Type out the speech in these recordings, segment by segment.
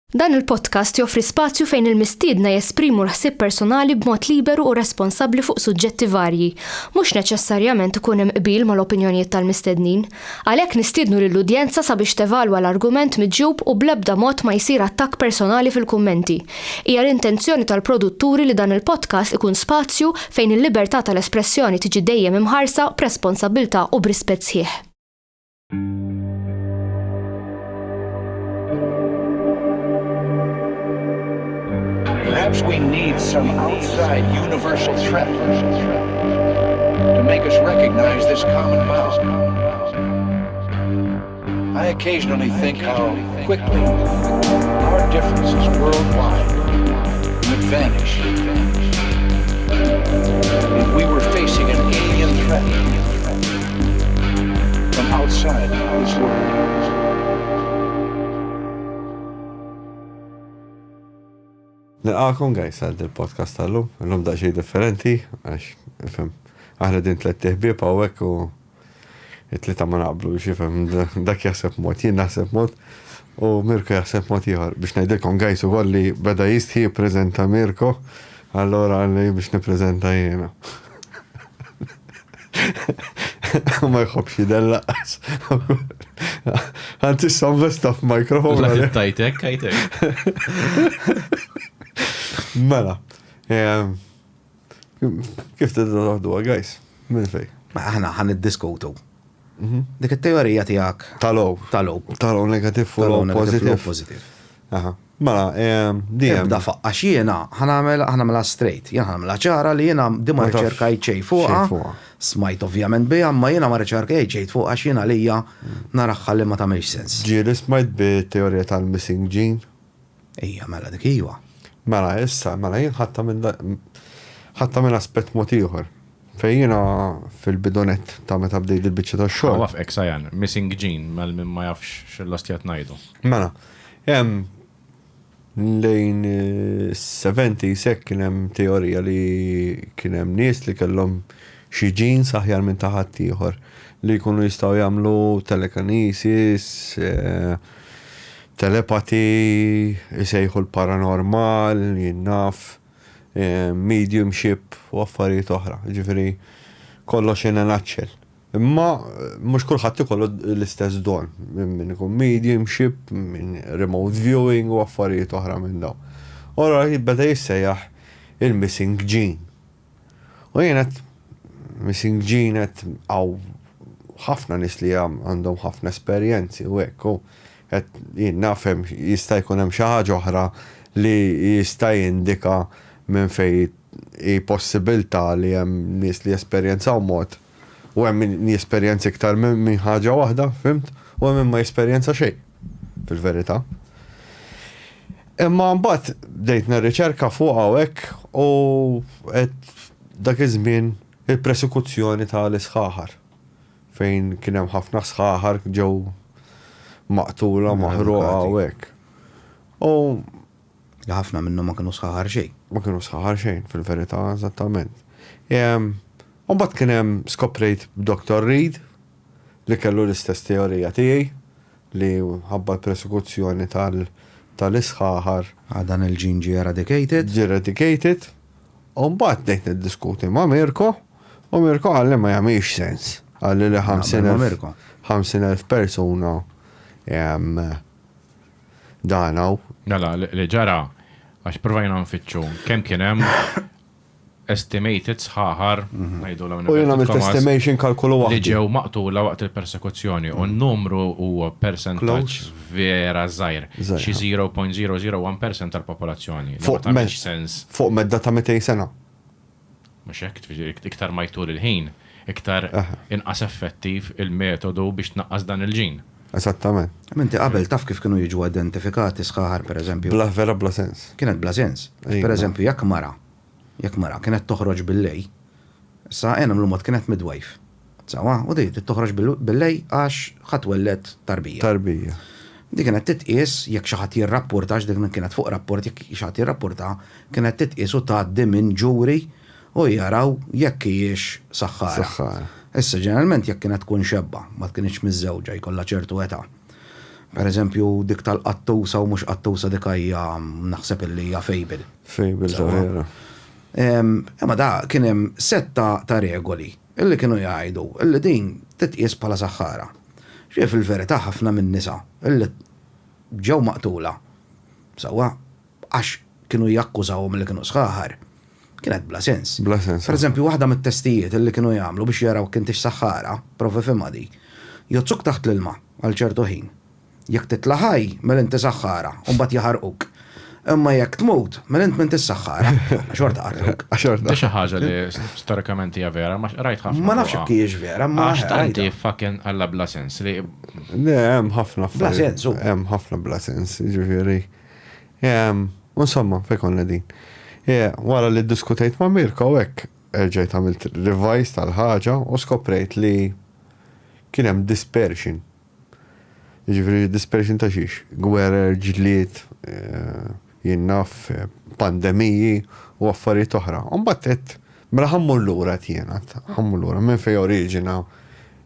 Dan il-podcast joffri spazju fejn il-mistiedna jesprimu l-ħsieb personali b'mod liberu u responsabbli fuq suġġetti varji. Mhux neċessarjament ikun hemm qbil mal-opinjonijiet tal-mistednin. Għalhekk nistiednu lill-udjenza sabiex tevalwa l-argument miġjub u bl-ebda mod ma jsir attakk personali fil-kummenti. Hija l-intenzjoni tal-produtturi li dan il-podcast ikun spazju fejn il-libertà tal-espressjoni tiġi dejjem imħarsa b'responsabbiltà u b'rispett sħiħ. Perhaps we need some outside universal threat to make us recognize this common bond. I occasionally think how quickly our differences worldwide would vanish if we were facing an alien threat from outside this world. Nilqakom guys għal dil-podcast tal-lum, l-lum daqsxejn differenti, għax ifhem, aħna din tlett ħbieb hawnhekk u it-tlieta ma naqblux, ifhem, dak jaħseb mod, jien naħseb mod u Mirko jaħseb mod ieħor. Biex ngħidilkom guys ukoll li beda jistħi jippreżenta Mirko, allura għalli biex nippreżenta jiena. Ma jħobbx jidher lanqas. Għanti issa investa f'mikrofon. Tajtek, tajtek. Mela, ehm, kif tiddu taħduha, guys? Minn fej? Ma aħna ħan niddiskutu. Mhm. Dik it-teorija tiegħek. Tal-O. Tal-O. Tal-O negativ u l-O positiv. Aha. Mela, DM. Ibda faqqa' jiena ħa nagħmel ħa nagħmilha straight. Jiena ħa nagħmilha ċara li jiena di ma rriċerkajt xejn fuqha. Smajt ovvjament biha, imma jiena ma rriċerkajt xejn fuqha għax jiena għalija naraha li ma tagħmilx sens. Ġieli smajt bit-teorija tal-missing gene? Ija, mela dik iva. Mela issa, mela jien ħadtha minn ħadtha minn aspett mod ieħor. Fejn jiena fil-bidu nett ta' meta bdejt il-biċċa tax-xogħol. Waffqek Sajan, missing gene, għal min ma jafx x'il-lostja qed ngħidu. Mela, Hemm lejn is-seventies hekk kien hemm teorija li kien hemm nies li kellhom xi genes aħjar minn ta' ħaddieħor li jkunu jistgħu jagħmlu telekinesis, telepathy, isejħu l-paranormal, jien naf, mediumship u affarijiet oħra. Jiġifieri kollox in a nutshell. Imma mhux kulħadd ikollu l-istess don, min ikun mediumship, min remote viewing u affarijiet oħra minn dawn. U allura beda jissejjaħ il-missing gene. U jien qed missing gene qed hawn ħafna nies li għandhom ħafna esperjenzi u hekk u qed jien naf hemm jista' jkun hemm xi ħaġa oħra li jista' jindika minn fejn hi possibilità li hemm nies li jesperjenzaw mod U hemm min jesperjenza iktar minn ħaġa waħda, fhimt? U hemm min ma jesperjenza xejn, fil-verità. Imma mbagħad bdejt nirriċerka fuqha u hekk u qed dak iż-żmien il-presekuzzjoni tal-isħaħar fejn kien hemm ħafna sħaħar ġew maqtula, maħruqa u hekk. U Li ħafna minnhom ma kienu sħaħar xejn. Ma kienu sħaħar xejn, fil-verità, eżattament. U mbagħad kien hemm skoprejt b'Dr. Reid li kellu l-istess teorija tiegħi li ħabba l-persekuzzjoni tal-isħaħar. Ah, dan il-ġin ġie eradicated? Ġie eradicated. U mbagħad bdejt niddiskuti ma' Mirko u Mirko qalli ma jagħmilx sens. Qalli li 50,000 persuna dan hawn. Mela, li ġara, għax provajna nfittxu kemm kien hemm estimated sħaħar, ngħidu l U jien għamilt estimation kalkolu waħdi. Li ġew maqtula waqt il-persekuzzjoni u n-numru huwa percentaġġ vera żgħir, xi 0.001% tal-popolazzjoni. Fuq sens. Fuq medda ta' 200 sena. Mhux hekk, iktar ma jtul il-ħin, iktar inqas effettiv il-metodu biex tnaqqas dan il-ġin. Eżattament. Imma inti qabel taf kif kienu jiġu identifikati sħaħar pereżempju? Bla vera bla sens. Kienet bla sens. Pereżempju jekk mara Jekk mara kienet toħroġ bil-lejl, issa ejja nagħmlu mod kienet midwife. Sewwa, u di trid toħroġ bil-lejl għax ħa twelled tarbija. Tarbija. Di kienet titqies jekk xi ħadd jirrapporta għax dik kienet fuq rapport jekk xi ħadd jirrapporta kienet titqies u tgħaddi minn ġuri u jaraw jekk hijiex saħħara. Saħħara. Issa ġeneralment jekk kienet tkun xebba, ma kinitx miżżewġa, jkollha ċertu età. Per eżempju, dik tal-qattusa u mhux qattusa dik hija naħseb illi hija fable. Fable ta' vera. Imma da kien hemm sett ta' regoli illi kienu jgħidu illi din titqies bħala saħħara. Ġifieri fil-verità ħafna min-nisa illi ġew maqtula sewwa għax kienu jakkużawhom li kienu sħaħar, kienet bla sens. Bla sens. Per eżempju, waħda mit-testijiet li kienu jagħmlu biex jaraw jekk intix saħħara, prova ifhimha di, jgħodduk taħt l-ilma għal ċertu ħin. Jekk titla' ħaj, mela inti saħħara, u mbagħad jaħarquk. Imma jekk tmut, mela int m'intix saħħara, xorta qatluk. Xorta. Di xi ħaġa li storikament hija vera, ma rajt ħafna. Ma nafx jekk hijiex vera, imma. Għax tant hi fucking alla bla sens li. Le, hemm ħafna Bla sens, hu. Hemm ħafna bla sens, jiġifieri. Insomma, fejn konna din. Wara li ddiskutejt ma' Mirko hekk erġajt għamilt revise tal-ħaġa u skoprejt li kien hemm dispersion. Jiġifieri dispersion ta' xiex? Gwerer, ġlied, eh, jien naf, pandemiji u affarijiet oħra. U mbagħad għedt mela ħa mmur lura għedt jien, għedt ħa mmur lura minn fejn oriġina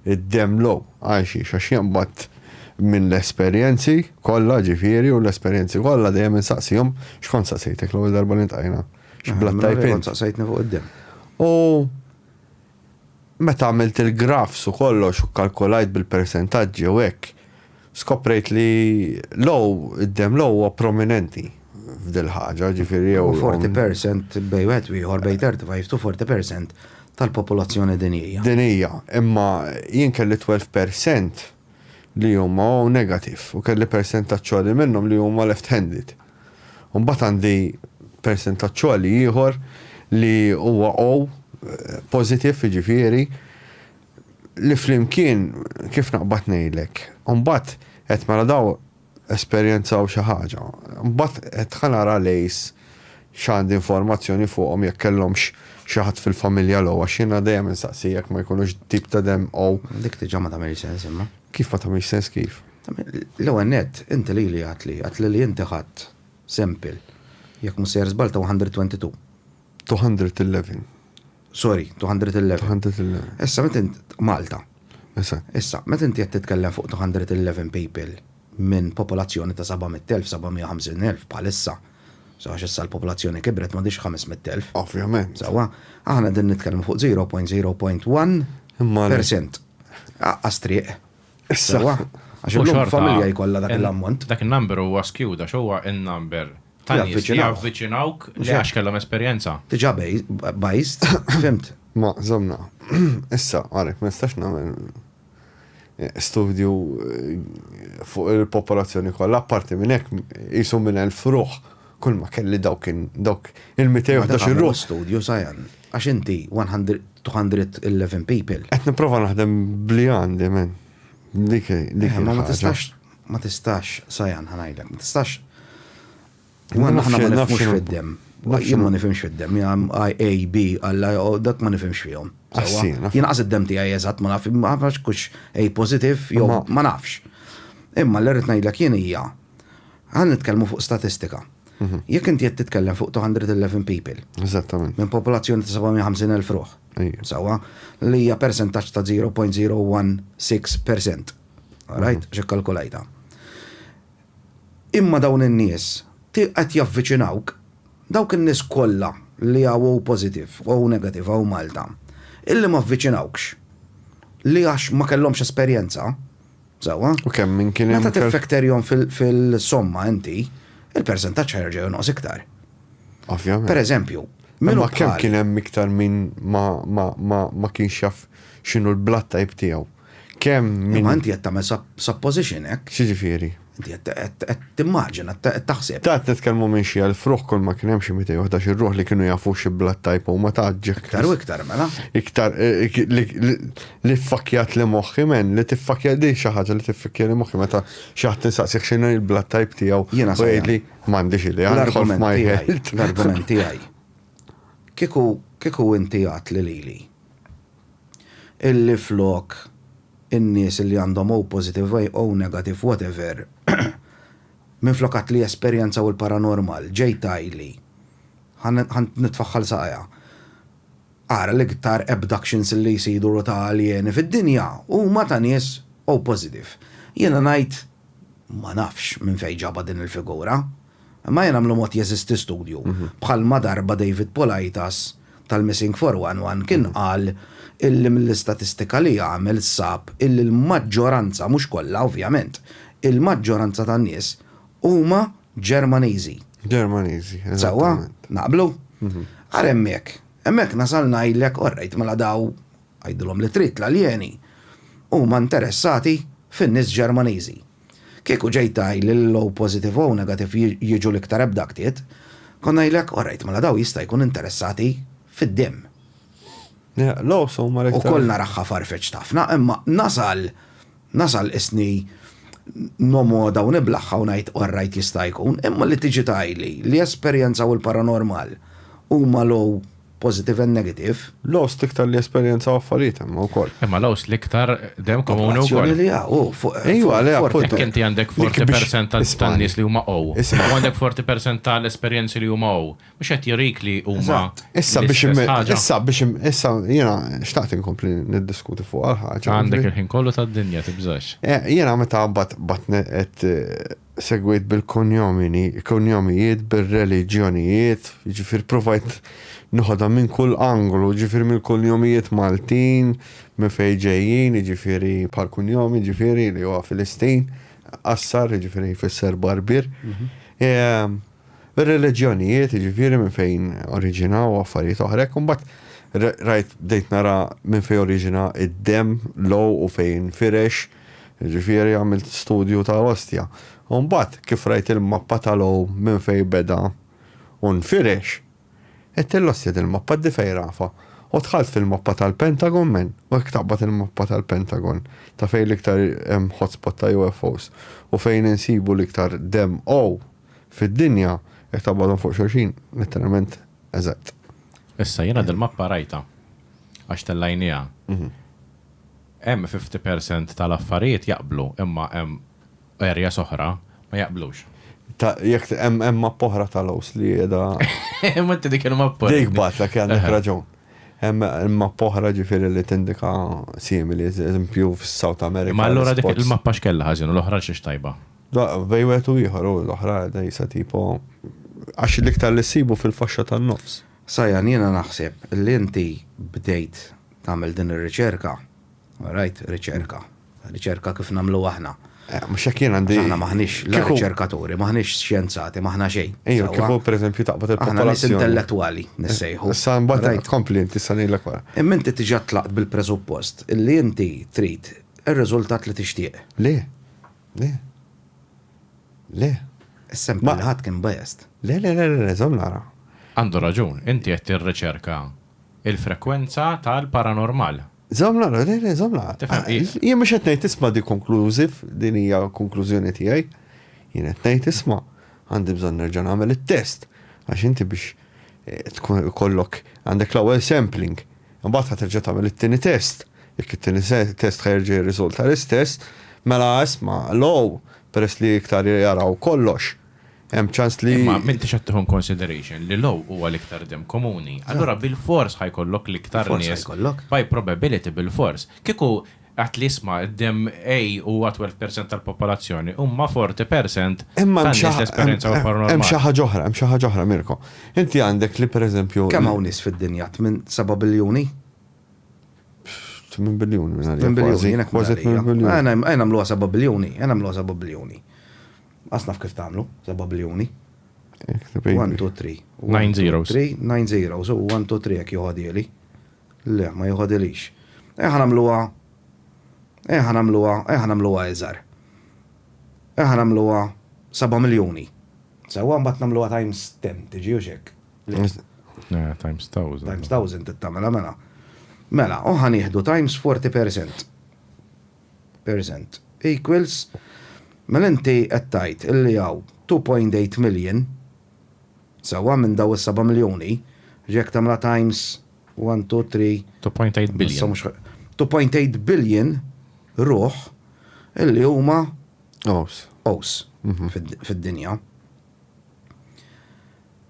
id-demm low. Għal xiex? Għax jien mbagħad minn l-esperjenzi kollha ġifieri u l-esperjenzi kollha dejjem insaqsihom x'kont saqsejtek l-ewwel darba li ltqajna? X'blood type int? Kont saqsejtni fuq id-demm. U Meta għamilt il-graphs u kollox u kkalkulajt bil-persentaġġi u hekk, skoprejt li low, id-demm low huwa prominenti f'dil-ħaġa, ġifieri jew. U 40% bejn wieħed u ieħor bejn 35 to 40% tal-popolazzjoni dinjija. Dinjija, imma jien kelli 12% li huma O negative u kelli persentaġġ għoli minnhom li huma left handed. U mbagħad għandi persentaġġ għoli ieħor li huwa O positive jiġifieri li flimkien kif naqbad ngħidlek. U mbagħad qed mela daw esperjenzaw xi ħaġa. Mbagħad qed ħa nara l-ACE x'għandi informazzjoni fuqhom jekk kellhomx xi ħadd fil-familja l-O għax jiena dejjem insaqsi jekk ma jkunux tip ta' demm O. Dik diġà ma tagħmilx sens imma. Kif ma tagħmilx sens kif? L-ewwel nett, inti lili għedtli, għedtli li inti ħadt sample, jekk mhux sejjer żball ta' 122. 211. Sorry, 211. 211. Issa meta int Malta. Issa. Issa, meta inti qed titkellem fuq 211 people minn popolazzjoni ta' 700,000, 750,000 bħalissa. So għax issa l-popolazzjoni kibret m'għadhiex 500,000. Ovvjament. Sewwa, aħna qegħdin nitkellmu fuq 0.0.1 percent. Aqqas triq. Issa. Sewwa, għax illum familja jkollha dak l-ammont. Dak in-number huwa skewed għax huwa in-number ta' nies li javviċinawk li għax kellhom esperjenza. Diġà biased, fhimt? Ma, żommna. Issa, għalhekk ma nistax nagħmel studju fuq il-popolazzjoni kollha, apparti minn hekk qisu minn 1000 ruħ kull ma kelli dawk dawk il-211 ruħ. Studju Sajan, għax inti 211 people. Qed nipprova naħdem bli għandi men. Dik dik. Ma tistax ma tistax Sajan ħa ngħidlek, ma tistax Aħna ma nifhmux fid-demm. Jien ma nifhimx fid-demm, jien A, B, alla, dak ma nifhimx fihom. Jien qas id-demm tiegħi eżatt ma naf, ma nafx kux A positive jew ma nafx. Imma li rrid ngħidlek jien hija, ħa nitkellmu fuq statistika. Mhm. Jekk inti qed titkellem fuq 211 people. Eżattament. Minn popolazzjoni ta' 750,000 ruħ. Sewwa, li hija persentaġġ ta' 0.016%. Right? Mhm. Xi kalkulajta. Imma dawn in-nies qed javviċinawk, dawk in-nies kollha li hawn O positive, O negative hawn Malta, illi ma avviċinawkx, li għax ma kellhomx esperjenza, sewwa? U kemm min kien hemm. Meta tiffekterjhom fil-somma inti, il-persentaġġ ħa jerġa' jonqos iktar. Ovvjament. Per eżempju, min hu Imma kemm bħali. kien hemm iktar min ma ma ma ma kienx jaf x'inhu l-blood type tiegħu. Kemm minn. Imma inti qed tagħmel supposition hekk. X'jiġifieri? Inti qed timmaġina, qed taħseb. Ta' qed nitkellmu minn xi 1000 ruħ kull ma kien hemm xi 211 ruħ li kienu jafu xi blood type huma ta' ġek. Iktar u iktar mela. Iktar li ffakkjat li moħħi men, li tiffakkja di xi ħaġa li tiffakkja li moħħi meta xi ħadd insaqsih x'inhu l-blood type tiegħu. Jiena u jgħidli m'għandix idea. L-argument tiegħi. L-argument tiegħi. Kieku kieku inti għedt li lili illi flok in-nies illi għandhom O positive, O negative, whatever, minflok għedt li jesperjenzaw il-paranormal, ġejt tgħidli, ħa nitfagħha 'l saqajha, ara l-iktar abductions illi jsiru ta' aljeni fid-dinja huma ta' nies O positive. Jiena ngħid. Ma nafx minn fejn ġabha din il-figura. Imma jien nagħmlu mod jeżisti studju, bħalma darba David Politis tal-Missing 411 kien qal illi mill-istatistika li għamel sab illi l-maġġoranza, mhux kollha ovvjament, il-maġġoranza tan-nies huma Ġermaniżi. Ġermaniżi, Sewwa? Naqblu? Ara hemmhekk. Hemmhekk nasal ngħidlek, all right, mela daw għidilhom li trid l-aljeni huma interessati fin-nies Ġermaniżi. Kieku ġejt tgħidli li l-O positive u O negative jiġu l-iktar abducted, kont ngħidlek, all right, mela daw jista' jkun interessati fid-demm. L-O's huma l-iktar. Ukoll naraha farfetched ħafna, imma nasal, nasal qisni nomgħodha u niblagħha u ngħid all right jista' jkun, imma li tiġi tgħidli li esperjenzaw il-paranormal huma l-O positive and negative. L-O's l-iktar li esperjenzaw affarijiet imma wkoll. Imma l-O's l-iktar demm komuni wkoll. Popolazzjoni li hawn, fuq. Ejwa, le, appunto. Jekk inti għandek 40% tan-nies li huma O, u għandek 40% tal-esperjenzi li huma O, mhux qed jurik li huma Issa biex issa biex issa jiena xtaqt inkompli niddiskuti fuq għal ħaġa. Għandek il-ħin kollu tad-dinja tibżax. Eh, jiena meta bat bat qed eh, segwejt bil-konjomini, konjomijiet, bir-reliġjonijiet, jiġifieri provajt noħodha minn kull angolu, jiġifieri mill-kunjomijiet Maltin, minn fejn ġejjin, jiġifieri bħal kunjomi, jiġifieri li huwa Filistin, Qassar, jiġifieri jfisser barbier. Mhm. Ir-reliġjonijiet, jiġifieri minn fejn oriġinaw u affarijiet oħra hekk, imbagħad rajt bdejt nara minn fejn oriġina id-demm, l-O u fejn firex, jiġifieri għamilt studju ta' ostja. U mbagħad kif rajt il-mappa tal-O minn fejn beda u nfirex, għedt l-ostja dil-mappa di fejn rafa. U dħalt fil-mappa tal-Pentagon man, u hekk taqbad il-mappa tal-Pentagon ta' fejn l-iktar hemm hotspot ta' UFOs u fejn insibu l-iktar demm O Fid-dinja, jekk taqbadhom fuq xulxin, letteralment eżatt. Issa, jiena dil-mappa rajtha, għax tellajniha. Hemm 50% tal-affarijiet jaqblu, imma hemm areas oħra ma jaqblux. Ta' jekk hemm hemm mappa oħra tal-Ows li qiegħda. Imma inti dik il-mappa. Dik bagħtlek għandek raġun. Hemm mappa oħra ġifieri li tindika simili, eżempju fis-South America. Imma allura dik il-mappa x'kellha ħażin u l-oħra xiex tajba? Da, bej wieħed u ieħor, u l-oħra qiegħda qisha tipo għax l-iktar li ssibu fil-faxxa tan-nofs. Sajan, jiena naħseb li inti bdejt tagħmel din ir-riċerka, all right, riċerka, riċerka kif nagħmluha aħna. Eh, mhux hekk jien għandi. Għax aħna m'aħniex la riċerkaturi, m'aħniex xjenzati, m'aħna xejn. Ejja, kieku pereżempju taqbad il-popolazzjoni. Aħna nies intellettwali nissejħu. Issa mbagħad tkompli inti issa ngħidlek wara. Imma inti diġà tlaqt bil-presuppost li inti trid ir-riżultat li tixtieq. Le. Le. Le. Is-sample li ħadd kien biased. Le, le, le, le, żomm nara. Għandu raġun, inti qed tirriċerka il-frekwenza tal-paranormal. Żomm nara, le, le, żomm nara. Ah, jien mhux qed ngħid isma' di konklużiv, din hija konklużjoni tiegħi. Jien qed ngħid isma' għandi bżonn nerġa' nagħmel it-test għax inti biex eh, tkun kollok għandek l-ewwel sampling Imbagħad ħa terġa' tagħmel it-tieni test. Jekk it-tieni test ħa jerġa' jirriżulta l-istess, mela isma' l-O peress li iktar jaraw kollox, hemm ċans li. Imma m'intix qed tieħu in consideration li l-O huwa l-iktar demm komuni. Allura bilfors ħa jkollok l-iktar nies by probability bilfors. Kieku Għedt li isma' d-demm A huwa 12% tal-popolazzjoni, huma 40% tan-nies li esperjenzaw il-paranormal. Hemm xi ħaġa oħra, hemm xi ħaġa oħra Mirko. Inti għandek li pereżempju. Kemm hawn nies fid-dinja? 7 biljuni? 8 biljuni minn għalija. 8 biljuni, jien hekk kważi 8 biljuni. Ejja nagħmluha 7 biljuni, ejja nagħmluha 7 biljuni. Qas naf kif tagħmlu, 7 biljuni. 1, 2, 3. 9 zeros. 3, 9 zeros, u 1, 2, 3 jekk joħodieli. Le, ma joħodilix. Ejja ħa nagħmluha, ejja ħa nagħmluha, ejja ħa nagħmluha iżgħar. Ejja ħa nagħmluha seba' miljuni. Sewwa mbagħad nagħmluha times ten, tiġi hux hekk? Le. Le, times thousand. Times thousand trid tagħmilha mela. Mela, u ħa nieħdu times 40%. Percent equals, mela inti qed tgħid illi hawn 2.8 million Sewwa minn daw is-seba' miljuni, jekk tagħmilha times 1, 2, 3. 2.8 billion. 2.8 billion ruħ illi huma Ows. Ows fid-dinja.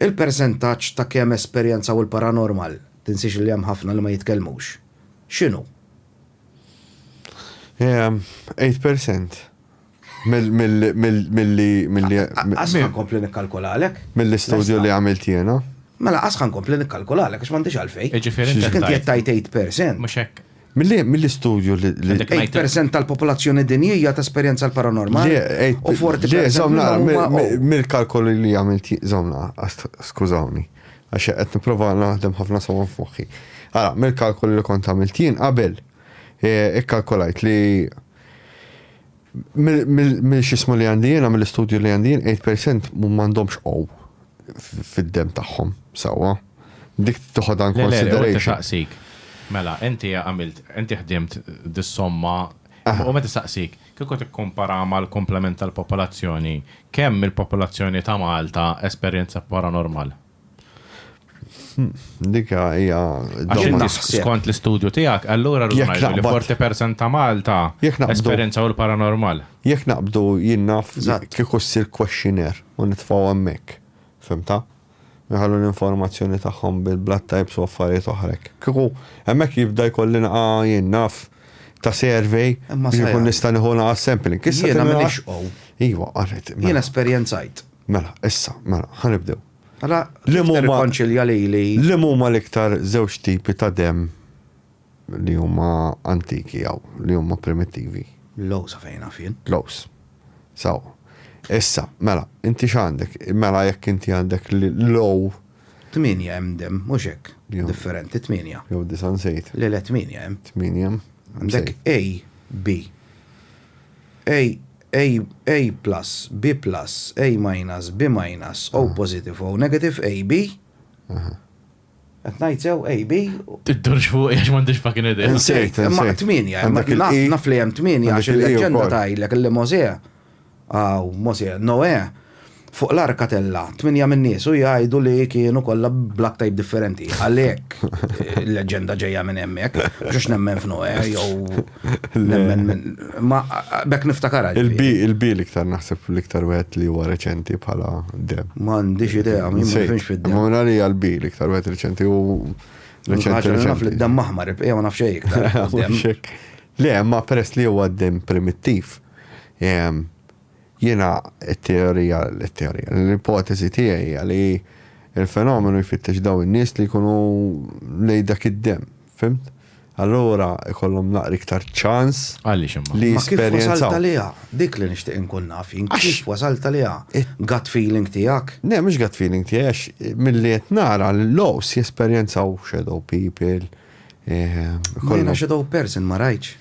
Il-persentaġġ ta' kemm esperjenzaw il-paranormal, tinsiex li hemm ħafna li ma jitkellmux. X'inhu? 8%. Milli milli Qas ħa nkompli nikkalkulalek. Mill-istudju li għamilt jiena. Mela qas ħa nkompli nikkalkulalek għax m'għandix għalfejn. Jiġifieri inti Inti qed tgħid 8%. Mhux hekk. Mill-istudju li. 8% tal-popolazzjoni dinjija tesperjenza l-paranormal. U 40% minnhom huma. Mill-kalkoli li għamilt żomna, skużawni, għax qed nipprova naħdem ħafna somom f'moħħi. Ara, mill-kalkoli li kont għamilt jien qabel, ikkalkolajt li Mill-xismu li għandi jiena, mill-istudju li għandi jien, 8% m'għandhomx O fid-demm tagħhom sewwa. Dik toħodha in consideration. Saqsik. Mela, inti għamilt, inti ħdimt dis-somma u meta saqsik, kieku tikkumpara mal-komplement tal-popolazzjoni, kemm il-popolazzjoni ta' Malta esperjenza paranormal? Dik hija skont l-istudju tiegħek, allura rridu li 40% ta' Malta esperjenzaw il-paranormal. Jekk naqbdu jien naf kieku ssir questionnaire u nitfgħu hemmhekk. Fhimtha? Nħallu l-informazzjoni tagħhom bil-blood types u affarijiet oħra hekk. Kieku hemmhekk jibda jkolli naqa' jien naf ta' survey biex ikun nista' nieħu naqa' sampling. Issa jiena m'iniex Iva, alright. Jien esperjenzajt. Mela, issa, mela, ħa nibdew. Mela, kif tirrikonċilja lili? Liema huma l-iktar żewġ tipi ta' demm li huma antiki jew li huma primittivi? Low sa fejn naf jien. Lows. Sewwa. Issa, mela, inti x'għandek? Mela jekk inti għandek low. Tmienja hemm demm, mhux hekk? Differenti, tmienja. Jew disa' nsejt. Le, le, tmienja hemm. Tmienja hemm. Għandek A, B. A, A, A plus, B plus, A minus, B minus, O positive, O negative, A, B. Qed ngħid sew A, B. Tiddurx fuqi għax m'għandix fucking idea. Insejt, Imma tmienja, imma naf naf li hemm tmienja għax il-leġġenda tgħidlek li Mosè, aw Mosè, Noè, Fuq l-arka tella' tmienja min-nies u jgħidu li kienu kollha blood type differenti. Għalhekk il-leġġenda ġejja minn hemmhekk, mhux għax nemmen f'Noè jew nemmen minn. Ma b'hekk niftakarha. Il-B, il-B l-iktar naħseb l-iktar wieħed li huwa reċenti bħala dem. M'għandix idea, jien ma nifhimx fid-demm. Imma minn għalija l-B l-iktar wieħed reċenti u reċenti. Naf li d-demm aħmar, il-bqija ma naf xejn iktar. Le, imma peress li huwa d-demm primittiv, Jiena t-teorija, t-teorija, l-ipoteżi tiegħi hija li l-fenomenu jfittex dawn in-nies li jkunu lejn dak id-demm, fhimt? Allura jkollhom naqra iktar ċans Għaliex imma? li Ma kif wasalt jesperjenzaw. għaliha? Dik li nixtieq inkun naf jien, kif wasalt għaliha? Gut feeling tiegħek? Le, mhux gut feeling tiegħi għax milli qed nara l-lows jesperjenzaw shadow people, Ma jiena shadow person ma rajtx.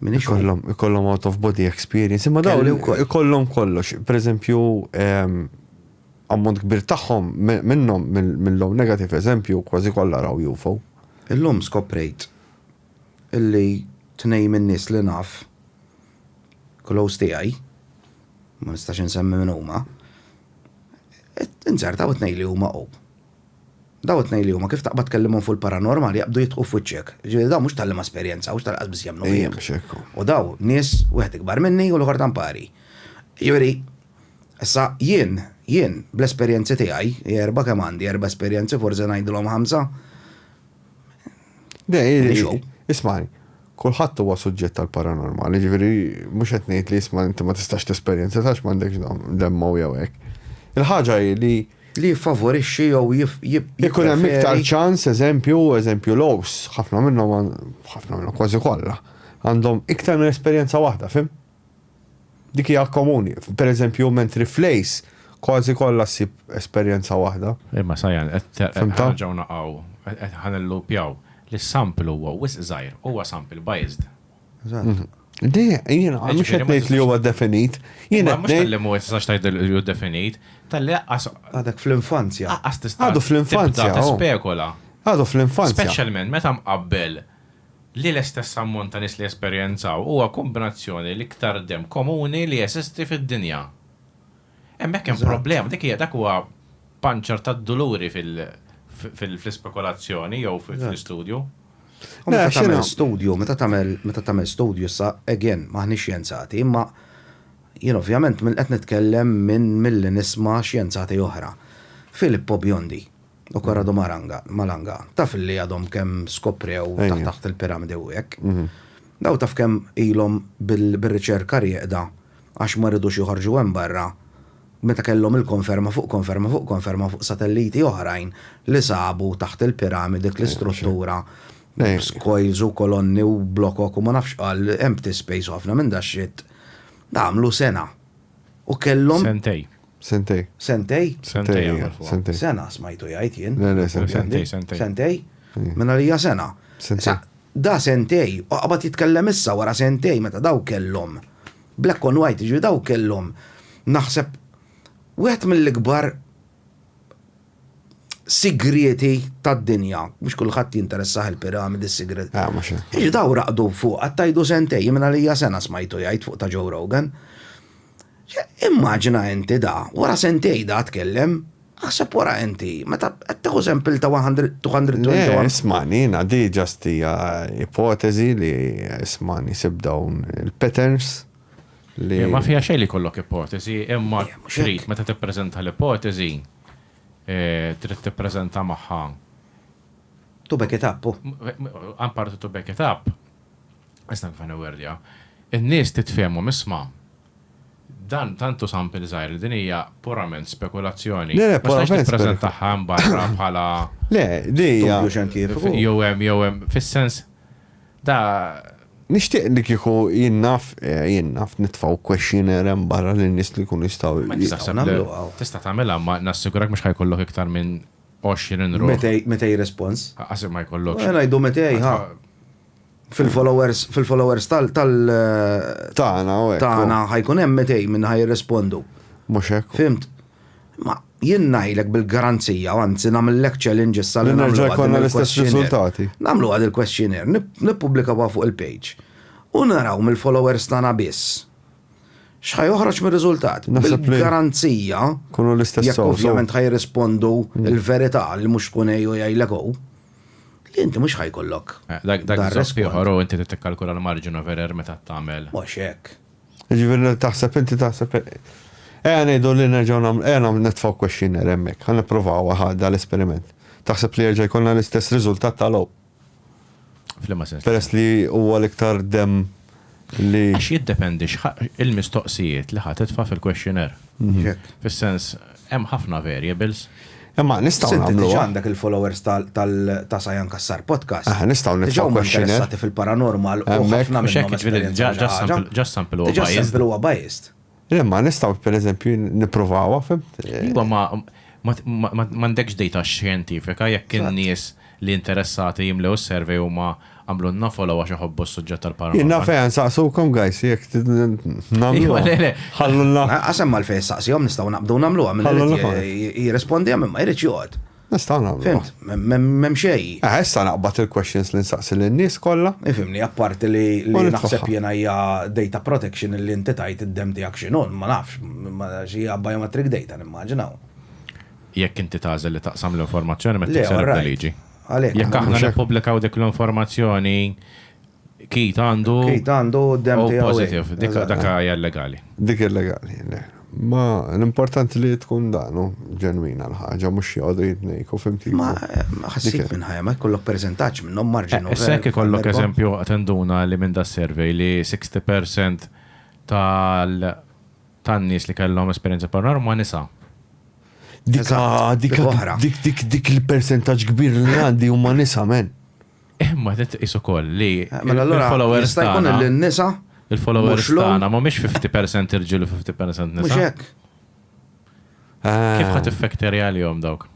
Minix Ikollhom ikollhom out of body experience, imma dawn ikollhom kollox. Per eżempju, ehm, ammont kbir tagħhom minnhom mill-low negative eżempju kważi kollha raw UFO. Illum skoprejt illi tnej min-nies li naf close tiegħi, ma nistax insemmi min huma, inzertaw it-tnejn li huma O. Dawn it-tnejn li huma kif taqbad tkellimhom fuq il-paranormal jaqbdu jidħqu f'wiċċek. Jiġifieri dawn mhux talli ma esperjenzawx, tal-qas biss jemmnu fih. Mhux hekk. U dawn nies wieħed ikbar minni u l-ieħor ta' mpari. Jiġifieri issa jien, jien bl-esperjenzi tiegħi, erba' kemm għandi, erba' esperjenzi forsi ngħidilhom ħamsa. Le, ismagħni, kulħadd huwa suġġett għall-paranormal, jiġifieri mhux qed ngħid li isma' inti ma tistax tesperjenza għax m'għandekx demmo jew hekk. Il-ħaġa hi li Li jiffavorixxi jew Ikun hemm iktar ċans, eżempju, eżempju l-Ows, ħafna minnhom, ħafna minnhom, kważi kollha, għandhom iktar minn esperjenza waħda, fim? Dik hija komuni. Per eżempju, mentri fl-Ace, kważi kollha ssib esperjenza waħda. Imma Sajan, qed nerġgħu naqgħu, qed ħa nillupjaw li s-sample huwa wisq żgħir, huwa sample biased. Le, jiena mhux qed ngħid li huwa definit. Jiena mhux talli mhu tistax tgħid li hu definit, talli laqqas. Għadek fl-infanzja. Laqqas tista' Għadu fl-infanzja. Tispekola. Għadu fl-infanzja. Speċjalment meta mqabbel li l-istess ammont ta' nies li jesperjenzaw huwa kombinazzjoni l-iktar demm komuni li jeżisti fid-dinja. Hemmhekk hemm problema, dik hija dak huwa panċar tad-duluri fl-ispekulazzjoni jew fl-istudju. U meta tagħmel studju, meta tagħmel meta tagħmel studju issa again m'aħniex xjenzati, imma jien ovvjament minn qed nitkellem minn milli nisma' xjenzati oħra. Filippo Biondi u Corrado Maranga, Malanga, taf li għadhom kemm skoprew taħt taħt il-piramidi u hekk. Daw taf kemm ilhom bil-riċerka rieqda. għax ma ridux joħorġu hemm barra meta kellhom il-konferma fuq konferma fuq konferma fuq satelliti oħrajn li sabu taħt il-piramidi dik l-istruttura b'coils u kolonni u blokok u ma nafx x'qal empty space u ħafna minn dax-shit. Da għamlu sena. U kellhom. Sentej. Sentej. Sentej? Sentej għamel fuqha. Sentej. Sena smajtu jgħid jien. Le, le, sentej. Sentej, sentej. Sentej? Minn għalija sena. Sentej. Da sentej, u qabad jitkellem issa wara sentej meta daw kellhom. Black on white, jiġifieri daw kellhom naħseb wieħed mill-ikbar sigrieti tad-dinja, mhux kulħadd jinteressah il-piramidi s-sigriet. Ah, mhux hekk. Jiġi daw raqdu fuq, qed tgħidu sentej, jien minn għalija sena smajtu jgħid fuq ta' Joe Rogan. Immaġina inti da, wara sentej da tkellem, aħseb wara inti, meta qed tieħu sample ta' 221. Le, ismani, jiena di just hija ipotezi li ismani sib dawn il-patterns li. Ma fiha xejn li jkollok ipotezi, imma trid meta tippreżenta l-ipotezi trid tippreżenta magħha. To back it up. Apparti to back it up, issa kif newwerdja, in-nies titfehmhom isma' Dan tant hu sample żgħir li din hija purament spekulazzjoni. Le, le, Ma tistax purament tippreżentaha hemm barra bħala Le, di hija. Studju xjentifiku. jew hemm jew hemm fis-sens da Nixtieq li kieku jien naf, eh, jien naf nitfgħu questionnaire hemm barra lin-nies li jkunu jistgħu. Ma tista' Nistgħu nagħmluha. Tista' tagħmilha ma nassigurak mhux ħa jkollok iktar minn 20 ruħ. 200 respons. Qas ma jkollokx. Eh, Ngħidu 200, ha. Fil-followers, fil-followers tal tal Tagħna u hekk. Tagħna ħajkun hemm 200 minn ħaj jirrispondu. Mhux hekk. Fimt? Ma jien ngħidlek bil-garanzija, u anzi nagħmillek challenge issa li nerġa' jkollna l-istess riżultati. Nagħmlu għad il-questionnaire, nippubblikawha fuq il-page. U naraw mill-followers tagħna biss. X'ħa joħroġ mir-riżultat? Bil-garanzija. Kunu l-istess. Jekk ovvjament ħa jirrispondu mm. il-verità li mhux tkun ejju jgħidlek hu. Li inti mhux ħa jkollok. Eh, dak dak ieħor u inti tikkalkula l-margin of error meta tagħmel. Mhux hekk. Jiġifieri taħseb inti taħseb Ejja ngħidu li nerġgħu nagħmlu ejja nagħmlu nitfgħu questionnaire hemmhekk, ħa nippruvaw ħadha l-esperiment. Taħseb li jerġa' jkollna l-istess riżultat tal-O. F'liema sens? Peress li huwa l-iktar demm li. Għax jiddependi il-mistoqsijiet li ħa titfa' fil-questionnaire. Fis-sens, hemm ħafna variables. Imma nistgħu nagħmlu. Diġà għandek il-followers ta' Sajan Cassar Podcast. Aha, nistgħu nitfgħu questionnaire. Interessati fil-paranormal u ħafna minnhom Ġa sample huwa biased. Ġa sample huwa biased. Imma nistgħu pereżempju nippruvawha, fhimt? Iva ma m'għandekx data xjentifika jekk in-nies li interessati jimlew is-survey huma għamlulna follow għax iħobbu s-suġġett tal-paranormal. Jien naf ejja nsaqsukom guys jekk nagħmlu. Iva, le, le. Ħallulna. Qas hemm għalfejn issaqsihom nistgħu naqbdu nagħmluha min irid jirrispondi hemm imma jrid joqgħod. Nistgħu nagħmlu. Fimt, m'hemm xejn. Eh, issa naqbad il-questions li nsaqsi lin-nies kollha. Ifhimni, apparti li naħseb jiena hija data protection li inti tajt id-demm tiegħek x'inhu, ma nafx, ma hija biometric data nimmaġinaw. Jekk inti tagħżel li taqsam l-informazzjoni ma tikser ebda liġi. Għalhekk. Jekk aħna nippubblikaw dik l-informazzjoni Keith għandu. Keith għandu dem tiegħu. Positive, dik dak hija illegali. Dik illegali, le. Ma l-importanti li tkun danu ġenwina l-ħaġa mhux jgħodu jitnejku fimti. Ma ħassib minn ħajja ma jkollok percentaġġ minnhom marġin. Eh, issa jekk ikollok eżempju tenduna li minn da survey li 60% tal tan-nies li kellhom esperjenza paranormal nisa. Dik dik dik dik dik il-percentaġġ kbir li għandi huma nisa men. Imma trid tqis ukoll li eh, mela allura il-followers jista' jkun li n-nisa il-followers tagħna mhumiex 50% irġiel u 50% nisa. Mhux hekk. Eh. Kif ħadd tiffekteri għalihom dawk?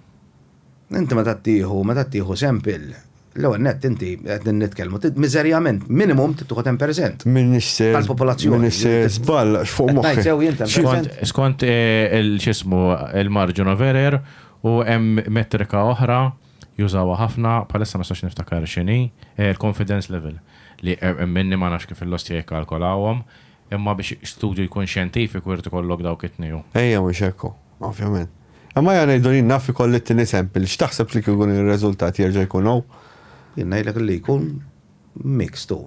Inti meta tieħu, meta tieħu sample, l-ewwel nett inti qed nitkellmu miżerjament minimum tieħu 10%. Minix se tal-popolazzjoni. Minix se żball fuq moħħi. Skont eh, il-xismu il-margin of error u hemm metrika oħra Jużawha ħafna, bħalissa ma nistax niftakar x'inhi, il-confidence level, li minni ma nafx kif il-lostja jikkalkolawhom, imma biex studju jkun xjentifiku jrid ikollok dawk it-tnejn. Ejja mhux hekk hu, ovvjament. Imma ejja ngħidu jien naf ikolli t-tieni sample, x'taħseb li kieku r-riżultat jerġa' jkun hu? Jien ngħidlek li jkun mixed hu,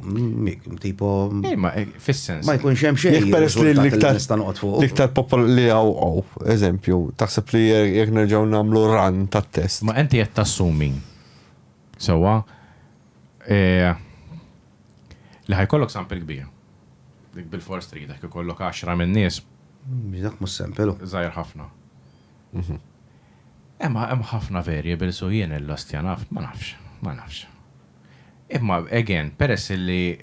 tipo. Imma fis-sens. Ma jkunx hemm xejn. Jekk peress li l-iktar nista' noqgħod fuq. L-iktar popol li hawn hawn, eżempju, taħseb li jekk nerġgħu nagħmlu run tat-test. Ma inti qed tassumi sewwa li ħa jkollok sample kbir. Dik bil-fors trid jekk ikollok għaxra min-nies. Dak mhux sample. Żgħir ħafna. Hemm hemm ħafna variables u jien il-ostja naf, ma nafx, ma nafx. Imma again, peress li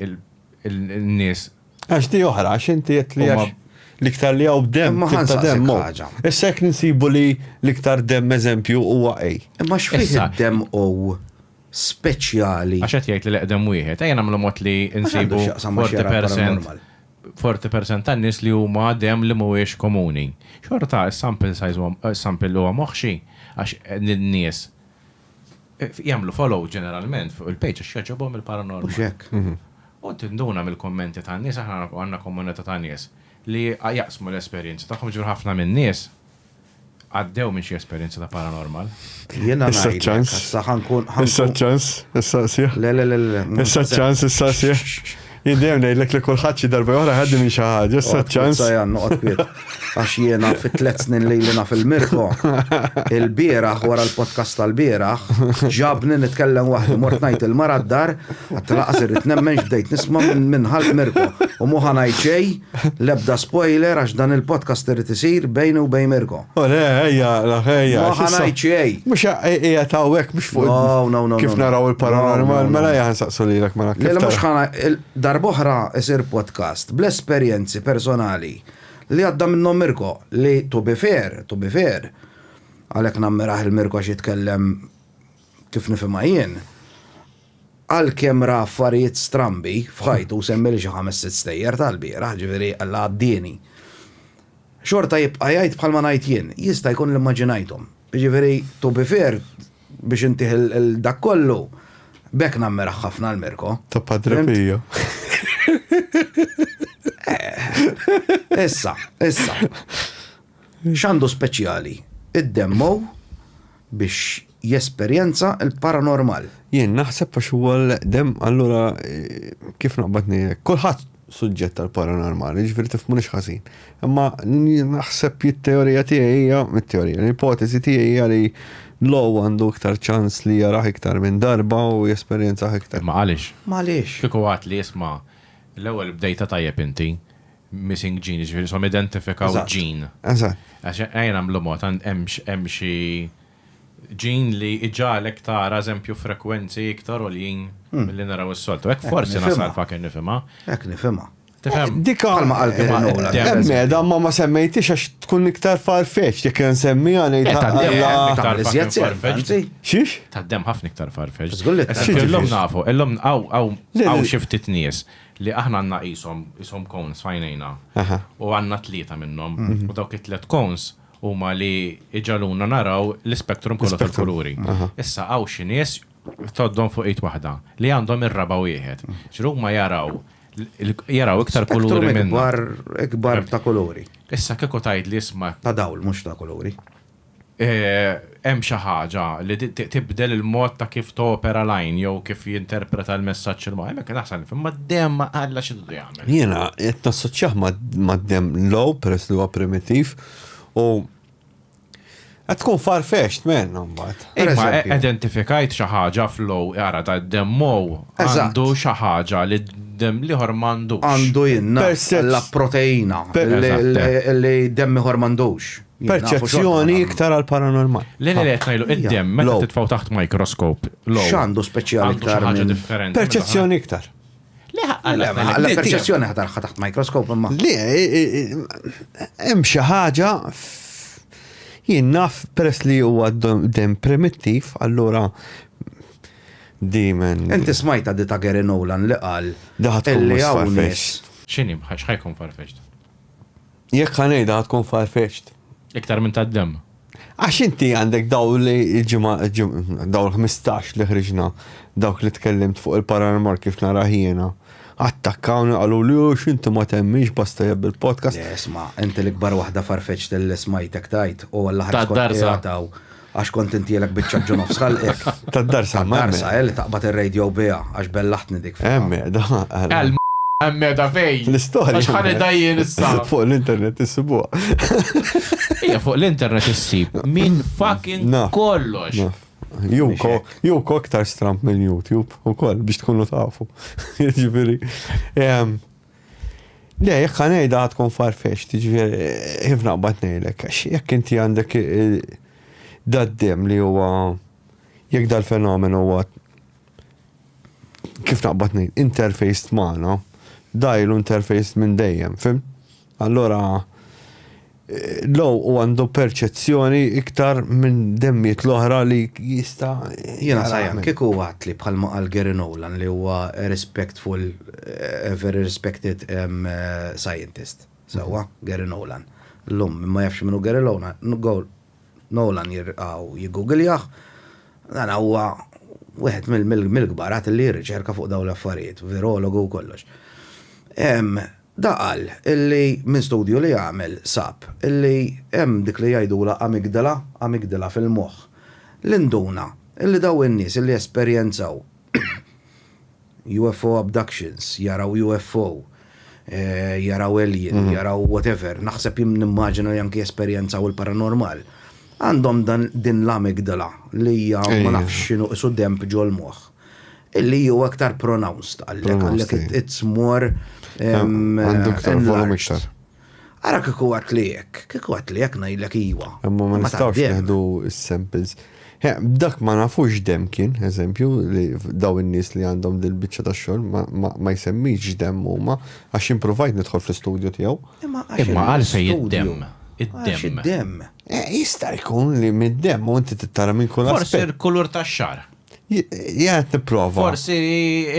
n-nies. Għax di oħra, għax inti qed li għax l-iktar li hawn demm, Imma tip ta' ħa demm nsaqsik hu. ħaġa. Issa jekk insibu li l-iktar demm eżempju huwa A. Imma x'fih Issa. id-demm O speċjali? Għax qed jgħid li l-eqdem wieħed. Ejja nagħmlu mod li Għax għandu nsibu x'jaqsam ma' xi jara 40% paranormal. 40% tan-nies li huma demm li mhuwiex komuni. Xorta s-sample size huwa s-sample huwa moħxi għax n-nies jagħmlu follow ġeneralment fuq il-page għax jogħġobhom il-paranormal. Mhux hekk. U tinduna mill-kummenti tan-nies, aħna għandna komunità ta' nies li jaqsmu l-esperjenzi tagħhom, ġifieri ħafna min-nies għaddew minn xi esperjenza ta' paranormal. Jiena Issa ngħidlek, ċans. issa ħankun Issa ħankun. ċans, issa sieħ. Le le le le. Issa ċans, issa sieħ. Jien dejjem ngħidlek li kulħadd xi darba oħra ħaddi minn xi ħaġa, issa ċans. Sajan, noqgħod kwiet. Għax jiena fit tlet snin li li naf il-Mirko, il-bieraħ wara l-podcast tal-bieraħ, ġabni nitkellem waħdi, mort ngħid il-mara d-dar, għadt laqas irrid nemmen x'bdejt nisma' minn ħalq Mirko. U mhu ħa ngħid xejn, l-ebda spoiler għax dan il-podcast irid isir bejni u bejn Mirko. O le, ejja, la ejja. Ma ħa ngħid xejn. Mhux ejja ta' hekk mhux fuq. No, no, no, Kif no, no. naraw il-paranormal, No, no, no. mela ejja nsaqsu lilek mela Le, kif. le, mhux tara? ħa darb'oħra isir podcast bl-esperjenzi personali li għadda minnhom Mirko li to be fair, to be fair, għalhekk nammirah il-Mirko għax jitkellem kif nifhimha jien, għalkemm ra affarijiet strambi f'ħajtu u semmili xi ħames sitt stejjer tal-bieraħ, ġifieri Alla għaddieni. Xorta jibqa' jgħid bħalma ngħid jien, jista' jkun li mmaġinajthom. Jiġifieri to be fair, biex intih il dak kollu, b'hekk nammirah ħafna 'l Mirko. Ta' Padre Pio. Issa, issa. X'għandu speċjali? Id-demmo biex jesperjenza l-paranormal. Jien naħseb għax huwa l-eqdem, allura kif naqbad ngħidlek, kulħadd suġġett tal-paranormal, jiġifieri tifhmunix ħażin. Imma naħseb it-teorija tiegħi hija, it-teorija, l-ipoteżi tiegħi hija li l-O għandu iktar ċans li jarah iktar minn darba u jesperjenzah iktar. Imma għaliex? Ma għaliex? Kieku għad li isma' l-ewwel bdejtha tajjeb inti, missing gene, ġifieri som identifikaw gene. Eżatt. Għax ejja nagħmlu mod, hemm xi gene li iġagħlek tara eżempju frekwenzi iktar għoljin hmm. milli naraw is-soltu. Hekk forsi nasal fucking nifhimha. Hekk nifhimha. Tifhem? Dika Bħalma qal Gary Nolan. Hemm qiegħda ma ma semmejtix għax tkun iktar farfetched jekk nsemmiha ngħid Eh, ta' dem, alla. iktar Tagħmel iżjed fucking sens, farfetched. anzi. Xiex? Ta' dem ħafna iktar farfetched. Żgur li Eżempju, Xi Illum ġifieri? nafu, illum għaw għaw Le, għaw le. xi ftit nies li aħna għandna qishom qishom cones f'għajnejna. U għandna tlieta minnhom. Mhm. U dawk it-tliet cones huma li iġaluna naraw l-ispektrum kollu tal-kuluri. Issa hawn xi nies toddhom fuq id waħda li għandhom ir-raba' wieħed. Ġifieri huma jaraw jaraw iktar kuluri Spektrum minna. ikbar ikbar ta' kuluri. Issa kieku tgħidli isma' Ta' dawl mhux ta' kuluri. Hemm xi ħaġa li tibdel il-mod ta' kif topera l-għajn jew kif jinterpreta l-messaġġ il-moħħ. Hemmhekk naħseb nifhem, imma d-demm Alla xi tridu jagħmel. Jiena qed nassoċjah mad-demm low peress li huwa primittiv u qed tkun far-fetched man imbagħad. Imma identifikajt xi ħaġa f'low, ara ta' demm low għandu xi ħaġa li d-demm l-ieħor m'għandux. Għandu jien naf la proteina li demm ieħor m'għandux. Perċezzjoni iktar għal paranormal. Le, le, le, qed ngħidu id-demm meta titfgħu taħt microscope. X'għandu speċjali iktar ħaġa differenti. Perċezzjoni iktar. Le, le, perċezzjoni ħatarħa taħt microscope imma. Le, hemm xi ħaġa jien naf peress li huwa dem primittiv, allura dimen. Inti smajta di ta' Gary Nolan li qal. Daħat Illi hawn nies. X'inhi, x'ħajkun farfetched? Jekk ħa ngħidha ħa tkun far-fetched. Iktar minn tad-demm. Għax inti għandek daw li l-ġimgħa, daw l-15 li ħriġna, dawk li tkellimt fuq il-paranormal kif narah jiena, attakkawni qalu li hux inti ma temminx basta jeb il-podcast. Le isma', inti l-ikbar waħda far-fetched li smajtek tgħid u Alla ħares kont qiegħed hawn għax kont intielek biċċa ġo nofs ħalqek. Tad-darsa, ma Tad-darsa, eh, li taqbad ir-radio biha għax bellaħtni dik. Hemm qiegħda. Għal hemm qiegħda fejn? L-istorja. Għax ħa nidajjen issa. Fuq l-internet issibuha. Ija fuq l-internet issib minn fucking kollox. Juko, juko aktar stramp minn YouTube u koll biex tkunu tafu. Ġifieri. Le, jekk ħa ngħidha ħa tkun farfetched, jiġifieri kif naqbad ngħidlek, għax jekk inti għandek dad-demm li huwa jekk dal-fenomenu huwa kif naqbad ngħid, interfaced magħna, da ilu interfaced minn dejjem, fim? Allura Low u għandu perċezzjoni iktar minn demmijiet l-oħra li jista' Jiena Sajan, kieku għadtli bħalma qal Gary Nolan li huwa a respectful, a very respected scientist, sewwa, Gary Nolan. Illum min ma jafx min hu Gary Nolan jiggoogiljah, dan huwa wieħed mill-kbarat li jirriċerka fuq dawn l-affarijiet, virologu u kollox. Da qal illi minn studju li għamel sab illi hemm dik li jgħidulha amygdala, amygdala fil-moħħ, li nduna illi dawn in-nies illi esperjenzaw UFO abductions, jaraw UFO, jaraw alien, jaraw whatever, naħseb jien nimmaġina li anki esperjenzaw il-paranormal, għandhom dan din l-amygdala li hija ma nafx x'inhu qisu denb ġol-moħħ. Illi huwa aktar pronounced għallek, għallek it's more Għandu iktar volum iktar. Ara kieku għat li jekk, kieku għat li jekk ngħidlek iwa. Imma ma nistgħux neħdu s-samples. Dak ma nafux dem kien, eżempju, li daw in-nies li għandhom dil-biċċa ta' xogħol ma jsemmix dem huma għax impruvajt nidħol fl-istudju tiegħu. Imma għalfejn id-dem. Id-dem. Id-dem. Eh, jista' jkun li mid-dem u inti tittara minn kull Forsi l-kulur tax-xagħar. Jien qed nipprova. Forsi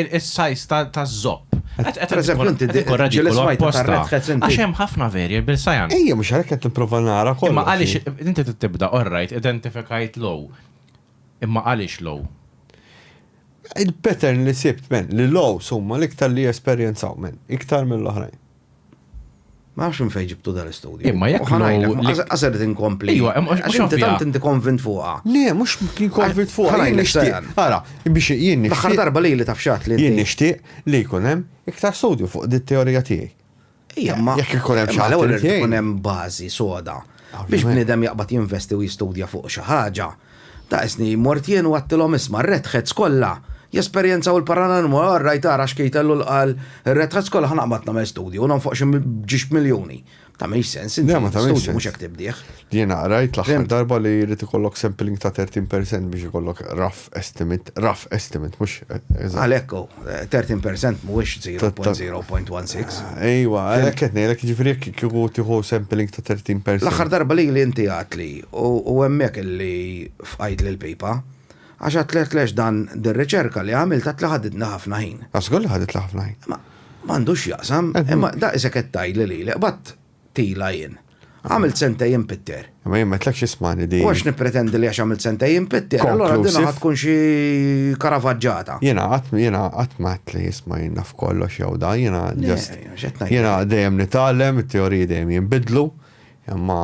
is-size taż-zopp. Per eżempju, inti ġieli smajt Għax hemm ħafna variables sajan. Ejja, mhux għalhekk qed nipprova nara kollox. Imma għaliex inti trid tibda all right, identifikajt low. Imma għaliex low? Il-pattern li sibt men, li low huma l-iktar li jesperjenzaw men, iktar mill-oħrajn. Ma nafx minn fejn ġibtu dal-istudju. Imma jekk Qas irid inkompli. Iva, għax inti tant inti konvint fuqha. Le, mhux kien konvint fuqha. Jien nixtieq. Ara, biex jien nixtieq. L-aħħar darba lili taf x'għedt li Jien nixtieq li jkun hemm iktar studju fuq dit-teorija tiegħi. Ija, ma jekk ikun hemm xi ħadd. L-ewwel irid ikun hemm bażi soda biex bniedem jaqbad jinvesti u jistudja fuq xi ħaġa. Ta' isni mort jien u għedtilhom isma' r-red heads kollha jesperjenzaw il-paranormal, all right ara x'kejtellu l-qal, ir-red heads kollha ħa naqbad nagħmel studju u nonfoq xi ġiex miljuni. Ma tagħmilx sens, inti Le, ma tagħmilx studju sens. mhux hekk tibdih. Jiena qrajt l-aħħar Fhimt? darba li jrid ikollok sampling ta' 13% biex ikollok rough estimate, rough estimate, mhux eżatt. Għalhekk hu, 13% mhuwiex 0.0.16. Ejwa, għalhekk qed ngħidlek jiġifieri jekk kieku tieħu sampling ta' 13%. L-aħħar darba lili inti għedtli U hemmhekk illi fqajtli l-pipa. Għax għedtli għedtli għax dan dir-riċerka li għamilt għedtli ħaditni ħafna ħin. Għax żgur li ħaditli ħafna ħin. Imma m'għandux x'jaqsam, imma da isek qed tgħidli lili, qbadt tila jien. Għamilt sentejn impitter. Imma jien m'għedtlekx ismagħni di. U għax nippretendi li għax għamilt sentejn impitter, allura din ħa tkun xi karavaġġata. Jiena qatt jiena qatt ma għedtli isma' jien naf kollox jew da, jiena just. Jiena dejjem nitgħallem, it-teoriji dejjem jinbidlu, imma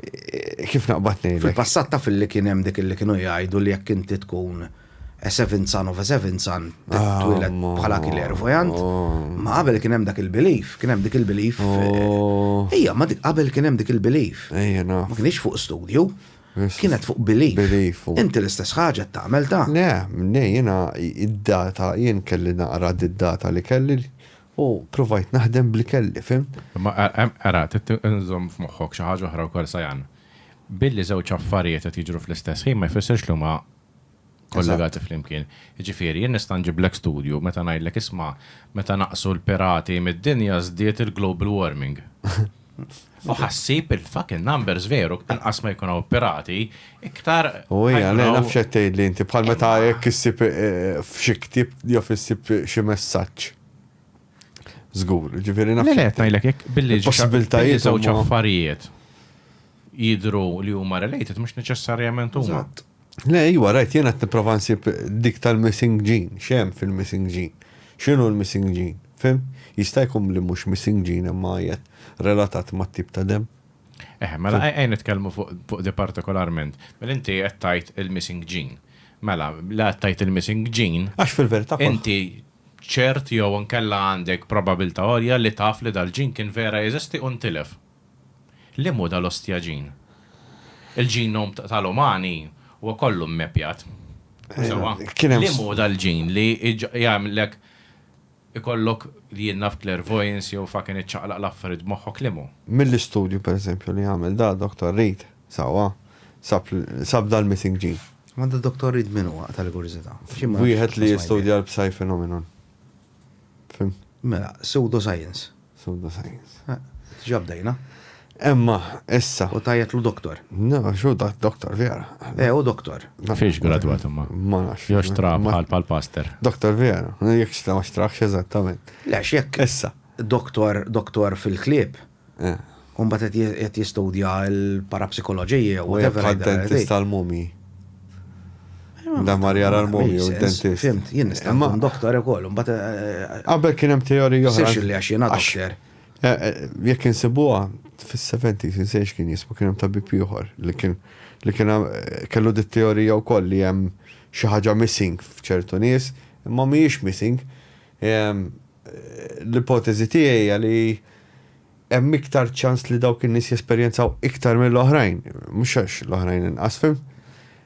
Kif naqbad ngħidlek? Fil-passat taf illi kien hemm dik illi kienu jgħidu li jekk inti tkun a seventh son of a seventh son titwieled bħala clairvoyant. Ma qabel kien hemm dak il-belief, kien hemm dik il-belief. Ejja, ma dik qabel kien hemm dik il-belief. Ejja, naf. Ma kienx fuq studju. Kienet fuq belief. Belief. Inti l-istess ħaġa tagħmel ta'. Le, le, jiena id-data, jien kelli naqra d-data li kelli U provajt naħdem bli kelli, fhimt? Imma ara, trid inżomm f'moħħok xi ħaġa oħra wkoll Sajan. Billi żewġ affarijiet qed jiġru fl-istess ħin ma jfissirx li huma kollegati flimkien. Jiġifieri, jien nista' nġiblek studju meta ngħidlek isma' meta naqsu l-pirati mid-dinja żdied il-global warming. U ħa ssib il-fucking numbers veru, inqas ma jkun hawn pirati, iktar. U hija, le naf x'qed tgħidli inti bħal meta jekk issib f'xi ktieb jew issib xi messaġġ. Żgur, ġifieri naf. Le, le, qed ngħidlek jekk billi possibiltajiet żewġ affarijiet jidhru li huma related mhux neċessarjament huma. Le, iwa, rajt, jiena qed nipprova nsib dik tal-missing gene, x'hemm fil-missing gene? X'inhu l-missing gene? Fim? Jista' jkun li mhux missing gene imma qiegħed relatat mat-tip ta' demm. Eħe, mela ejja nitkellmu fuq di partikolarment. Mela inti qed tgħid il-missing gene. Mela, la qed tgħid il-missing gene. Għax fil-verità. Inti ċert jew inkella għandek probabilità għolja li taf li dal-ġin kien vera jeżisti u ntilef. Liem hu dal-ostja ġin? Il-ġenom tal-umani huwa kollu mmeppjat. Sewwa? Liem hu dal-ġin li jagħmlek. Ikollok li jien naf clairvoyance jew fucking iċċaqlaq l-affarijiet b'moħħok liema hu. Mill-istudju pereżempju li għamel da Dottor Reid, sewwa, sab sab dal-missing gene. Ma da Dottor Reid min huwa tal-kurżità? Wieħed li jistudja l-psi phenomenon. Fhimt? Mela, pseudoscience. Pseudoscience. Diġà bdejna. Imma, issa. U tgħajjatlu doktor. No, xu da doktor vera. Eh, u doktor. Fiex gradwat imma. Ma nafx. Jew xtra bħal bħal pastor. Doktor vera. Jekk xtra ma xtrax eżattament. Le, jekk. Issa. Doktor, doktor fil-klieb. Eh. U mbagħad qed jistudja l-parapsikoloġija u whatever. Bħal dentist tal-mumi. Da mar jara l-mumi u dentist. Fimt, jien nista' nkun doktor ukoll, mbagħad. Eh, Qabel kien hemm teorija oħra. Sirx li għax jiena doktor. Jekk insibuha fis-70s insejx kien jismu kien hemm tabib ieħor li kien li kien kellu dit teorija wkoll li hemm xi ħaġa missing f'ċertu nies, imma mhijiex missing. L-ipoteżi tiegħi hija li hemm iktar ċans li dawk in-nies jesperjenzaw iktar mill-oħrajn, mhux għax l-oħrajn inqas, fhimt?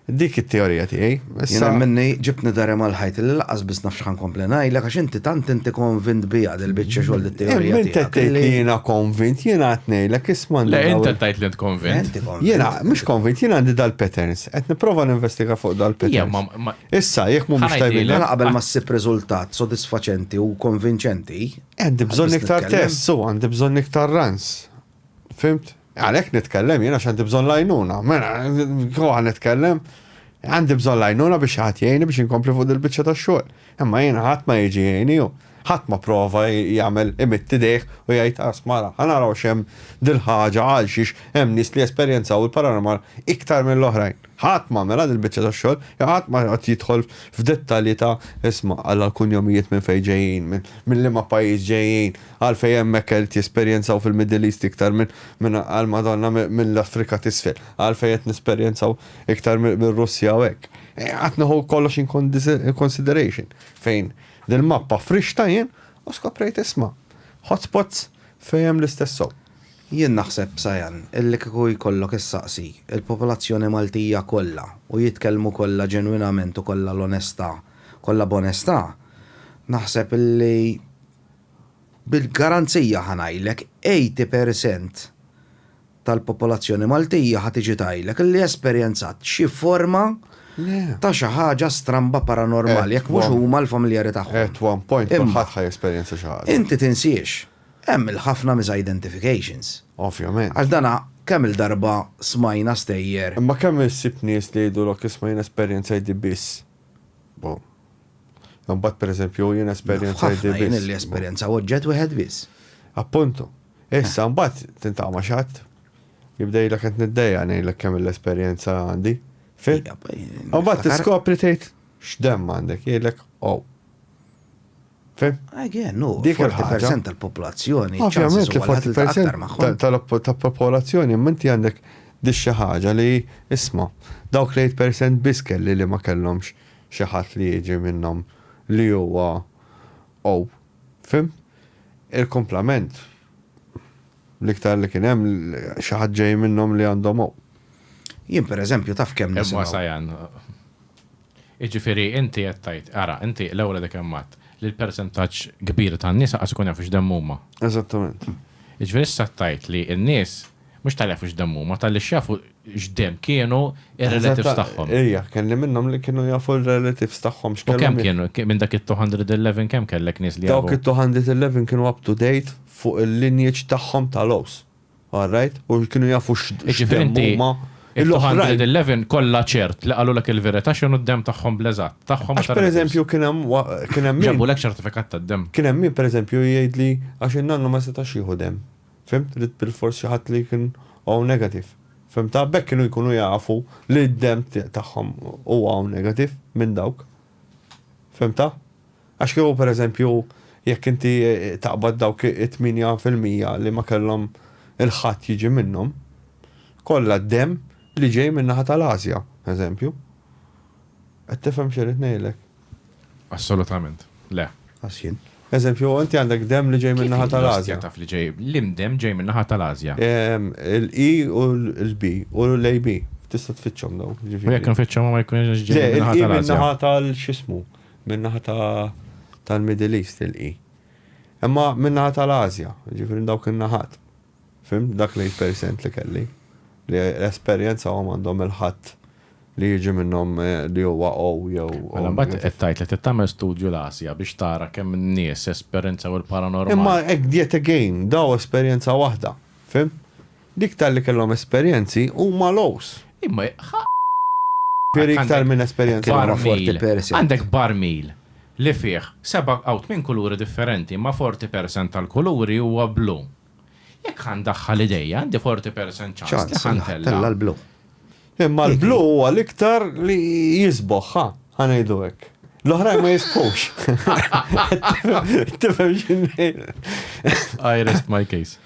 Dik it-teorija tiegħi. Jiena minni ġibtni dari mal-ħajt li lanqas biss naf x'ħa nkompli ngħidlek għax inti tant inti konvint biha dil-biċċa xogħol dit-teorija tiegħek. Int qed tgħid li jiena konvint, jiena qed ngħidlek isma' Le int qed tgħid li int konvint. Jiena mhux konvint, jiena għandi dal-patterns, qed nipprova ninvestiga fuq dal-patterns. Issa jekk mhumiex tajbin. Mela qabel ma ssib riżultat sodisfaċenti u konvinċenti. Għandi bżonn iktar tests u għandi bżonn iktar runs. Fhimt? Għalhekk nitkellem jien għax għandi bżonn l-għajnuna. Mela, kieku nitkellem, għandi bżonn l-għajnuna biex xi ħadd jgħinni biex inkompli fuq dil-biċċa tax-xogħol. Imma jien ħadd ma jiġi jgħinni hu. Ħadd ma prova jagħmel imidd idejh u jgħid asma' ara, ħa naraw x'hemm dil-ħaġa għal xiex hemm nies li jesperjenzaw il-paranormal iktar mill-oħrajn. Ħadd ma għamilha dil-biċċa tax-xogħol, jew ħadd ma qed jidħol f'dettalji ta' isma' alla l-kunjomijiet minn fejn ġejjin, minn liema pajjiż ġejjin, Għalfejn hemmhekk qed jesperjenzaw fil-Middle East iktar minn minn għall-Madonna mill-Afrika t'Isfel? Għalfejn qed nesperjenzaw iktar mir-Russja u hekk? Qed nieħu kollox in consideration fejn dil-mappa frixtha jien u skoprejt isma' hotspots fejn hemm l-istess sew. Jien naħseb, Sayan, illi kieku jkollok issaqsi l-popolazzjoni Maltija kollha u jitkellmu kollha ġenwinament u kollha l-onestà, kollha b'onestà, naħseb illi Bil-garanzija ħa ngħidlek 80 percent tal-popolazzjoni Maltija ħa tiġi tgħidlek li esperjenzat xi forma ta' xi ħaġa stramba paranormali, jekk mhux huma l-familjari tagħhom. At one point kulħadd ħa jesperjenza xi ħaġa. Inti tinsiex, hemm il-ħafna misidentifications. Ovvjament. Għax dana kemm-il darba smajna stejjer. Imma kemm issib nies li jgħidulok isma' jien esperjenzajt di biss. Boom. Imbagħad pereżempju jien esperjenzajt di biss. Jien li esperjenza oġġett wieħed biss. Appuntu. Issa mbagħad tintaqa' ma' xi ħadd jibda jgħidlek qed niddejja ngħidlek kemm l-esperjenza għandi. Fim? Mbagħad tiskopri tgħid x'demm għandek jgħidlek oh. Fim? Again, no, 40% tal-popolazzjoni. Ovvjament li 40% tal-popolazzjoni, imma inti għandek di xi ħaġa li isma' dawk l-8% biss kelli li ma kellhomx xi ħadd li jiġi minnhom li huwa O. Fhimt? Il-kumplament l-iktar li kien hemm xi ħadd ġej minnhom li għandhom O. Jien pereżempju taf kemm nisimgħu. Imma Sajan, jiġifieri inti qed tgħid, ara, inti l-ewwel għadek kemm għedt li l-persentaġġ kbir tan-nies lanqas ikun jafu x'demm huma. Eżattament. Jiġifieri issa tgħid li n-nies Mhux talli jafu x'demm huma, talli x'jafu x'demm kienu ir-relatives tagħhom. Ejja, kelli minnhom li kienu jafu r-relatives tagħhom x'kellhom. U kemm kienu, minn dak it-211 kemm kellek nies li jafu? Dawk it-211 kienu up to date fuq il-lineage tagħhom tal-Ows. All right? U kienu jafu x'demm huma. Il-211 kollha ċert li qalulek il-verità x'inhu d-demm tagħhom bl-eżatt. Tagħhom u Għax pereżempju kien hemm kien hemm min. Ġabulek ċertifikat tad-demm. Kien hemm min pereżempju jgħidli għax in-nannu ma setax jieħu demm. Fhimt? Ried bilfors xi ħadd li kien O negative. Fhimtha? B'hekk kienu jkunu jafu li d-demm tagħhom huwa O negative minn dawk. Fhimtha? Għax kieku pereżempju jekk inti taqbad dawk it-8% li ma kellhom il-ħadd jiġi minnhom, kollha demm li ġej min-naħa tal-Asja, eżempju. Qed tifhem xi rrid ngħidlek? Assolutament. Le. Għax jien. Eżempju, inti għandek demm li ġej min-naħa tal-Asja. Taf li ġej, lim demm ġej min-naħa tal-Asja? Il-E u l-B u l-AB. Tista' tfittxhom dawk. U jekk nfittxhom ma jkunx ġej min-naħa tal-Asja. Le, il-E min-naħa tal-x'ismu, min-naħa tal-Middle East il-E. Imma min-naħa tal-Asja, ġifieri dawk in-naħat. Fhimt? Dak l-8% li kelli. Li esperjenzawhom għandhom il-ħadd li jiġi minnhom li huwa O jew O. Mela mbagħad qed tgħid li trid tagħmel studju l-Asja biex tara kemm nies esperjenzaw il-paranormal. Imma yet again, daw esperjenza waħda. Fhimt? L-iktar li kellhom esperjenzi huma l-O's. Imma Ġifieri iktar minn esperjenza waħda. Għandek barmil li fih seba' aw tmien kuluri differenti imma 40% tal-kuluri huwa blu. Jekk ħa ndaħħal idejja għandi 40% ċans li ħa ntella' l-blu. Imma l-blu huwa l-iktar li jisboħ, ħa, ħa ngħidu hekk. L-oħrajn ma jisbħux. Tifhem x'inhi. I rest my case.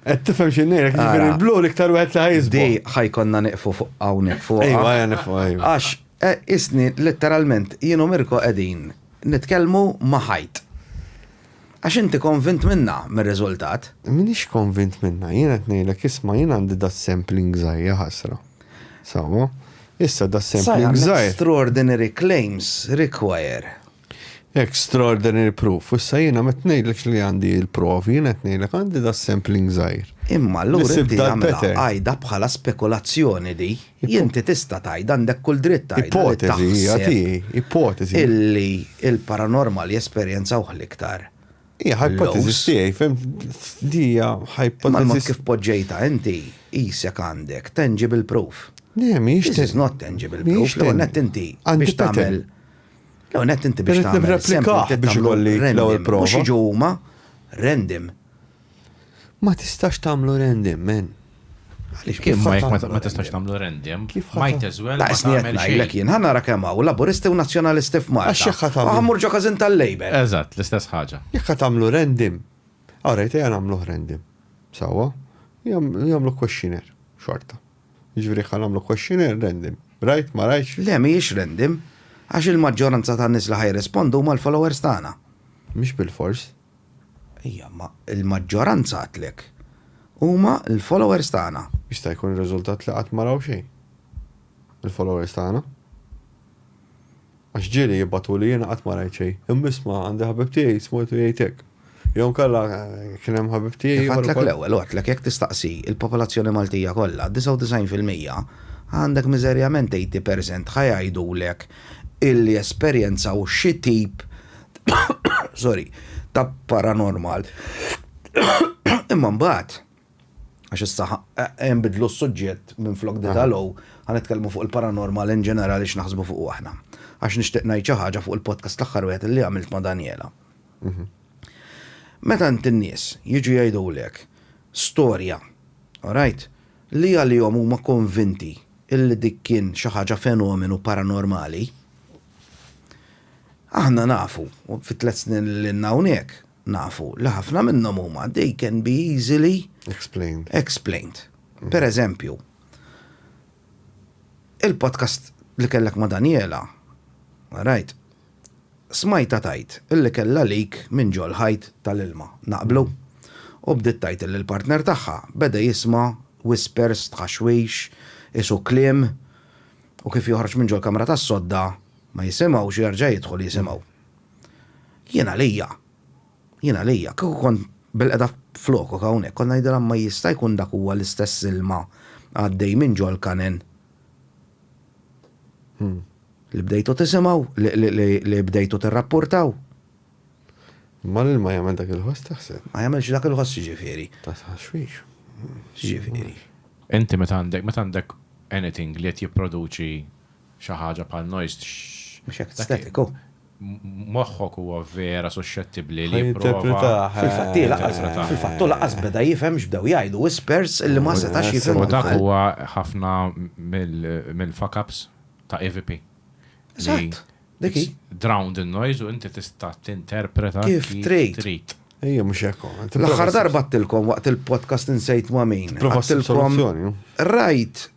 Qed tifhem xi ngħidlek, jiġifieri l-blu l-iktar wieħed li ħajisbu. Di ħajkonna nieqfu fuq hawnhekk fuq. Ejwa, ejja nieqfu, ejwa. Għax eh, isni letteralment jien u Mirko qegħdin nitkellmu ma' ħajt. Għax inti konvint minna mir-riżultat. Minix konvint minna, jien qed ngħidlek isma' jien għandi da sampling żgħir ja ħasra. Sewwa? Issa da sampling żgħir. Extraordinary claims require Extraordinary proof. Issa jiena ma ngħidlekx li għandi l-provi, jiena qed ngħidlek għandi da sampling żgħir. Imma allura inti għamilha għajda bħala spekulazzjoni di. Inti tista' tgħid għandek kull dritt tgħidha. Ipotezi hija tiegħi, ipotezi. Illi il-paranormal jesperjenzawh l-iktar. Hija hypothesis tiegħi, fhimt? Di hija hypothesis. Ma l-mod kif poġġejtha inti qisek għandek tangible proof. Le, mhijiex. This is not tangible proof. L-ewwel nett inti biex tagħmel L-ewwel nett inti biex tagħmel. Nirreplikah biex ikolli l-ewwel prova. Mhux jiġu huma random. Ma tistax tagħmlu random, man. Għaliex kif ma jekk ma tistax tagħmlu random, might as well. Ma tagħmel xejn. Jien ħa nara kemm hawn Laburisti u Nazzjonalisti f'Malta. Għax jekk ħa tagħmlu. Ħa mmur ġo każin tal-Labour. Eżatt, l-istess ħaġa. Jekk ħa tagħmlu random. All right, ejja nagħmluh random. Sewwa? Jagħmlu questionnaire, xorta. Jiġifieri ħa nagħmlu questionnaire random. Rajt, ma rajtx? Le mhijiex random, għax il-maġġoranza tan-nies li ħa jirrispondu huma l-followers tagħna. Mhix bilfors. Ejja, ma l-maġġoranza għedtlek huma l-followers tagħna. Jista' jkun ir-riżultat li qatt ma raw xejn. Il-followers tagħna. Għax ġieli jibgħatuli jiena qatt ma rajt xejn. Imma isma' għandi ħabib tiegħi smajtu jgħid hekk. Jew inkella kien hemm ħabib tiegħi Kif għedtlek l-ewwel, u għedtlek jekk tistaqsi l-popolazzjoni Maltija kollha, 99% għandek miżerjament 80% ħa jgħidulek illi esperjenzaw xi tip sorry, ta' paranormal. Imma mbagħad għax issa nbidlu s-suġġett minflok di tal-O, ħa nitkellmu fuq il-paranormal in ġenerali x'naħsbu fuqu aħna. Għax nixtieq ngħid xi ħaġa fuq il-podcast l-aħħar wieħed li għamilt ma' Daniela. Meta inti n-nies jiġu jgħidulek storja, alright, li għalihom huma konvinti illi dik kien xi ħaġa fenomenu paranormali, aħna nafu, u fit-tlet snin li ilna hawnhekk, nafu li ħafna minnhom huma they can be easily explained. Explained. Per eżempju, il-podcast li kellek ma' Daniela, right, smajtha tgħid illi kellha leak minn ġol-ħajt tal-ilma, naqblu? U bdiet tgħid illi l-partner tagħha beda jisma' whispers, tħaxwix, qisu kliem, u kif joħroġ minn ġol-kamra tas-sodda ma jisimgħux u jerġa' jidħol jisimgħu. Jien għalija, jien għalija, kieku kont bilqiegħda flokok hawnhekk, kont ngħidilha ma jista' jkun dak huwa l-istess ilma għaddej minn ġol-kanen. Li bdejtu tisimgħu, li bdejtu tirrappurtaw. Imma l-ilma jagħmel dak il-ħoss taħseb? Ma jagħmilx dak il-ħoss jiġifieri. Ta' tħaxwix. Jiġifieri. Inti meta għandek meta għandek anything li qed jipproduċi xi ħaġa bħal noise. Mhux hekk statiku. Moħħok huwa vera suxxettibbli li jipprova. Fil-fatt hi lanqas fil-fatt hu lanqas beda jifhem x'bdew jgħidu whispers illi ma setax jifhimhom. U dak huwa ħafna mill-fuck-ups ta' EVP. Eżatt, dik hi. Drowned in noise u inti tista' tinterpreta kif trid. Ejja mhux hekk. L-aħħar darba għedtilkom waqt il-podcast insejt ma' min. Prova ssib soluzzjoni. Rajt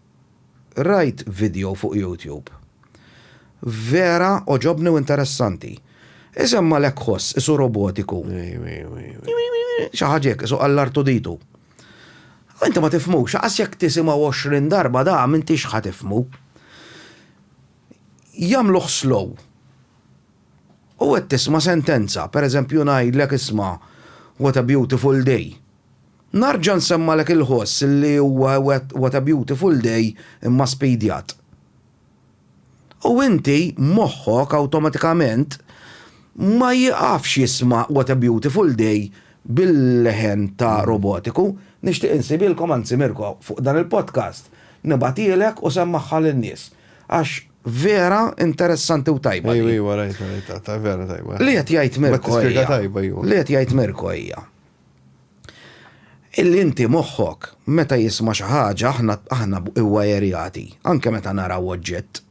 Rajt video fuq YouTube. Vera għoġobni u interessanti. Isemmalek ħoss isu robotiku. Xi ħaġa hekk, isu għall-artuditu. U inti ma tifhmux, aqas jekk tisimgħu 20 darba da m'intix ħa tifhmu. Jagħmluh slow. U qed tisma' sentenza, pereżempju ngħidlek isma' What a beautiful day. Narġa' nsemmalek il-ħoss li huwa What a beautiful day imma speedjat. U inti moħħok awtomatikament ma jieqafx jisma' What a beautiful day bil-leħen ta' robotiku. Nixtieq insibilkom, anzi Mirko, fuq dan il-podcast nibgħatielek u semmagħha lin-nies. Għax vera interessanti u tajba. Ejwa, ejwa, rajta, rajta, vera tajba. Li qed jgħid Mirko. Tispjega tajba, ejwa. Li qed jgħid Mirko hija. Illi inti moħħok meta jisma' xi ħaġa aħna aħna iwwajerjati, anke meta naraw oġġett.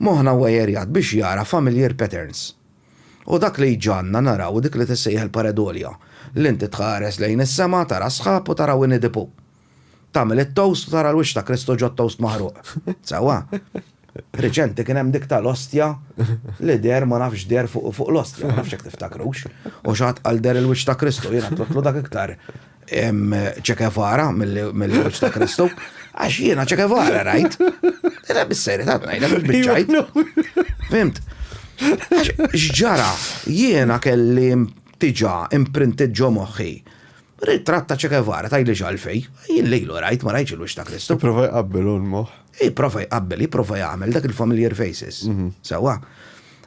Moħħna wwajerjat biex jara familiar patterns. U dak li jġagħalna naraw dik li tissejjaħ il-paredolja, li inti tħares lejn is-sema, tara s-sħab u tara Winnie the Pooh. Tagħmel it-toast u tara l-wiċċ ta' Kristu ġot-toast maħruq. Sewwa? Riċenti kien hemm dik tal-ostja li deher ma nafx deher fuq l-ostja, ma nafx jekk tiftakrux. U xi ħadd qal deher il-wiċċ ta' Kristu, jiena tlobtlu dak iktar Che Guevara mill-wiċċ ta' Kristu. Għax jiena Che Guevara rajt. Era bis-serjetà ngħidlek mhux biċ-ċajt. Fimt? Għax x'ġara? Jiena kelli diġà imprinted ġo moħħi Ritratt ta' Che Guevara, tgħidlix għalfejn. Jien lilu rajt, ma rajtx il-wiċċ ta' Kristu. Jipprova jqabbel hu l-moħħ. Jipprova jqabbel, jipprova jagħmel dak il-familiar faces. Mhm. Sewwa.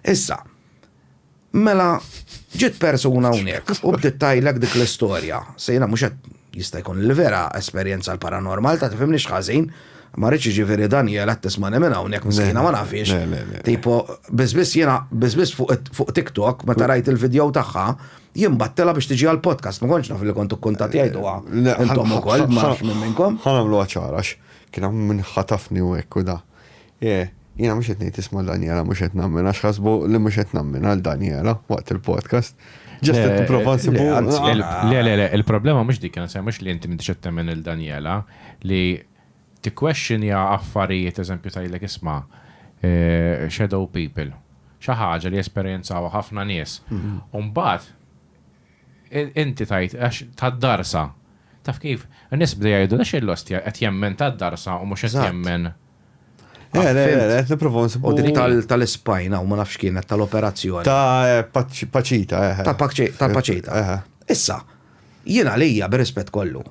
Issa, mela ġiet persuna hawnhekk u bdiet tgħidlek dik l-istorja. Se jiena mhux qed jista' jkun li vera esperjenza l-paranormal ta' tifhimniex ħażin, ma rridx jiġifieri Daniela qed tismani minn hawnhekk miskina ma nafhiex. Tipo, biss biss jiena biss biss fuq TikTok meta rajt il-video tagħha, Jien battilha biex tiġi għall-podcast, ma kontx naf li kontu kkuntattjajtuha intom ukoll, ma nafx minn minnkom. Ħa nagħmluha ċara għax kien hawn min ħatafni u hekk u da. Jiena mhux qed ngħid isma' Daniela mhux qed nammen għax ħasbu li mhux qed nammen għal Daniela waqt il-podcast. Just qed nipprova nsibu. Le, le, le, il-problema mhux dik, mhux li inti m'intix qed temmen lil Daniela, li tikkwexxinja affarijiet eżempju tgħidlek isma' shadow people, xi ħaġa li jesperjenzawha ħafna nies. U mbagħad inti tgħid għax tad-darsa. Taf kif? In-nies bdew jgħidu għax il-ostja qed jemmen tad-darsa u mhux qed jemmen. Le, le, le, qed nipprova nsibu. U dik tal-ispajna u ma nafx kienet tal-operazzjoni. Ta' Paċita, eh. Ta' Paċita. Issa, jien għalija bir-rispett kollu.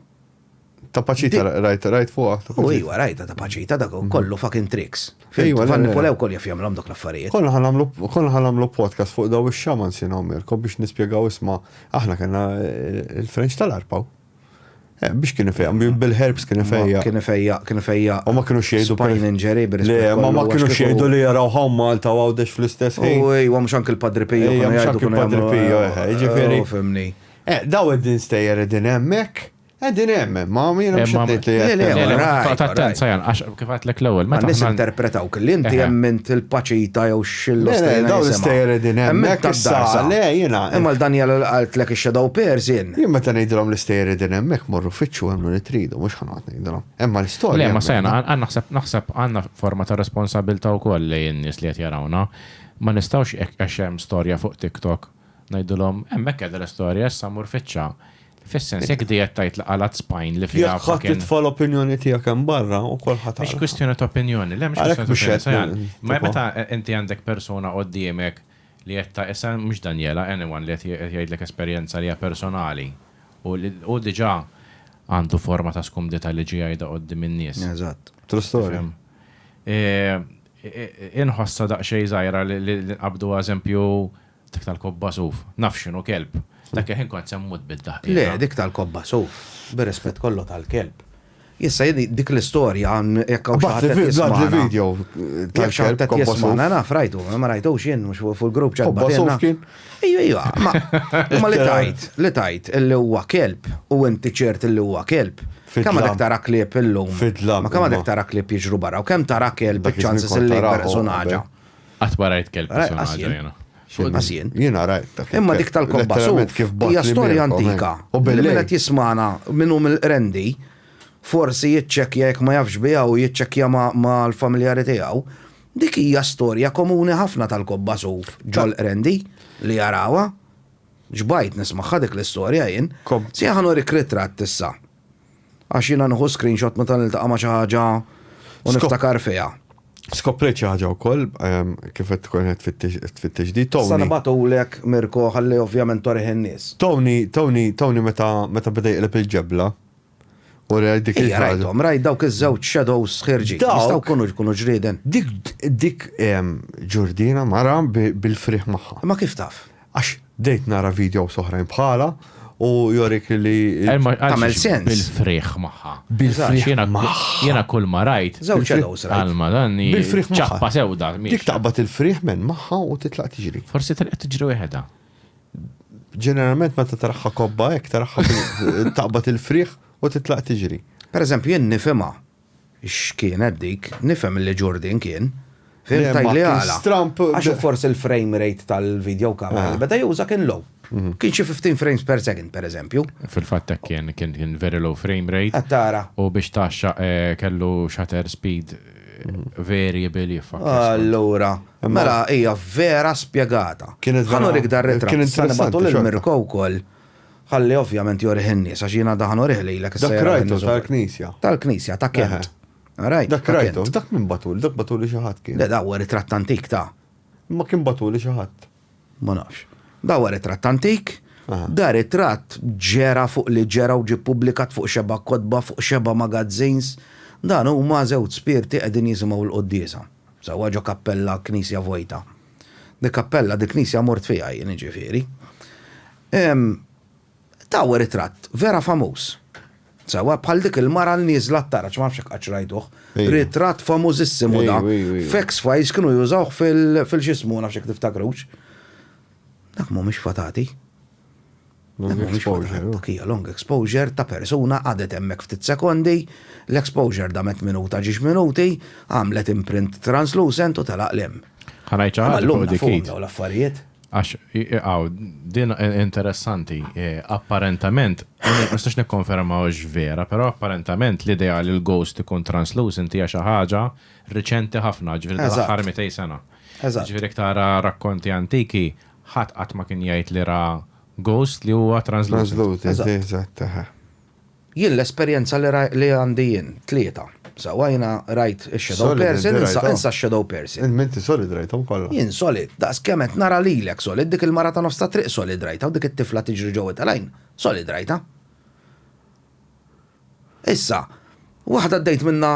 Ta' Paċita rajt rajt fuqha. U iwa rajta ta' Paċita dak mhm. kollu fucking tricks. Iwa, Van Nipolew koll jaf jagħmlhom dak l-affarijiet. Konna ħanamlu konna ħanamlu podcast fuq daw ix-xaman sina Mirko biex nispjegaw isma' aħna kellna eh, il-French tal-arpaw. Eh, biex kien ifejja, bil-herbs kien ifejja. Kien ifejja, kien ifejja. U ma kienu jgħidu. Spine injury, Le, ma ma kienu jgħidu li jaraw hawn Malta u Għawdex fl-istess ħin. U ejwa mhux anke l-Padri Pio. Mhux anke l-Padri Pio, eh, ġifieri. Fimni. Eh, daw qegħdin stejjer qegħdin hemmhekk, qegħdin hemm, ma jiena mhux qed ngħid li Le, le, le, toqgħod attent Sajan, għax kif għedtlek l-ewwel, meta Nies interpretawk li inti emmint il-paċita jew x'illu Le, le, dawn l-istejjer qegħdin hemmhekk issa, le, jiena. Imma l-Daniel li qaltlek ix-shadow person. Jien meta ngħidilhom l-istejjer qegħdin hemmhekk morru fittxu emmnu li tridu, mhux ħa noqgħod ngħidilhom. Imma l-istorja. Le, ma Sajan, naħseb naħseb għandna forma ta' responsabilità wkoll lejn in-nies li qed jarawna. Ma nistgħux għax hemm storja fuq TikTok Ngħidulhom, hemmhekk qiegħda l-istorja, issa mur fittxha. Fis-sens, jekk di qed tgħid li qalgħet spine li fiha Jekk ħadd titfa' l-opinjoni tiegħek hemm barra ukoll ħa tara. Mhix kwistjoni ta' opinjoni, le mhix kwistjoni ta' opinjoni, Sajan. Ma meta inti għandek persuna quddiemek li qed ta' issa mhux Daniela, anyone li qed jgħidlek esperjenza li hija personali u li hu diġà għandu forma ta' skumdità li ġie jgħidha quddiem in-nies. Eżatt. True story. Inħossha daqsxejn żgħira li nqabbdu eżempju Dik tal-kobba suf. Naf x'inhu kelb. Dak il-ħin kont se mmut bid-daħq jiena. Le, dik tal-kobba suf. Bir-rispett kollu tal-kelb. Issa jien dik l-istorja jekk hawn xi ħadd qed jismagħna. Bagħatli video tal-kelb kobba suf. Naf rajtu, ma rajtux jien mhux fuq il-group chat. Kobba suf kien? Ejja, ejja, ma li tajt, li tajt illi huwa kelb u inti ċert illi huwa kelb. Kemm għadek tara klieb illum? Ma kemm għadek tara klieb jiġru barra u kemm tara kelb iċ-chances illi jberqsu nagħġa? Qatt ma rajt kelb personaġġ jiena. Lanqas jien. Jiena rajt. Imma dik tal-kobba suf hija storja antika. U billi qed jismana min hu mill-Qrendi, forsi jiċċekkja jekk ma jafx biha u jiċċekkja mal-familjari tiegħu. Dik hija storja komuni ħafna tal-kobba suf ġol-Qrendi li jarawha. Ġbajt nismagħha dik l-istorja jien. Sija ħa nurik ritratt issa. Għax jiena nieħu screenshot meta niltaqa' ma' xi ħaġa u niftakar fiha. Skoprejt xi ħaġa wkoll ehm, kif qed tkun qed tfittex di Tony. Sa nibgħatulek Mirko ħalli ovvjament torih in-nies. Tony, Tony, Tony meta meta beda jqleb il-ġebla u rajt dik il Rajthom, rajt dawk iż-żewġ shadows ħirġin. Jistgħu jkunu jkunu ġrieden. Dik dik ehm, ġurdina mara bil-friħ magħha. Ma kif taf? Għax bdejt nara videos oħrajn bħalha u jorik li. Tagħmel sens. Bil-frieħ magħha. Bil-frieħ magħha. Jiena kull ma rajt. Żewġ shadows rajt. Għalma dan. Bil-frieħ magħha. Ċappa sewda. Dik taqbad il-frieħ men magħha u titlaq tiġri. Forsi telqet tiġri weħedha. Ġeneralment meta taraħħa kobba hekk taraħħa taqbad il-frieħ u titlaq tiġri. Per eżempju jien nifhimha X'kienet dik? Nifhem li Ġurdien kien. Fhimt tgħidli għala? Għax forsi l-frame rate tal-video camera li beda juża kien low. Kien xi 15 frames per second, per eżempju. Fil-fatt hekk kien, kien very low frame rate. Qed tara. U biex tgħaxxaq kellu shutter speed variable jiffa. Allura, mela hija vera spjegata. Ħa nurik dar-ritratt. Issa nibgħatu lil Mirko wkoll. Ħalli ovvjament jorih in-nies għax jiena daħan urih lilek issa. Dak rajtu tal-knisja. Tal-knisja ta' Kent. Rajt. Dak rajtu, dak minn batuli, dak batuli xi ħadd kien. Le da huwa ritratt antik ta'. Ma kien batuli xi ħadd. Ma nafx. Da huwa ritratt antik. Da ritratt ġera fuq li ġera u ġie ppubblikat fuq xeba kotba, fuq xeba magazzins. Dan huma żewġ spirti qegħdin jisimgħu l-quddiesa. Sewwa ġo kappella knisja vojta. Di kappella, di knisja mort fiha jien jiġifieri. Ta' huwa ritratt vera famuż. Sewwa bħal dik il-mara l-nieżla t-taraġ, ma nafx jekk qattx rajtuh. Ritratt famużissimu da. F'X-Files kienu jużawh fil-x'ismu, ma nafx jekk tiftakrux. Dak mhumiex fatati. Long exposure. Dak hija long exposure ta' persuna qagħdet hemmhekk ftit sekondi, l-exposure damet minuta ġiex minuti, għamlet imprint translucent u telaq 'l hemm. Ħa ngħid xi ħaġa fuq dik. Imma llum dawn l-affarijiet. Għax, hawn, din interessanti, apparentament, ma nistax nikkonferma hux vera, però apparentament l-idea li l-ghost ikun translucent hija xi ħaġa riċenti ħafna, ġifieri tal-aħħar 200 sena. Ġifieri jekk tara rakkonti antiki, ħadd qatt ma kien jgħid li ra ghost li huwa translucent. Translucent, eżatt, eħe. Jien l-esperjenza li li għandi jien, tlieta. Sewwa jiena rajt ix-shadow person, insa insa x-shadow person. Inti solid rajthom kollha. Jien solid, daqs kemm qed nara lilek solid, dik il-mara ta' nofs ta' triq solid rajtha u dik it-tifla tiġri ġewwa tal-għajn, solid rajtha. Issa, waħda għaddejt minnha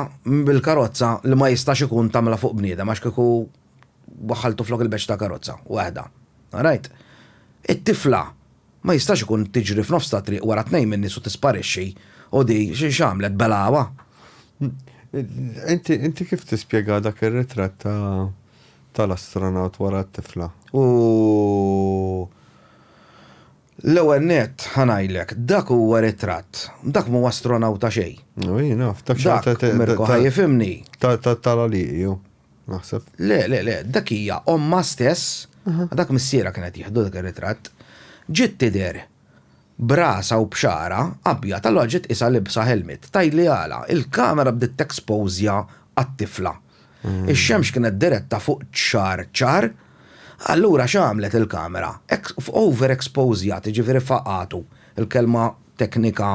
bil-karozza li ma jistax ikun tagħmilha fuq bniedem għax kieku waħħaltu flok il-beċ ta' karozza, waħda. Alright? It-tifla Ma jistax ikun tiġri f'nofs ta' triq wara tnejn min-nies u tisparixxi u di x'għamlet belgħuha? Inti inti kif tispjega dak ir-ritratt ta' tal-astronaut wara t-tifla? U l-ewwel nett ħa ngħidlek, dak huwa ritratt, dak mhu astronawta xejn. U jien naf, dak Dak, Mirko ħa jifhimni. Tal-għalieqi hu. Naħseb. Le, le, le, dak hija ommha stess, dak missierha kien qed jieħdu dak ir-ritratt, ġiet tidher b'rasha u b'xagħarha abjad, allura ġiet qisha libsa helmet. Tgħidli għala, il-kamera bdiet texpożja għat-tifla. Ix-xemx kienet diretta fuq ċar ċar, allura x'għamlet il-kamera? Over expożjat, jiġifieri faqgħatu, il-kelma teknika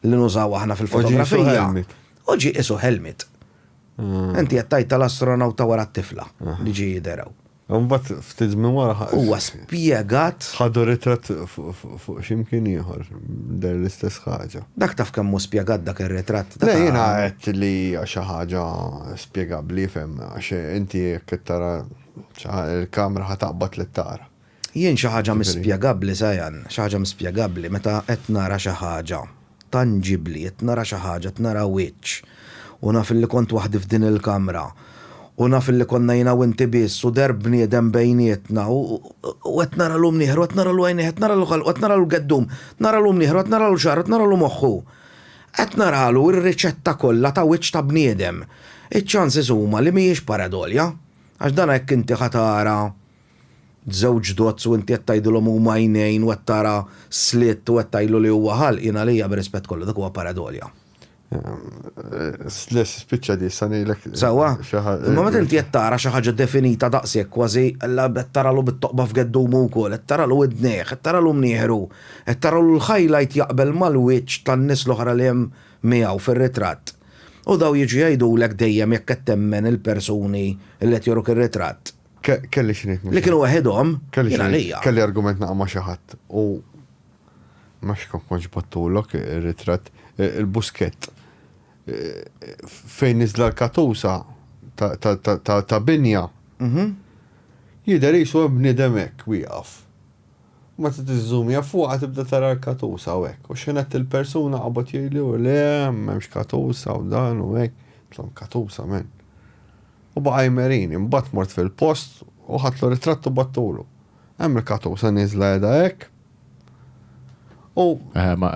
li nużaw aħna fil-fotografija. U ġie qisu helmet. Inti qed tgħid tal-astronaut ta' wara t-tifla li ġie jidher hawn. Imbagħad ftit żmien wara Huwa spjegat. Ħadu ritratt fuq xi mkien ieħor deher l-istess ħaġa. Dak taf kemm hu spjegat dak ir-ritratt. Le jiena għedt li hija xi ħaġa spjegabbli fhem għax inti jekk qed tara il-kamra ħa taqbad li tara. Jien xi ħaġa mhix spjegabbli, Sayan, xi ħaġa mhix spjegabbli meta qed nara xi ħaġa tanġibbli, qed nara xi ħaġa, qed nara wiċċ u naf illi kont waħdi f'din il-kamra u naf illi konna jiena u inti biss u deher bniedem bejnietna u qed naralu mnieħru, qed naralu għajnejh, qed naralu ħalqu, qed naralu l-geddum, qed naralu mnieħru, qed naralu xagħru, qed naralu moħħu. Qed naralu r-riċetta kollha ta' wiċċ ta' bniedem. Iċ-chances huma li mhijiex paredolja. Għax dan jekk inti ħa tara żewġ dots u inti qed tgħidilhom huma għajnejn u qed tara slit u qed tgħidlu li huwa ħalq, jien għalija b'rispett kollu dak huwa paradolja. Le, spiċċa di, issa ngħidlek. Sewwa? Imma meta inti qed tara xi ħaġa definita daqshekk kważi alla qed taralu bit-toqba f'geddumu wkoll, qed taralu widnejh, qed taralu mnieħru, qed taralu l-highlight jaqbel mal-wiċċ tan-nies l-oħra li hemm miegħu fir-ritratt. U daw jiġu jgħidulek dejjem jekk qed temmen il-persuni li qed juruk ir-ritratt. Kelli xi ngħid Li kienu weħidhom, jien għalija. Kelli argument naqa' ma' xi ħadd u ma nafx kemm kontx battulok ir-ritratt, il-buskett. Fejn niżla l-katusa ta' binja. Mhm. Jidher qisu hemm bniedem hekk wieqaf. Meta tiżżumja fuqha tibda tara l-katusa u hekk. U x'ħin għedt il-persuna qabad jgħidli u le, m'hemmx katusa u dan u hekk. Għedtlhom katusa man. U baqa' jmerini. Imbagħad mort fil-post u ħadtlu ritratt u bgħattulu. Hemm il-katusa nieżla qiegħda hekk. U. Ma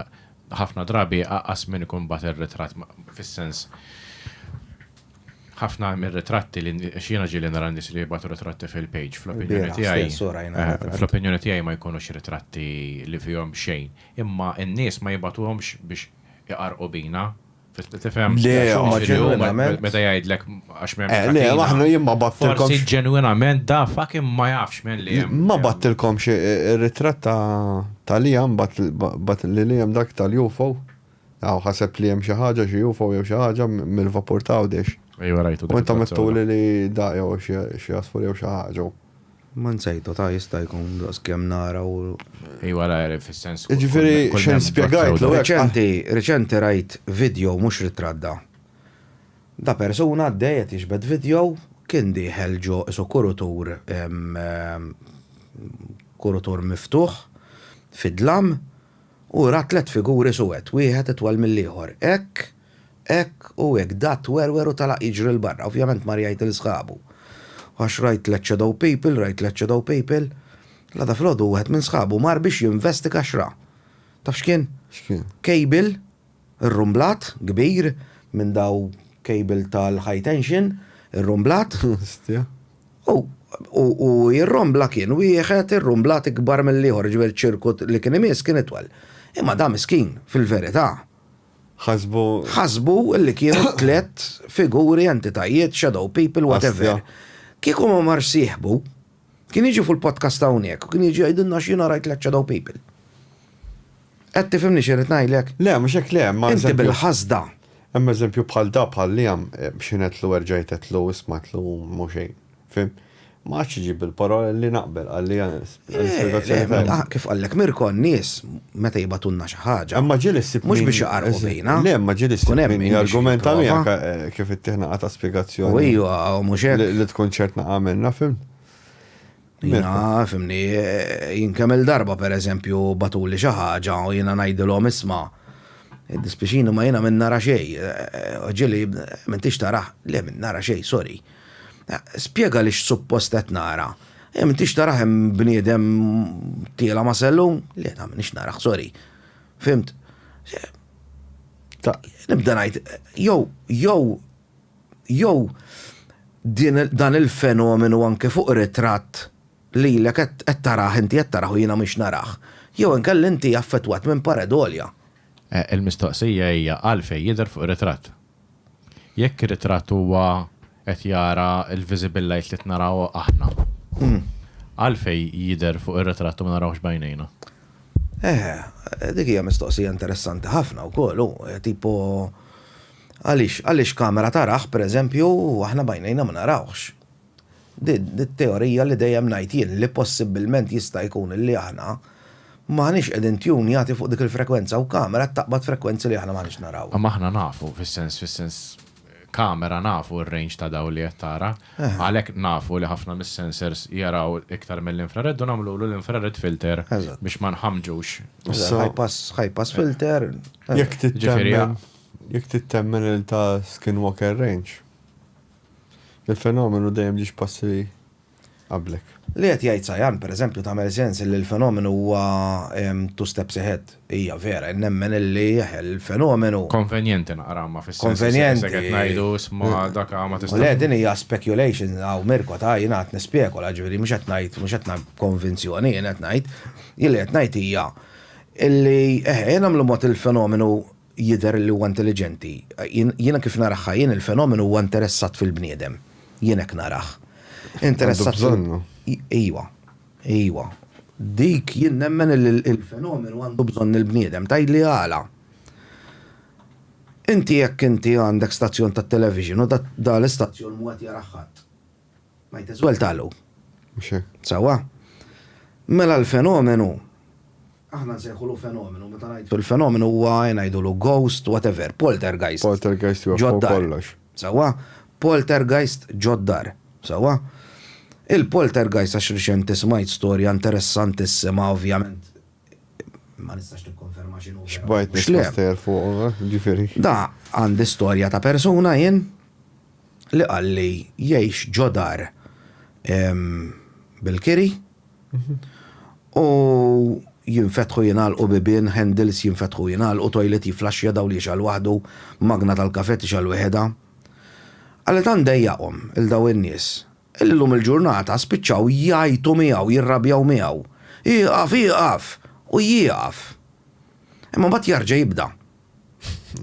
ħafna drabi aqqas min ikun bagħat ir-ritratt fis-sens ħafna mir-ritratti li għax jiena ġieli nara nies li jibgħatu ritratti fil-page, fl-opinjoni tiegħi. Fl-opinjoni tiegħi ma jkunux ritratti li fihom xejn. Imma n-nies ma jibgħatuhomx biex iqarrqu bina. Tifhem? Le, meta jgħidlek għax m'hemmx. Eh, le, aħna jien ma battilkomx. Forsi ġenwinament da fucking ma jafx men li hemm. Ma battilkomx ir-ritratt ta' Liam, bat li Liam dak tal-UFO. Hawn ħaseb li hemm xi ħaġa, xi UFO jew xi ħaġa mill-vapur ta' Għawdex. Ejwa rajtu. U intom għedtuli li da jew xi għasfur jew xi ħaġa. Ma nsejtu ta' jista' jkun daqs kemm nara u. Ejwa la fis-sens. Jiġifieri x'in spjegajtlu hekk. Riċenti, riċenti rajt video mhux ritratt da. Da persuna għaddej qed jiġbed video kien dieħel ġo qisu kurutur kurutur miftuħ fid-dlam Hu ra tlett figuri suwed, wieħed itwal mill-ieħor. Hekk, hekk u hekk. Da twerwer u telaq jiġri 'l barra. Ovvjament mar jgħid 'il sħabu. Għax rajt tlett shadow people, rajt tlett shadow people. L-għada filgħodu wieħed minn sħabu mar biex jinvestiga x'ra. Taf x'kien? X'kien? Cable irrumblat, kbir, minn daw cable tal-high tension, irrumblat. Ostja. U u jirrombla kien wieħed irrumblat ikbar mill-ieħor, jiġifieri ċ-ċirku li kien imiss kien itwal. Imma da miskin, fil-verità. Ħasbu. Ħasbu li kienu tlett figuri, entitajiet, shadow people, whatever. Kieku ma marx sieħbu, kien jiġi fuq il-podcast hawnhekk u kien jiġi jgħidilna x'jiena rajt tliet shadow people. Qed tifhimni xi rrid ngħidlek? Le, mhux hekk le, imma. Inti bil-ħasda. Hemm eżempju bħal da bħal Liam x'ħin għedtlu erġajt għedtlu isma' għedtlu mhu xejn. Fhimt? Ma qagħadx iġib il-parola li naqbel qalli l-ispjegazzjoni tajba. Kif qallek Mirko n-nies meta jibgħatulna xi ħaġa. Imma ġieli ssib Mhux biex iqarrqu bina. Le, imma ġieli ssib min jargumenta miegħek kif ittih naqa' ta' spjegazzjoni. U ejwa, u mhux hekk. Li tkun ċert naqa' minnha, fhimt? Jiena, fimni, jien kemm-il darba per eżempju bagħtuli xi ħaġa u jiena ngħidilhom isma' iddispjaċini ma jiena min nara xejn. Ġieli m'intix tarah? Le min nara xejn, sorry. Spjegali x'suppost qed nara. Eh m'intix tarah hemm bniedem tiela' ma' sellum? Le ta' m'iniex narah, sorry. Fhimt? Nibda ngħid, jew, jew Jew din dan il-fenomenu anke fuq ritratt lilek qed tarah inti qed tarah u jiena mhix narah. Jew inkella inti affettwat minn paredolja. Il-mistoqsija hija għalfejn jidher fuq ritratt. Jekk ir-ritratt huwa qed jara l-visible light li qed naraw aħna, għalfejn jidher fuq ir-ritratt u ma narawhx b'għajnejna? Eħe, dik hija mistoqsija interessanti ħafna wkoll, hu, tipo Għaliex? Għaliex kamera tarah, per eżempju, u aħna b'għajnejna ma narawhx? Di t-teorija li dejjem ngħid jien li possibbilment jista' jkun li aħna m'aħniex qegħdin tjunjati fuq dik il-frekwenza u kamera taqbad frekwenzi li aħna m'aħniex naraw. Imma aħna nafu, fis-sens, fis-sens kamera nafu r-range ta' dawl li qed tara. Għalhekk nafu li ħafna mis-sensors jaraw iktar mill-infrared u nagħmlulu l-infrared filter biex ma nħammġux. High pass, high pass filter. Jekk tittemmen, jekk tittemmen il ta' Skinwalker Ranch, il-fenomenu dejjem ġiex passi qablek. Li qed jgħid Sayan, per eżempju, tagħmel sens illi l-fenomenu huwa two steps ahead. Hija vera, jien nemmen illi eħe l-fenomenu. Konvenjenti naqra imma fis-sens. Konvenjenti. Qed ngħidu isma' dak ma tista'. Le din hija speculation hawn Mirko ta' jiena qed nispekula, ġifieri mhux qed ngħid mhux qed ngħid b'konvinzjoni jien qed ngħid. Jien li qed ngħid hija Illi, eħe, ejja nagħmlu mod il-fenomenu jidher li huwa intelliġenti. Jiena kif naraha jien il-fenomenu huwa interessat fil-bniedem. Jien hekk narah. Interessat. Għandu bżonnu. Iwa. Iwa. Dik jien nemmen li l-fenomenu għandu bżonn il-bniedem. Tgħidli għala? Inti jekk inti għandek stazzjon tat-television u da l-istazzjon mhu qed jarah ħadd. Might as well tagħlu. Mhux hekk. Sewwa? Mela l-fenomenu, aħna nsejħulu fenomenu, meta ngħidu l-fenomenu huwa ngħidulu ghost, whatever, poltergeist. Poltergeist UFO kollox. Sewwa? Poltergeist ġod-dar. Sewwa? Il-poltergeist għax riċenti smajt storja interessantissima ovvjament ma nistax nikkonferma x'inhu. Xbajt nisma' stejjer fuq, eh, ġifieri. Da għandi storja ta' persuna jien li qalli jgħix ġo dar bil-kiri u jinfetħu jingħalqu bibien, handles jinfetħu jingħalqu, toilet jiflaxxja dawl jixgħal waħdu, magna tal-kafè tixgħal weħedha. Qalli tant dejjaqhom 'il dawn in-nies illi llum il-ġurnata spiċċaw jgħajtu miegħu, jirrabjaw miegħu. Ieqaf, ieqaf! U jieqaf. Imma mbagħad jarġa' jibda.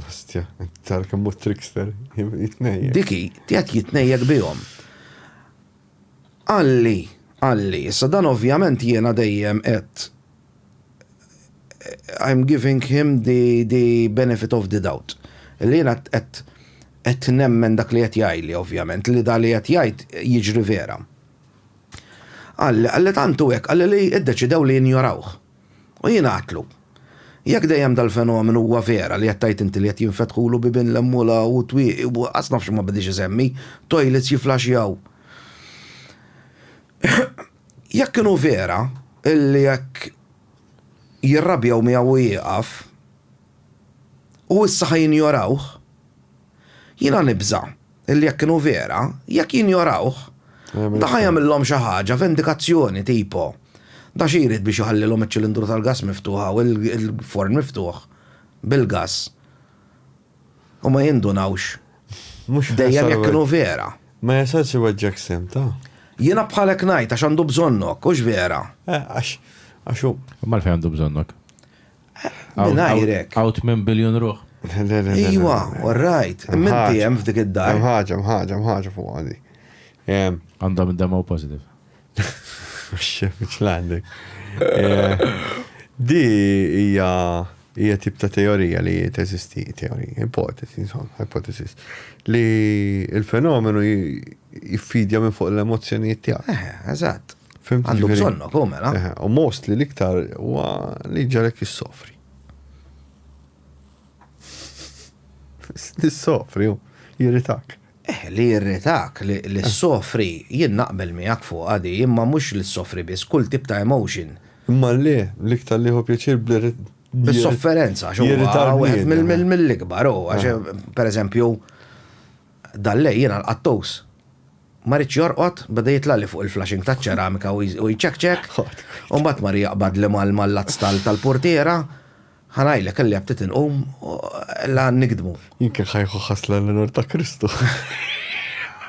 Ostja, tara kemm hu trickster, jitnejjek. Dik hi, qiegħed jitnejjek bihom. Qalli, qalli, issa dan ovvjament jiena dejjem qed I'm giving him the, the benefit of the doubt. Li jiena qed qed nemmen dak li qed jgħidli ovvjament, li da li qed jgħid jiġri vera. Qalli, qalli tant hu hekk, qalli li iddeċidew li jinjorawh. U jiena għedtlu, Jekk dejjem dal-fenomenu huwa vera li qed tgħid inti li qed jinfetħulu bibien 'l hemm u 'l hawn u twieqi u qas naf x'ma bediex isemmi, toilets jifflaxjaw. Jekk inhu vera illi jekk jirrabjaw miegħu u jieqaf, u issa ħa jinjorawh, Jiena nibża' illi jekk inhu vera, jekk jinjorawh, da ħa jagħmillhom xi ħaġa, vendikazzjoni tipo. Da xi jrid biex iħallilhom iċ-ċilindru tal-gass miftuħ hawn, il-forn miftuħ bil-gass u ma jindunawx. Dejjem jekk inhu vera. Ma jasalx iweġġgħek sehem ta'. Jiena bħalek ngħid għax għandu bżonnok, hux vera? Eh, għax għax hu. Imma għalfejn għandu bżonnok? Mingħajrek. Hawn 8 biljun ruħ. Iwa, all right. Imma inti hemm f'dik id-dar. Hemm ħaġa, hemm ħaġa, hemm ħaġa fuq għadi. Għandhom id-demo positive. Xef, ċlandek. Eh, di hija hija tip ta' teorija li teżisti, teorija, ipotesi, insomma, hypothesis, li il-fenomenu jiffidja minn fuq l-emozzjonijiet tiegħek. Eh, eżatt. Fhimt? Għandu Ġifieri- bżonnok hu mela. Eħe, U mostly l-iktar huwa li ġalek jissofri. Tissofri hu, jirritak. Eh, li jirritak, li li ssofri, jien naqbel miegħek fuqha di, imma mhux li ssofri biss, kull tip ta' emotion. Imma le, l-iktar li jieħu pjaċir bl Bis-sofferenza, għax huwa Jirrita wieħed l-bniedem, mill- mill-ikbar, hu, għax pereżempju, dal-lej jiena l-qattus. Ma riedx jorqod, beda jitlagħli fuq il-flushing taċ-ċeramika u jċekċek. U mbagħad mar jaqbadli mal-lazz tal-purtiera. Ħa ngħidlek, kelli aptit inqum u la nigdmu. Jien kien ħa jieħu ħasla l-unur ta' Kristu.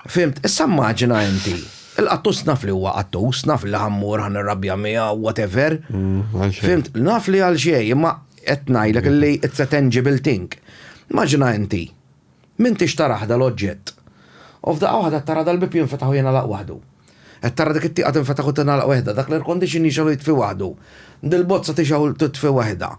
Fhimt? Issa immaġina inti, il-qattus naf li huwa qattus, naf li ħa mmur ħa nirrabja miegħu, whatever. Fhimt? Naf li għal xejn, imma qed ngħidlek li it's a tangible thing. Immaġina inti, M'intix tarah dal-oġġett. U f'daqqa waħda qed tara dal-bieb jinfetaħ u jingħalaq waħdu. Qed tara dik it-tieqa tinfetaħ u tingħalaq waħedha, dak l-air condition jixgħel u jitfi waħdu, dil-bozza tixgħel u titfi waħedha.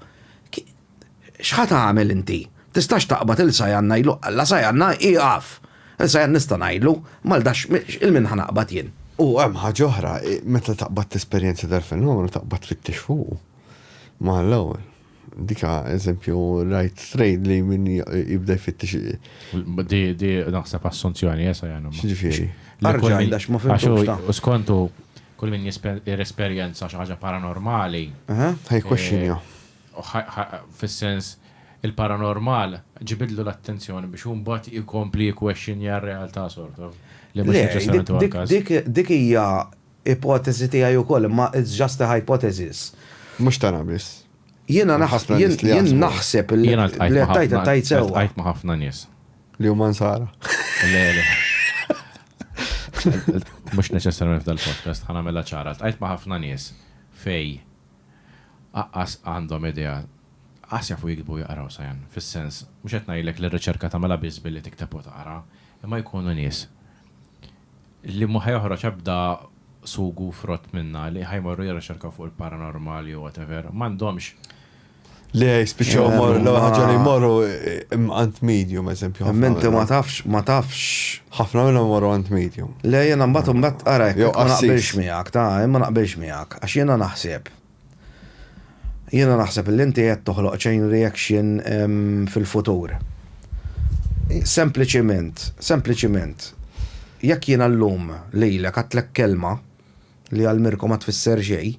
X'ħa tagħmel inti? Tistax taqbad 'il Sajan ngħidlu, Alla Sajan ieqaf! Il Sajan nista' ngħidlu, imma 'l dax 'il min ħa naqbad jien? U hemm ħaġa oħra, meta taqbad tesperjenza dal-fenomenu taqbad tfittex fuqu mal-ewwel. Dika eżempju rajt trade li min jibda jfittex. Di di naħseb assunzjoni eh Sajan. X'ġifieri? Arġa' għidha x'ma fhimtux ta. U skontu kull min jesperjenza xi ħaġa paranormali. Ħa jikkwestjonja. Fis-sens il-paranormal ġibidlu l-attenzjoni biex hu mbagħad jkompli jikkwestjonja r-realtà sort of. Li mhux neċessarjament huwa l-każ. Dik hija Ipoteżi tiegħi wkoll, imma it's just a hypothesis. Mhux tagħna biss. Jiena jien naħseb li Jiena ltqajt ma' qed tgħid ħafna tgħid sewwa. Ltqajt ma' ħafna nies. Li huma nsara. Le, le. Mhux neċessarjament f'dal-podcast, ħa nagħmilha ċara. Ltqajt ma' ħafna nies fej aqqas għandhom idea, aqqas jafu jiktbu u jaqraw sajan. Fis-sens, mhux qed ngħidlek li r-riċerka tagħmilha biss billi tikteb u taqra, imma jkunu nies li ma ħa joħroġ ebda sugu u frott minnha li ħa jmorru jirriċerkaw fuq il-paranormal jew whatever, m'għandhomx. Le, jispiċċaw morru, l-ewwel ħaġa li jmorru għand medium, eżempju. Imma inti ma tafx, ma tafx. Ħafna minnhom morru għand medium. Le, jiena mbagħad mbagħad ara jekk ma naqbilx miegħek, ta' ma naqbilx miegħek, għax jiena naħseb. Jiena naħseb li inti qed toħloq chain reaction fil-futur. Sempliċiment, sempliċiment, jekk jiena llum lilek għedtlek kelma, li għal Mirko ma tfisser xejn,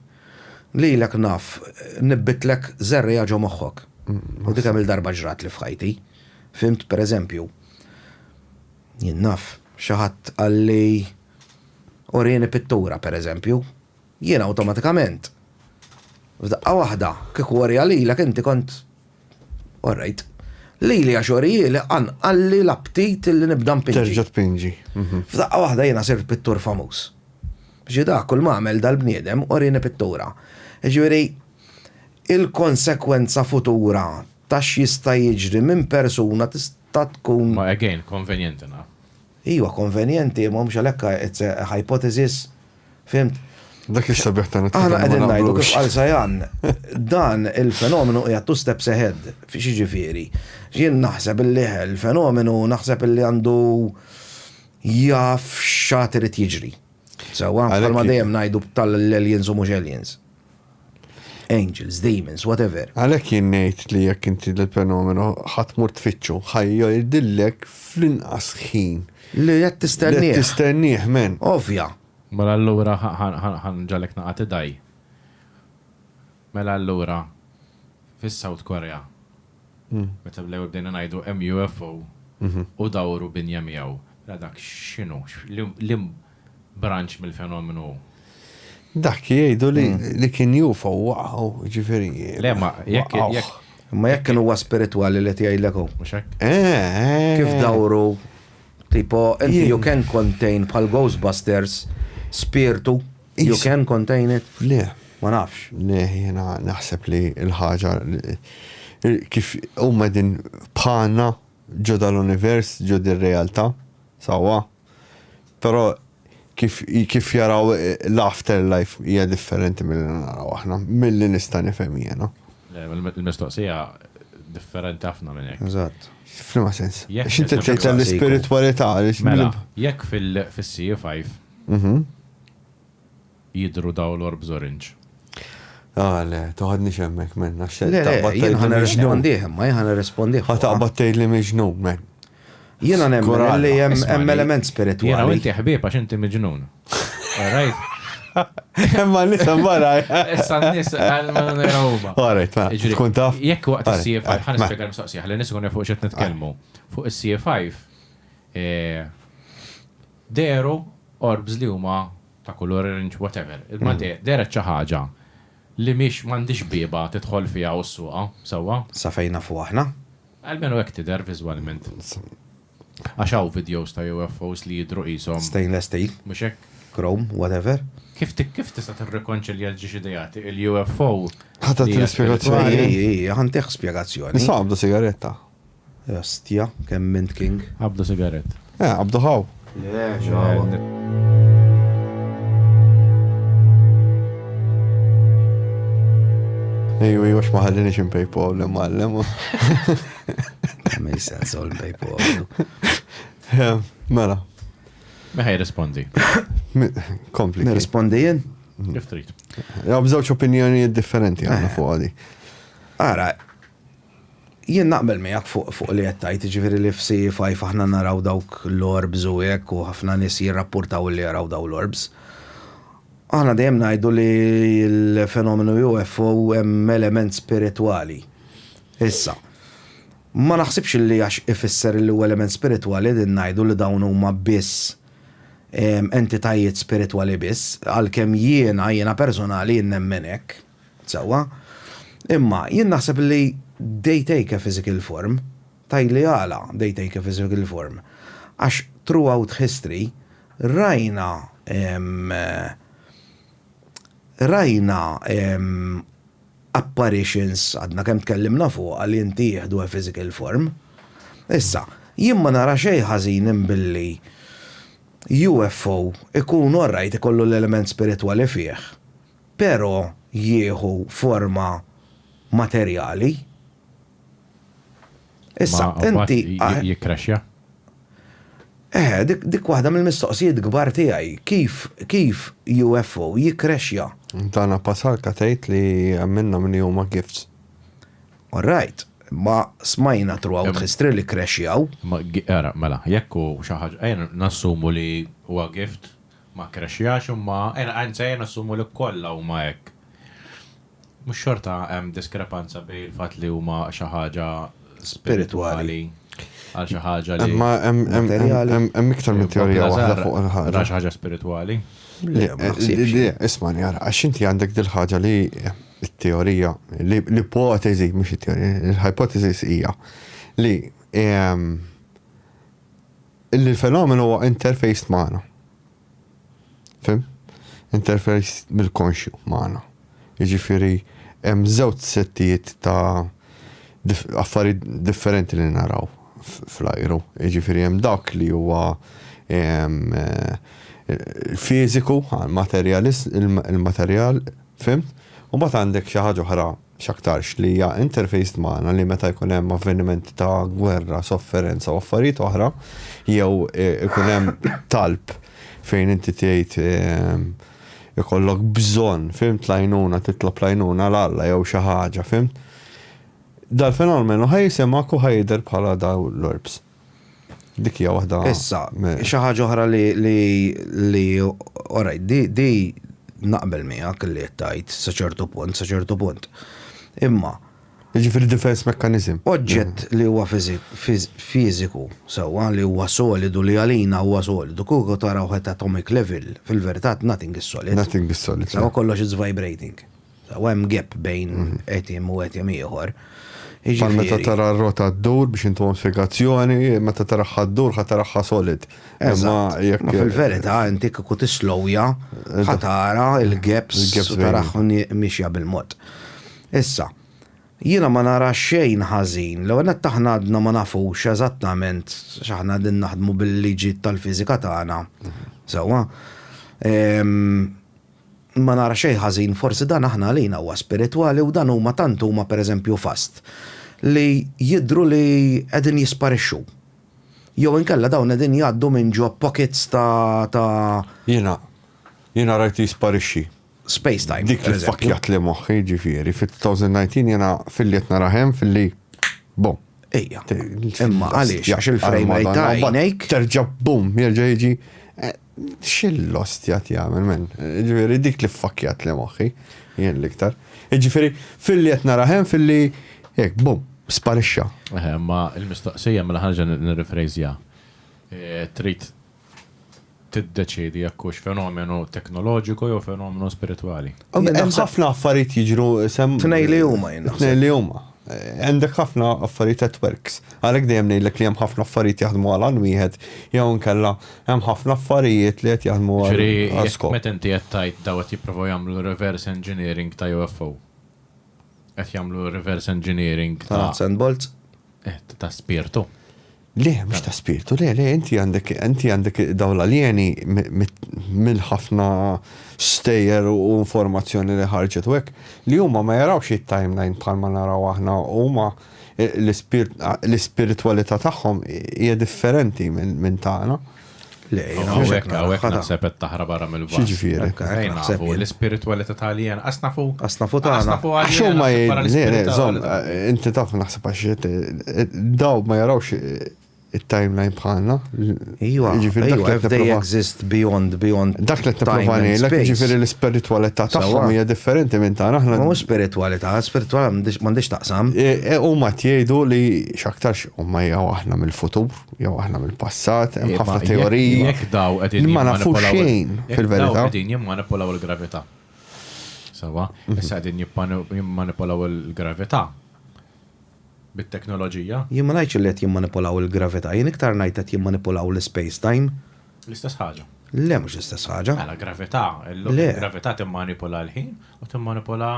lilek naf nibbitlek żerriegħa ġo moħħok. U dik kemm-il darba ġratli f'ħajti. Fhimt, per eżempju, jien naf, xi ħadd qalli urieni pittura, per eżempju, jien awtomatikament, f'daqqa waħda, kieku uriha lilek inti kont All right. Lili għax orijieli qanqalli l-aptit li nibda npinġi. Terġa' tpinġi. Mhm. F'daqqa waħda jiena sirt pittur famuż. Ġi dak kull ma għamel dal-bniedem orini pittura. Ġifieri il-konsekwenza futura ta' x'jista' jiġri minn persuna tista' tkun. Ma again, konvenjenti naf. Iwa konvenjenti imma mhux għalhekk it's a hypothesis. Fhimt? Dak is-sabiħ ta' Aħna qegħdin ngħidu kif qal Sajan, dan il-fenomenu qiegħed two steps ahead, x'jiġifieri. Jien naħseb illi il-fenomenu naħseb illi għandu jaf x'għad irid jiġri. Sewwa, bħalma dejjem ngħidu tal-aliens u mhux aliens. Angels, demons, whatever. Għalhekk jien ngħid li jekk inti l-fenomenu ħa tmur tfittxu, ħa jgħidillek fl-inqas ħin. Li qed tistennieh. Li qed tistennieh, man. Ovvja. Mela allura ħa nġagħlek naqa' tidgħi. Mela allura fis-South Korea meta l-ewwel bdejna ngħidu hemm UFO u dawru binja miegħu. Mela dak x'inhu? Liem branch mill-fenomenu hu? Dak jgħidu li li kien UFO waqgħu, ġifieri. Le ma jekk jekk Imma jekk kien huwa spiritwali li qed jgħidlek hu. Mhux hekk? Eh. Kif dawru Tipo, inti you can contain bħal Ghostbusters, spirtu, you can contain it? Le. Ma nafx. Le, jiena naħseb li l-ħaġa kif huma din bħalna ġo dal-univers, ġo dir-realtà, sewwa. Però kif kif jaraw l-afterlife hija differenti milli naraw aħna, milli nista' nifhem jiena. Le, il-mistoqsija differenti ħafna minn hekk. Eżatt. F'liema sens? X'inti tgħid tal-ispiritwalità? Mela, jekk fil-CE5 mhm. jidru daw l-orbs orange. Ah, le, toħodni hemmhekk minn għax. Le, jien ħa nirrispondih, imma jien ħa nirrispondih. Ħa taqbad tgħid li miġnun, men. Jiena nemmen li hemm element spiritwali. Jiena u inti ħbieb għax inti miġnun. All right? Imma n-nies barra. Issa n-nies għal-ma All right, mela, tkun taf. Jekk waqt is-CFI, ħa nispjega l-mistoqsija, ħalli n-nies ikunu jafu x'qed nitkellmu. Fuq is-CFI, eh, dehru orbs li huma ta' kulur orange, whatever. Imma mm. dehret xi ħaġa li mhix m'għandix bieba tidħol fiha u ssuqha, sewwa? Sa fejn nafu aħna. Almenu hekk tidher viżwalment. Għax hawn videos ta' UFOs li jidhru qishom. Stainless steel. Mhux hekk? Chrome, whatever. Kif kif tista' tirrikonċilja l-ġiex ideat? Il-UFO. Ħa tagħti l-ispjegazzjoni. Ħa ntih spjegazzjoni. Nistgħu naqbdu sigaretta. Ostja, kemm int king. Qabdu sigarett. Eh, qabdu ħaw. Le, ġawa. Ejju, ejju, għax ma ħallinix impejpu għaw l-imgħallem. Mej sens għol impejpu għaw. Mela. Meħaj rispondi. Kompli. Nirrispondi jien? Kif trid. Ja, bżewġ opinjonijiet differenti għandna eh. fuq għadi. Ara, Jien naqbel miegħek fuq fuq li qed tgħid, jiġifieri li f'CE5 aħna naraw dawk l-orbs u hekk u ħafna nies jirrappurtaw li jaraw dawn l-orbs. Aħna dejjem ngħidu li l-fenomenu UFO hemm element spiritwali. Issa, ma naħsibx li għax ifisser li huwa element spiritwali qegħdin ngħidu li dawn huma biss entitajiet spiritwali biss, għalkemm jiena, jiena personali jien nemmen hekk. Sewwa. Imma jien naħseb li they take a physical form. Tgħidli għala they take a physical form? Għax throughout history rajna rajna apparitions għadna kemm tkellimna fuqha li inti jieħdu a physical form. Issa, jien ma nara xejn ħażin imbilli UFO ikun alright ikollu l-element spiritwali fih. Però jieħu forma materjali. Issa, inti. Jikkrexja? Eh, dik, dik waħda mill-mistoqsijiet kbar tiegħi, kif, kif UFO jikkrexja? Dana Pasalka tgħid li hemm minnhom li huma gifts. All right, ma smajna throughout history li kkrexjaw. Ma, ara, mela, jekk hu xi ħaġa, ejja nassumu li huwa gift, ma kkrexjax imma, anzi ejja nassumu li kollha huma hekk. Mhux xorta hemm diskrepanza bejn il-fatt li huma xi ħaġa spiritwali għal xi ħaġa li. Imma hemm iktar minn teorija waħda fuq il-ħaġa. Ra xi ħaġa spiritwali? Le, ismani ara, għax inti għandek dil-ħaġa li t-teorija, l-ipoteżi, mhux it-teorija, il-hypothesis hija li l-fenomenu huwa interfaced magħna. Fim? Interface mill-konxju magħna. Jiġifieri hemm żewġ settijiet ta' affarijiet differenti li naraw fl-ajru. Jiġifieri hemm dak li huwa fiżiku, il-materjal, fimt? U mbagħad għandek xi ħaġa oħra x'aktarx li hija interfaced magħna li meta jkun hemm avvenimenti ta' gwerra, sofferenza u affarijiet oħra, jew ikun hemm talb fejn inti tgħid ehm, ikollok bżonn, fimt l-għajnuna, titlob l-għajnuna 'l Alla jew xi ħaġa, fimt? Dal-fenomenu ħa jisimgħek u ħa jidher bħala daw l-orbs. Dik hija waħda. Issa, xi ħaġa oħra li li li alright, di di naqbel miegħek li qed tgħid sa ċertu punt, sa ċertu punt. Imma Jiġifieri defense mechanism. Oġġett li huwa fiżiku, sewwa, li huwa solidu, li għalina huwa solidu, kieku tarawh at atomic level, fil-verità nothing is solid. Nothing is solid. Sewwa kollox is vibrating. U hemm gap bejn etim u etim ieħor. Bħal meta tara r-rota ddur biex intuhom spjegazzjoni, meta taraha ddur ħa taraha solid. Imma jekk. Fil-verità inti kieku tislowja ħa tara l-gaps u taraha mixja bil-mod. Issa, jiena ma nara xejn ħażin. L-ewwel nett aħna għadna ma nafux eżattament x'aħna qegħdin naħdmu bil-liġijiet tal-fiżika tagħna. Sewwa. Ma nara xejn ħażin, forsi dan aħna għalina huwa spiritwali u dan huma tant huma pereżempju fast li jidhru li qegħdin jisparixxu. Jew inkella dawn qegħdin jgħaddu minn ġo pockets ta' ta' Jiena, jiena rajtu jisparixxi. Space time. Dik li fakkjat li moħħi ġifieri, fit-2019 jiena filli qed nara hemm filli bom. Ejja. Imma għaliex? Għax il-frame rate ta' għajnejk. Terġa' bum, jerġa' jiġi. Eh, x'il-ostja jagħmel men? Ġifieri dik li fakkjat li moħħi, jien l-iktar. Ġifieri filli qed nara hemm filli hekk bum, sparixxa. Eh, ma il-mistoqsija mela ħarġa nirrifrejżja. Eh, trid tiddeċiedi jekk hux fenomenu teknoloġiku jew fenomenu spiritwali. Hemm ħafna affarijiet jiġru sem. Tnej li huma jien. Tnej li huma. Għandek ħafna affarijiet at works. Għalhekk dejjem ngħidlek li hemm ħafna affarijiet jaħdmu għal għan wieħed jew inkella hemm ħafna affarijiet li qed jaħdmu għal skop. Meta inti qed tgħid daw qed jipprovaw jagħmlu reverse engineering ta' UFO. Qed jagħmlu reverse engineering ta' nuts and bolts. Eh, ta' spirtu. Le, mhux ta' spirtu, le, le, inti għandek inti għandek dawn l-aljeni mill-ħafna stejjer u informazzjoni li ħarġet u hekk li huma ma jarawx it-timeline bħalma naraw aħna huma l-ispiritwalità tagħhom hija differenti minn tagħna. Le, hawnhekk hawnhekk naħseb qed taħrab barra mill-vas. X'jiġifieri? Fejn nafu l-ispiritwalità ta' alien, qas nafu. Qas nafu tagħna. Għax huma le, żomm, inti taf naħseb għax daw ma jarawx it-timeline bħalna. Iva, ġifieri dak li they exist beyond beyond. Dak li tipprova ngħidlek, ġifieri l-ispiritwalità tagħhom hija differenti minn tagħna. Aħna mhux spiritwalità, spiritwalità m'għandix taqsam. E, e, huma tgħidu li x'aktarx huma jew aħna mill-futur. Jew aħna mill-passat, hemm ħafna teoriji. Jekk daw qegħdin ma nafu xejn fil-verità. Qegħdin jimmanipulaw il-gravità. Sawa, mhm. issa qegħdin jimmanipulaw il-gravità bit-teknoloġija. Jien ma ngħidx li qed jimmanipulaw il-gravità, jien iktar ngħid qed jimmanipulaw l-space time. L-istess ħaġa. Le mhux l-istess ħaġa. Mela gravità, il-gravità timmanipula l-ħin u timmanipula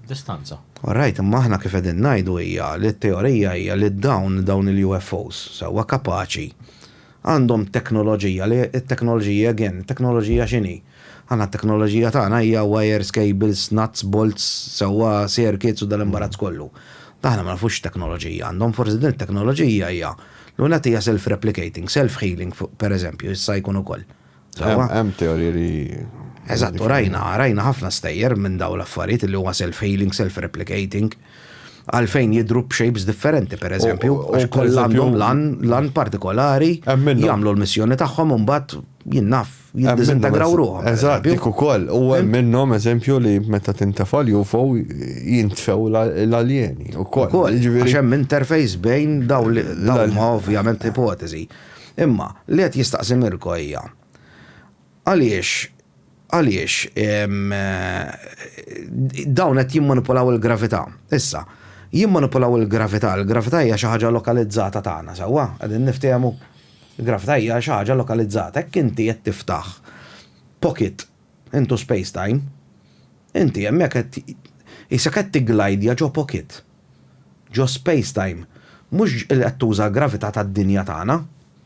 distanza. All right, imma aħna kif qegħdin ngħidu hija li t-teorija hija li dawn dawn il-UFOs sewwa kapaċi għandhom teknoloġija li t-teknoloġija again, it-teknoloġija x'inhi? Aħna t-teknoloġija tagħna hija wires, cables, nuts, bolts, sewwa circuits u dal-imbarazz kollu. Aħna ma nafux x'teknoloġija għandhom, forsi din it-teknoloġija hija l-ewwel hija self-replicating, self-healing pereżempju, issa jkun ukoll. Sewwa? Hemm teoriji li. Eżatt, u rajna, rajna ħafna stejjer minn dawn l-affarijiet li huma self-healing, self-replicating, għalfejn jidhru b'shapes differenti, per eżempju, għax kollha għandhom l-għan partikolari, jagħmlu l-missjoni tagħhom u mbagħad jien naf jiddiżintegraw ruħhom. Eżatt, dik ukoll. U hemm minnhom eżempju li meta tintefa' l-UFO jintfew l-aljeni ukoll. Għax hemm interface bejn dawn dawn ma ovvjament ipoteżi. Imma li qed jistaqsi Mirko hija għaliex għaliex dawn qed jimmanipulaw il-gravità. Issa, jimmanipulaw il-gravità, il-gravità hija xi ħaġa lokalizzata tagħna, sewwa? Qegħdin niftehmu? Il-gravità hija xi ħaġa lokalizzata. Jekk inti qed tiftaħ pocket into space-time, inti hemmhekk qed qisek qed tiglajdja ġo pocket. Ġo space-time. Mhux qed tuża l-gravità tad-dinja tagħna,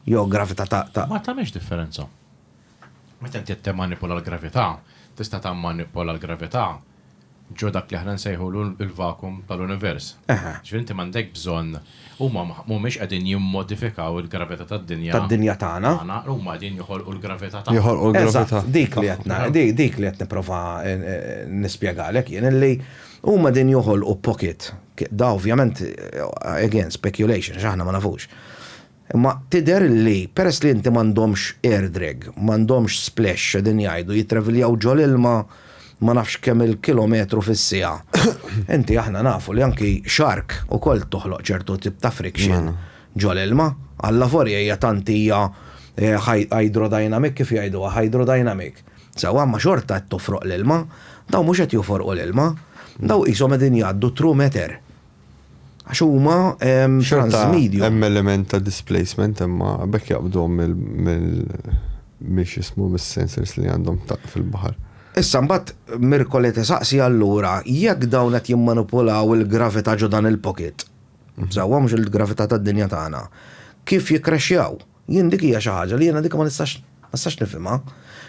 jew gravità ta'. Ma tagħmilx differenza. Meta inti qed timmanipula l-gravità, tista' tammanipola l-gravità ġo dak li aħna nsejħulu l-vacuum tal-univers. Ġifieri inti m'għandek bżonn, huma mhumiex qegħdin jimmodifikaw il-gravità tad-dinja. Tad-dinja tagħna. Tagħna, huma qegħdin joħolqu l-gravità tagħhom. Joħolqu l-gravità. Eżatt, dik li qed dik li qed nipprova nispjegalek jien illi huma qegħdin joħolqu pocket. Da ovvjament again speculation għax aħna ma nafux. Imma tidher li peress li inti m'għandhomx air drag, m'għandhomx splash qegħdin jgħidu jittraviljaw ġol-ilma ma nafx kemm il-kilometru fis-siegħa. Inti aħna nafu li anki shark ukoll toħloq ċertu tip ta' friction ġol-ilma. Allavorja hija tant hija hydrodynamic kif jgħiduha hydrodynamic. Sewwa imma xorta qed tofroq l-ilma. Dawn mhux qed joforqu l-ilma. Dawn qishom qegħdin jgħaddu through matter. Għax huma transmedium. Hemm element ta' displacement imma bekk jaqbduhom mill mhix jismu mis-sensors li għandhom ta' fil-baħar. Issa mbagħad Mirko li tisaqsi allura jekk dawn qed jimmanipulaw il-gravità ġo dan il-pocket. Mhm. Sewwa mhux il-gravità tad-dinja tagħna. Kif jikkrexxjaw? Jien dik hija xi ħaġa li jiena dik ma nistax ma nistax nifhimha.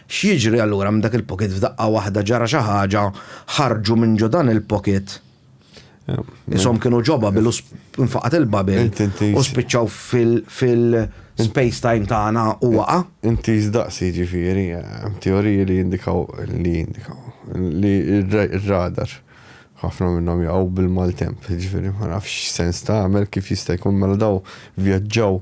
X'jiġri allura minn dak il-pocket f'daqqa waħda ġara xi ħaġa ħarġu minn ġo dan il-pocket Isom kienu ġo bubble u nfaqat il-bubble u spiċċaw fil-space-time tagħna u waqa'. Inti żdaqsi ġifieri, hemm teoriji li jindikaw li jindikaw li r-radar ħafna minnhom jaqgħu bil-maltemp, ġifieri ma nafx sens tagħmel kif jista' jkun mela daw vjaġġaw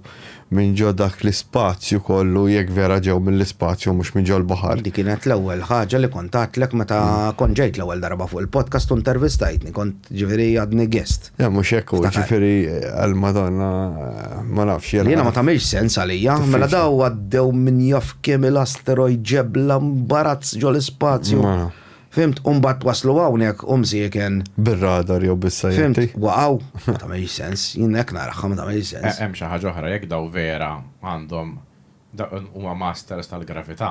minn ġo dak l-ispazju kollu jekk vera ġew mill-ispazju u mhux minn ġol-baħar. Dik kienet l-ewwel ħaġa li kont għadtlek meta kont ġejt l-ewwel darba fuq il-podcast u intervistajtni, kont ġifieri għadni guest. Le mhux hekk hu, ġifieri għall-Madonna ma nafx jiena. Jiena ma tagħmilx sens għalija, mela daw għaddew min jaf kemm il-asteroid ġebla mbarazz ġol-ispazju. Fhimt? U mbagħad waslu hawnhekk u msieken. Bir-radar jew bis-sajjetti. Fhimt? Waqgħu. Ma tagħmilx sens. Jien hekk naraha ma tagħmilx sens. Hemm xi ħaġa oħra, jekk daw vera għandhom huma masters tal-gravità.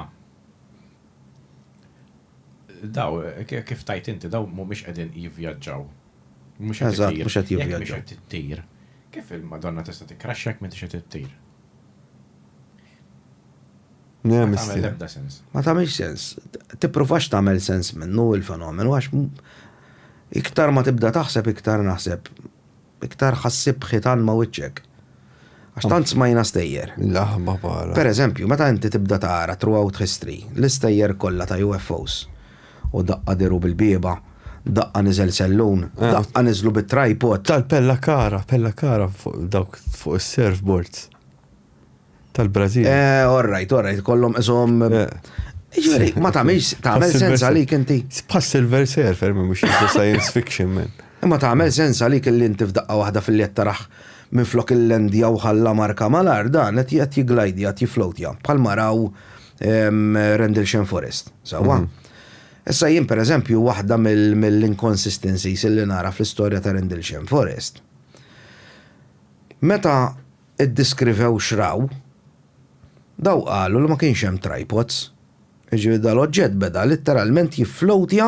Daw, kif tgħid inti, daw mhumiex qegħdin jivvjaġġaw. Mhux qed ittir. Mhux qed jivvjaġġaw. Mhux qed ittir. Kif il-Madonna tista' tikkraxxja jekk m'intix qed ittir? Ma tagħmel l-ebda sens. Ma tagħmilx sens. Tippruvax tagħmel sens minnu il-fenomenu għax iktar ma tibda taħseb iktar naħseb iktar ħassib ħitan ma' wiċċek. Għax tant smajna stejjer. L-aħba para. Per eżempju, meta inti tibda tara throughout history l-istejjer kollha ta' UFOs u daqqa diru bil-bieba, daqqa niżel sellun, eh. daqqa niżlu bit-tripod. Tal-pella kara, pella kara fuq dawk fuq is-surfboards. Tal-Brażil. Eh, all right, all right, kollhom isom. Eh. Ġifieri, ma tagħmilx tagħmel sens għalik inti. Bħal Silver Surfer mhux science fiction man. Imma tagħmel sens għalik illi inti f'daqqa waħda fil-li taraħ minn flok il-lendja u ħalla marka mal-art dan qed qed jiglajdja, qed jiflowtja bħal maraw Rendlesham Forest. Sewwa? Mhm. Issa jien pereżempju waħda mill-inconsistencies illi nara fl-istorja ta' Rendlesham Forest. Meta iddiskrivew x'raw, daw qalu li ma kienx hemm tripods. Jiġifieri dal-oġġett beda litteralment jifflowtja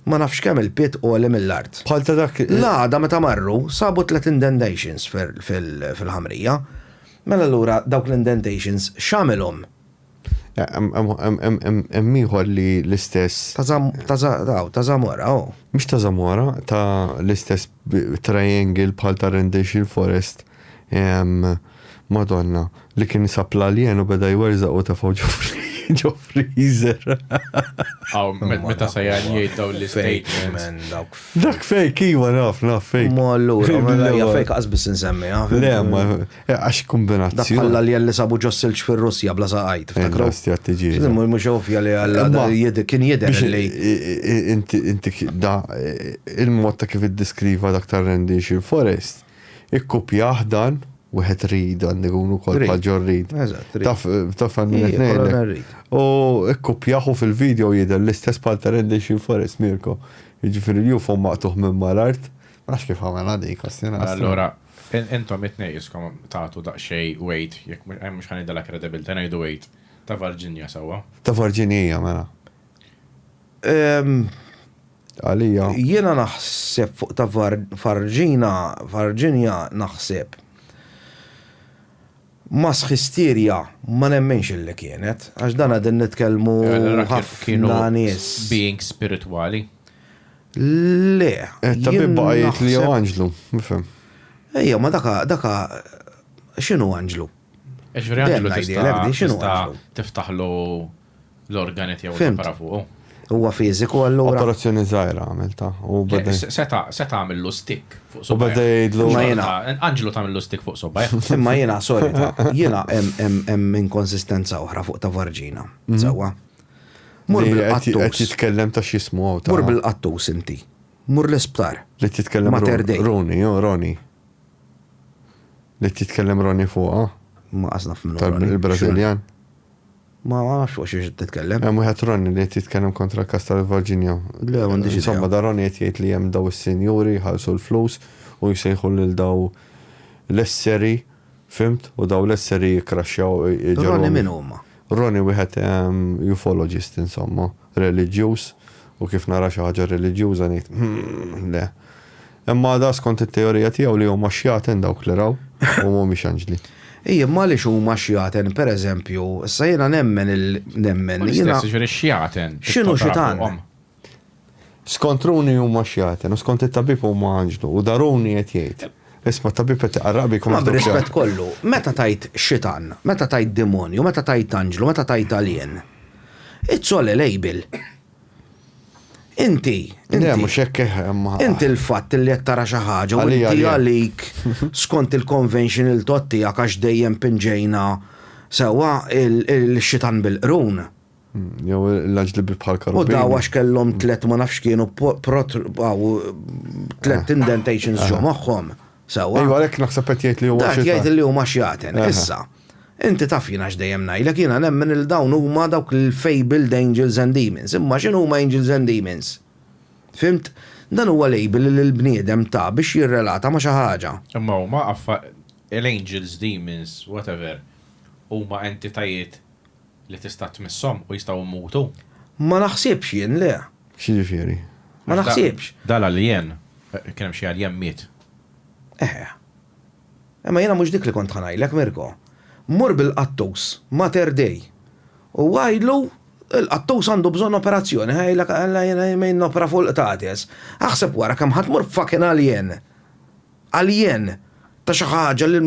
ma nafx kemm il-pied għoli mill-art. Bħal ta' dak. L-għada meta marru, sabu tlett indentations fil-ħamrija. Mela allura dawk l-indentations x'għamilhom? Hemm ieħor li l-istess. Ta' Zamora, oh. Mhux ta' Zamora, ta' l-istess triangle bħal ta' Rendlesham Forest. Madonna, li kien sab l-alien u beda jwerżaq u tefgħu ġo freezer. Aw, meta Sajan jgħid dawn l-istatements. Dak fake, iva naf, naf fake. Ma allura, mela hija fake qas biss insemmiha. Le, ma għax kombinazzjoni. Dak bħal l-alien li sabu ġo silġ fir-Russja bla saqaj, tiftakru? Ostja tiġi. Mhux ovvja li għalla kien jidher li. Inti da il-mod ta' kif iddiskriva dak tar-Rendlesham Forest Ikkupjah dan, wieħed Reid għandu jkun ukoll bħal John Reid. Eżatt, Taf taf għal min qed ngħidlek. U ikkupjah u fil-video jidher l-istess bħal ta' Rendlesham Forest, Mirko. Jiġifieri l-UFO maqtugħ minn mal-art. Ma nafx kif għamilha dik, ostja. Allura, intom it-tnejn iskom tagħtu daqsxejn weight, jekk mhux ħa ngħidilha credibility, ngħidu weight, ta' Varginia sewwa? Ta' Varginia hija mela. Għalija. Jiena naħseb fuq ta' Farġina, Farġinja naħseb mass hysteria ma nemminx illi kienet, għax dan qegħdin nitkellmu ħafna nies. Being spiritwali. Le. It-tabib baqa' jgħid li hu anġlu, nifhem. Ejja, ma daka, daka x'inhu anġlu? Ġifieri anġlu tista' tiftaħlu l-organi tiegħu topera fuqu. Huwa fiżiku allura. Operazzjoni żgħira għamilta. U beda. Seta' seta' għamillu stick fuq subgħajh. U beda jgħidlu. Imma jiena. Anġlu tagħmillu stick fuq subgħajh. Imma jiena, sorry ta' jiena hemm inkonsistenza oħra fuq ta' Vargina. Sewwa. Mur bil-qattus. Qed jitkellem ta' x'jismu hawn ta'. Mur bil-qattus inti. Mur l-isptar. Li titkellem Mater Dei. Roni, jo, Roni. Li titkellem Roni fuqha. Ma qas naf min hu Roni. Il-Brażiljan. Ma nafx fuq xiex titkellem. Hemm wieħed Ronnie li qed jitkellem kontra l-każ tal-Virginia. Le, m'għandix idea. Insomma, da Ronnie qed jgħid li hemm daw is-sinjuri jħallsu l-flus u jsejħu lil daw l-esseri, fhimt? U daw l-esseri jikkraxxjaw iġegħluhom. Ronnie min hu imma? Ronnie wieħed ufologist insomma, reliġjuż u kif nara xi ħaġa reliġjuża ngħid, hmm, le. Imma da skont it-teorija tiegħu li huma xjaten dawk li raw u mhumiex anġli. Ija, imma għaliex huma xjaten, per eżempju, issa jiena nemmen il nemmen. U l-istess, jiġifieri x-xjaten. X'inhu xitan? Skont Rooney huma xjaten u skont it-tabib huma anġlu u da Rooney qed jgħid. Isma' t-tabib qed iqarraq bikom Ma b'rispett kollu, meta tgħid xitan, meta tgħid demonju, meta tgħid anġlu, meta tgħid alien, it's all a label. Inti, Le, mhux hekk eh, imma. Inti l-fatt li qed tara xi ħaġa u inti għalik skont il-conventional thought tiegħek għax dejjem pinġejna sewwa il-xitan bil-qrun. Hmm, jew l-anġli bħal karubin. U daw għax kellhom tlet ma nafx kienu tlet eh. indentations ġo moħħhom. Sewwa. Ejwa għalhekk naħseb qed jgħid li huwa xi. Jgħid li huma xjaten. Issa, inti taf jiena x'dejjem ngħidlek jiena nemmen il dawn huma dawk il-fabled angels and demons. Imma x'inhu huma angels and demons? Fhimt? Dan huwa label li l-bniedem ta biex jirrelata ma' xi ħaġa. Imma huma l-angels, demons, whatever, huma entitajiet li tista' tmisshom u jistgħu jmutu? Ma naħsibx jien, le. X'jiġifieri? Ma naħsibx. Dal-alien, kien hemm xi alien miet. Eħe. Imma jiena mhux dik li kont ħa ngħidlek, Mirko. Mur bil-qattus, Mater Dei, u għidlu il-qattus għandu bżonn operazzjoni, ħa jgħidlek alla jiena jien nopera fuq il-qtates. Aħseb wara kemm ħa tmur fucking alien. Alien ta' xi ħaġa li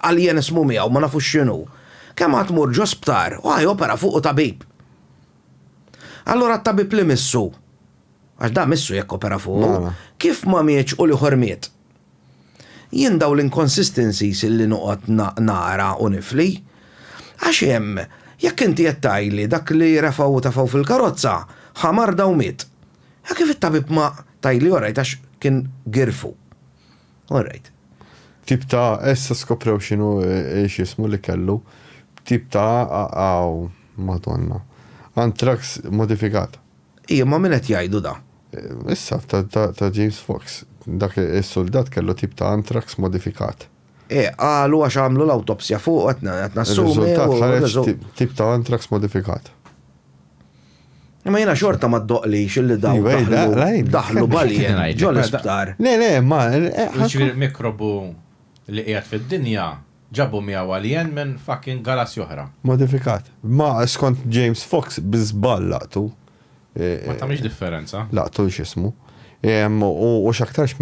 alien ismu miegħu ma nafux x'inhu. Kemm ħa tmur ġo sptar u ħa jopera fuqu tabib. Allura t-tabib li missu, għax da missu jekk opera fuqu, mela. kif ma mietx u l-ieħor miet? Jien daw l-inconsistencies illi noqgħod nara u nifli. Għax hemm, jekk inti qed tgħidli dak li refgħu u tefgħu fil-karozza, ħa marda u miet. Ja kif it-tabib ma tgħidli all right għax kien girfu. All right. Tip ta' issa skoprew x'inhu x'ismu li kellu. Tip ta' aw Madonna. Anthrax modifikat. Ija ma min qed jgħidu da? Issa ta' James Fox. Dak is-suldat kellu tip ta' anthrax modifikat. Eh, qalu għax għamlu l-awtopsja fuq qed nassumi. Ir-riżultat ħareġ tip ta' anthrax modifikat. Imma jiena xorta ma ddoqlix illi daw Iva, daħlu daħlu baljen ġol isptar. Le, le, ma. Eh, Ġifieri mikrobu li qiegħed fid-dinja. Ġabu miegħu alien minn fucking galassja oħra. Modifikat. Ma skont James Fox bi żball laqtu. Ma tagħmilx differenza. Laqtu x'ismu. U x'aktarx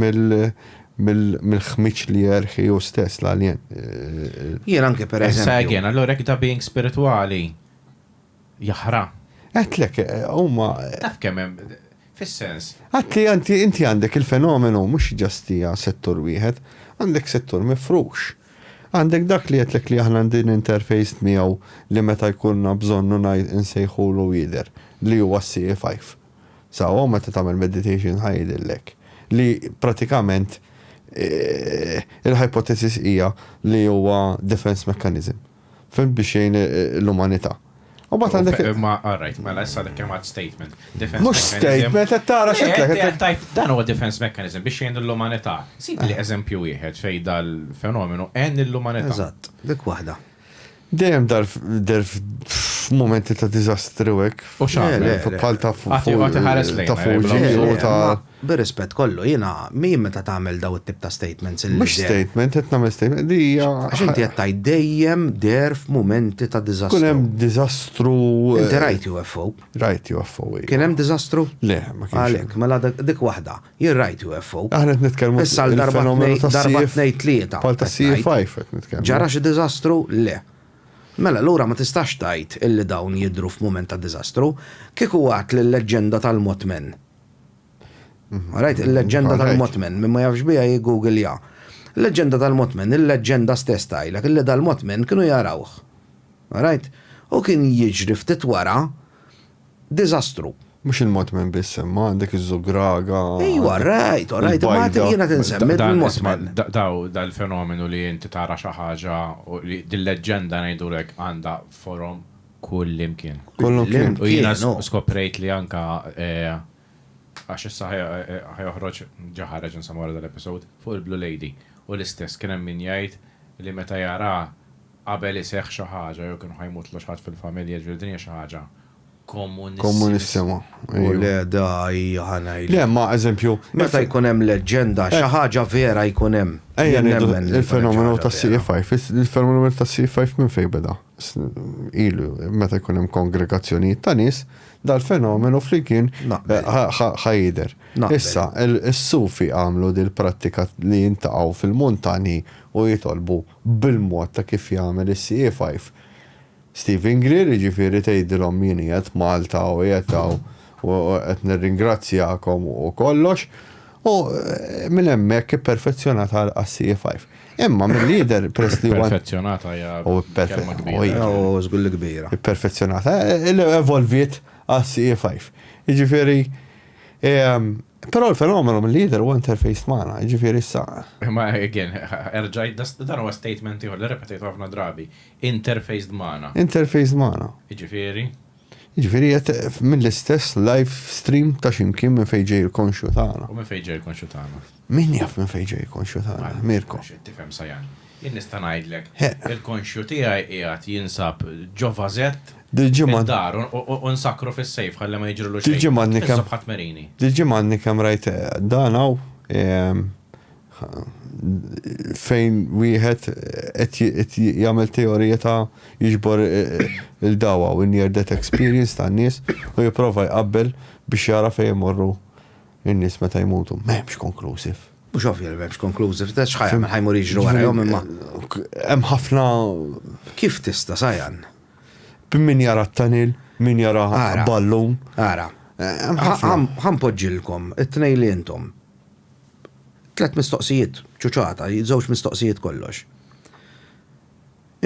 mill-ħmiġ li jerħi hu stess l-alien. Jien anke per eżempju. Issa again, allura jekk da being spiritwali jaħra. Għedtlek, huma. Taf kemm hemm, fis-sens. Għedtli inti inti għandek il-fenomenu mhux just hija settur wieħed, għandek settur mifrux. Għandek dak li għedtlek li aħna din interfaced miegħu li meta jkollna bżonnu ngħid insejħulu jidher li huwa s-CE5. Sewwa meta tagħmel meditation ħa jidhirlek li pratikament il-hypothesis hija li huwa defense mechanism. Fhimt biex jgħin l-umanità. U mbagħad għandek. Ma all right, mela issa għadek kemm għad statement. Defense Mhux statement, qed tara x'qed Dan huwa defense mechanism biex jgħin l-umanità. Sib li eżempju wieħed fejn dal-fenomenu għen lill-umanità. Eżatt, dik waħda. Dejjem dar der f'mumenti ta' diżastri u hekk. U x'għamel? Bħal ta' ta' Fuji u ta' Bir-rispett kollu, jiena min meta tagħmel daw it-tip ta' statements illi. Mhux statement, qed nagħmel statement li hija. Għax inti qed tgħid dejjem deher f'mumenti ta' diżastru. Kun hemm diżastru. Inti rajt UFO. Rajt UFO. Iva. Kien hemm diżastru? Le, ma kienx. Għalhekk, mela dik waħda. Jien rajt UFO. Aħna qed nitkellmu. Issa l darba darba tnejn tlieta. Bħal ta' CE5 qed nitkellmu. Ġara xi diżastru? Le. Mela allura ma tistax tgħid illi dawn jidhru f'mument ta' diżastru. Kieku għedt li l-leġġenda tal-Mothman. Rajt, il-leġġenda tal-Mothman, min ma jafx biha jiggooglja. Il-leġġenda tal-Mothman, il-leġġenda stess tgħidlek illi dal-Mothman kienu jarawh. Rajt? U kien jiġri ftit wara diżastru. Mhux il-Mothman biss imma għandek iż-Żugraga. Ejwa, rajt, rajt, imma jiena qed insemmi il-Mothman. Daw dal-fenomenu li inti tara xi ħaġa u li dil-leġġenda ngħidulek għandha forom kullimkien. Kullimkien. U jiena skoprejt li anka għax issa ħa joħroġ, ġa ħareġ insomma wara dal-episode, fuq il-Blue Lady. U l-istess kien hemm min jgħid li meta jara qabel iseħħ xi ħaġa jew kienu ħa jmutlu xi ħadd fil-familja, ġifieri din hija xi ħaġa komunissima. Komunissima. U le da hija ħa ngħidlek. Le ma eżempju. Meta jkun hemm leġġenda xi ħaġa vera jkun hemm. Ejja ngħidu il-fenomenu tas-CE5, il-fenomenu tas-CE5 minn fejn beda? Ilu meta jkun hemm kongregazzjonijiet ta' nies, dal-fenomenu flimkien ħa jidher. Issa, is-Sufi għamlu dil-prattika li jintaqgħu fil-muntanji u jitolbu bil-mod ta' kif jagħmel is-CE5. Stephen Greer, jiġifieri tgħidilhom jien qiegħed Malta u qiegħed hawn u qed nirringrazzjakom u kollox, u minn hemmhekk ipperfezzjonata għas-CE5. Imma milli jidher peress li huwa. Perfezzjonata hija kelma kbira. U żgur li kbira. Ipperfezzjonata, evolviet għas-CE5. Jiġifieri Però l-fenomenu mill jidher huwa interface magħna, jiġifieri issa. Imma again, erġajt, dan huwa statement ieħor li repetejtu ħafna drabi. Interfaced magħna. Interfaced magħna. Jiġifieri? Jiġifieri qed mill-istess live stream ta' x'imkien minn fejn ġej il-konxju tagħna. U minn fejn ġej il-konxju tagħna? Min jaf minn fejn ġej il-konxju tagħna, Mirko? Tifhem Sajan. Jien nista' ngħidlek, il-konxju tiegħi qiegħed jinsab ġo vażett id-dar u nsakkru fis-sejf ħalli ma jiġrilu xejn. Dil-ġimgħa għadni kemm. Ħadd merini. Dil-ġimgħa għadni kemm rajt dan hawn fejn wieħed qed jagħmel teorija ta' jiġbor il-dawa u near death experience tan-nies u jipprova jqabbel biex jara fejn imorru in-nies meta jmutu. M'hemmx konklusive. Mhux ovvja li m'hemmx konklusive, ta' x'ħa jagħmel ħa jmur jiġri warajhom imma. Hemm ħafna. Kif tista' Sajan? Min jara t-tunnel, min jara ballun. Ara. Ħa npoġġilkom it-tnejn li intom. Tlett mistoqsijiet, ċuċata, żewġ mistoqsijiet kollox.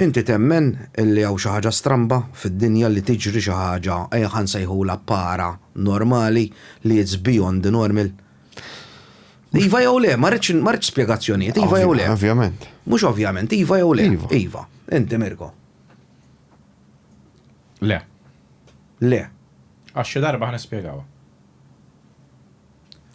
Inti temmen illi hawn xi ħaġa stramba fid-dinja li tiġri xi ħaġa, ejja ħa nsejħulha para normali li it's beyond the normal? Iva jew le, ma rridx ma rridx spjegazzjonijiet, iva jew le. Ovvjament. Mhux ovvjament, iva jew le. Iva. Iva. Inti Mirko. Le. Le. Għax xi darba ħa nispjegawha.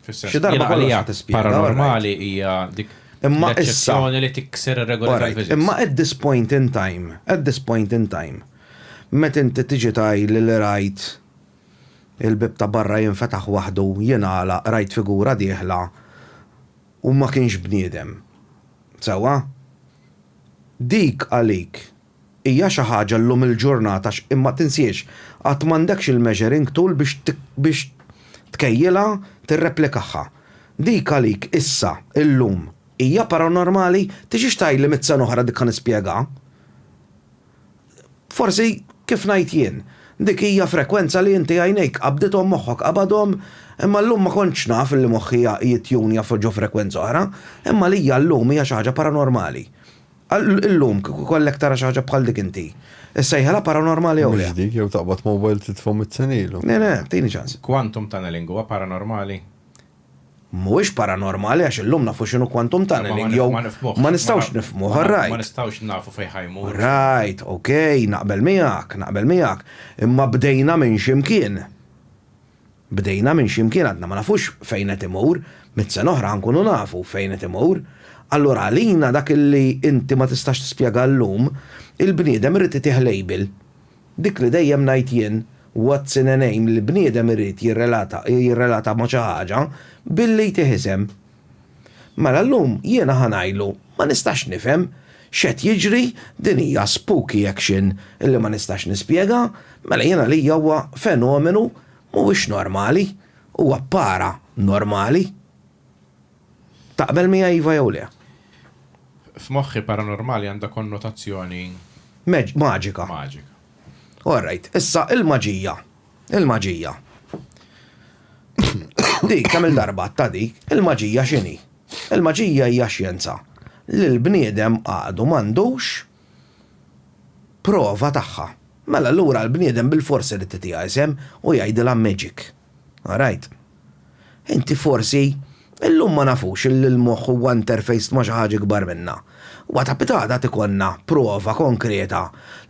Xi darba kollox ħa tispjega. Paranormali hija dik Imma issa li tikser ir-regoli tal-physics. Imma at this point in time, at this point in time, meta inti tiġi tgħidli li rajt il-bieb ta' barra jinfetaħ waħdu, jingħalaq, rajt figura dieħla u ma kienx bniedem. Sewwa? Dik għalik hija xi ħaġa llum il-ġurnata għax imma tinsiex għad m'għandekx il-measuring tool biex biex tkejjilha, tirreplikaha. Dik għalik issa, illum, hija paranormali? Tiġix tgħidli mitt sena oħra dik ħa nispjegha. Forsi kif ngħid jien, dik hija frekwenza li inti għajnejk qabdithom, moħħok qabadhom, imma llum ma kontx naf li moħħi jittjunja ġo frekwenza oħra, imma għalija llum hija xi ħaġa paranormali. Illum kieku kollek tara xi ħaġa bħal dik inti, issejħilha paranormali jew le? Mhux dik, jew taqbad mobile titfgħu mit-sena ilu. Le, le, tini ċans. Quantum tunneling huwa paranormali? Mhuwiex paranormali għax illum nafu x'inhu quantum tunneling jew ma nistgħux nifhmuh, all right. Ma nistgħux nafu fejn ħa jmur. Right, ok, naqbel miegħek, naqbel miegħek. Imma bdejna minn xi mkien. Bdejna minn xi mkien għadna ma nafux fejn qed imur, mitt sena oħra ħa nkunu nafu fejn qed imur. Allura għalina dak li inti ma tistax tispjega llum, il-bniedem irid itih label. Dik li dejjem ngħid jien, what's in a name, l-bniedem irid jirrelata jirrelata ma' xi ħaġa billi jtih isem. Mela llum jiena ħa ngħidlu ma nistax nifhem x'qed jiġri, din hija spooky action illi ma nistax nispjega, mela jien għalija huwa fenomenu mhuwiex normali, huwa para normali. Taqbel miegħi iva jew le? F'moħħi paranormali għandha konnotazzjoni. Maġika. Maġika. All right, issa il-maġija. Il-maġija. Dik kemm il-darba ta' dik, il-maġija x'inhi? Il-maġija hija xjenza li l-bniedem għadu m'għandux prova tagħha. Mela allura l-bniedem bilfors irid itiha isem u jgħidilha magic. All right. Inti forsi, illum ma nafux illi l-moħħ huwa interfaced ma' xi ħaġa ikbar minna. Huwa ta' pitgħada għad ikollna prova konkreta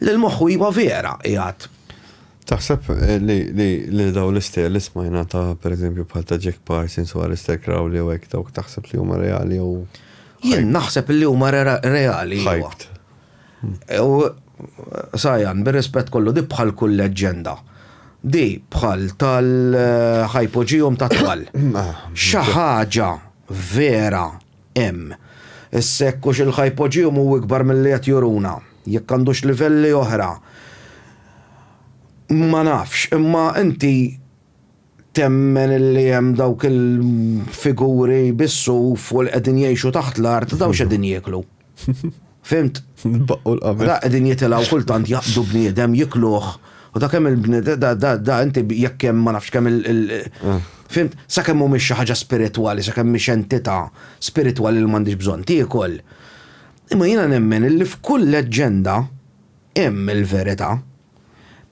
li l-moħħ huwa vera qiegħed. Taħseb li li dawn l-istejjer li smajna ta' pereżempju bħal ta' Jack Parsons u Aleister Crowley u hekk dawk taħseb li huma reali jew Jien naħseb li huma reali. Hyped. U Sajan, bir-rispett kollu, di bħal kull leġġenda. Di bħal tal-hypogeum ta' tfal. Xi ħaġa vera hemm. Issa jekk hux il-hypogeum hu ikbar milli qed juruna, jekk għandux livelli oħra, ma nafx, imma inti temmen illi hemm dawk il-figuri bis-suf u li qegħdin jgħixu taħt l-art, dawn x'qegħdin jieklu? Fhimt? Baqqu l-qabel. Da qegħdin jitilgħu kultant jaqbdu bniedem jikluh. U da kemm il-bniedem, da da da inti jekk hemm ma nafx kemm il. Fhimt? Sakemm mhumiex xi ħaġa spiritwali, sakemm mhix entità spiritwali li m'għandhiex bżonn tiekol. Imma jiena nemmen illi f'kull leġġenda hemm il-verità.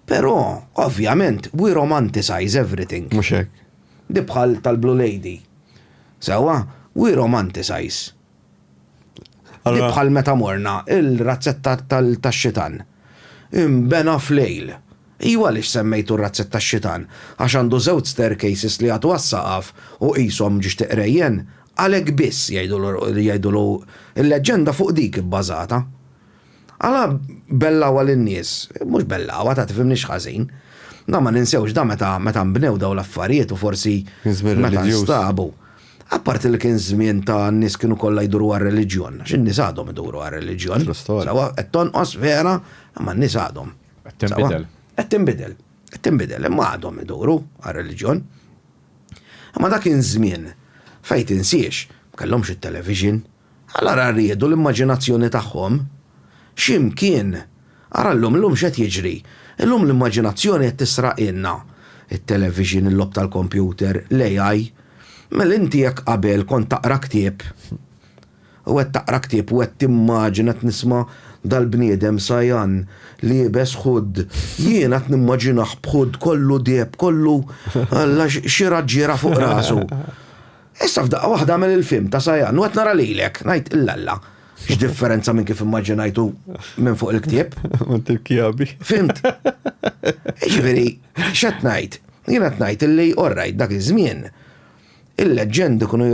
Però, ovvjament, we romanticize everything. Mhux hekk. Di bħal tal-Blue Lady. Sewwa, we romanticize. Di bħal meta morna il-razzetta tax-xitan. Inbena f'lejl. Iwa għaliex semmejtu r-razzett tax-xitan? Għax għandu żewġ staircases li jagħtu għas-saqaf u qishom ġiex tiqrejjen? Għalhekk biss jgħidulu il-leġġenda fuq dik ibbażata. Għala bellgħuha lin-nies? Mhux bellgħuha, ta' tifhimnix ħażin. Da ma ninsewx da meta meta nbnew dawn l-affarijiet u forsi meta nstabu. Apparti li kien żmien ta' n-nies kienu kollha jduru għar-reliġjon, għax in-nies għadhom iduru għar-reliġjon. Sewwa qed tonqos vera, imma n-nies għadhom. Qed tinbidel. Qed tinbidel. Qed tinbidel, imma għadhom iduru għar-reliġjon. Imma dak kien żmien fejn tinsiex, ma kellhomx it-television, Allura riedu l-immaġinazzjoni tagħhom xi mkien. Ara llum, illum x'qed jiġri? Illum l-immaġinazzjoni qed tisraqilna. It-television, il-logħob tal-kompjuter, l-AI. Mela inti jekk qabel kont taqra ktieb, u qed taqra ktieb u qed timmaġina qed nisma' dal-bniedem Sayan liebes hood, jiena qed nimmaġinah b'hood kollu deheb, kollu Alla xi raġġiera fuq rasu. Issa f'daqqa waħda għamel il-film ta' Sayan u qed nara lilek, ngħid illalla. X'differenza minn kif immaġinajtu minn fuq il-ktieb. Ma tirkjabi. Fimt? Jiġifieri, x'qed ngħid? Jien qed ngħid illi orrajt dak iż-żmien il-leġġendi kienu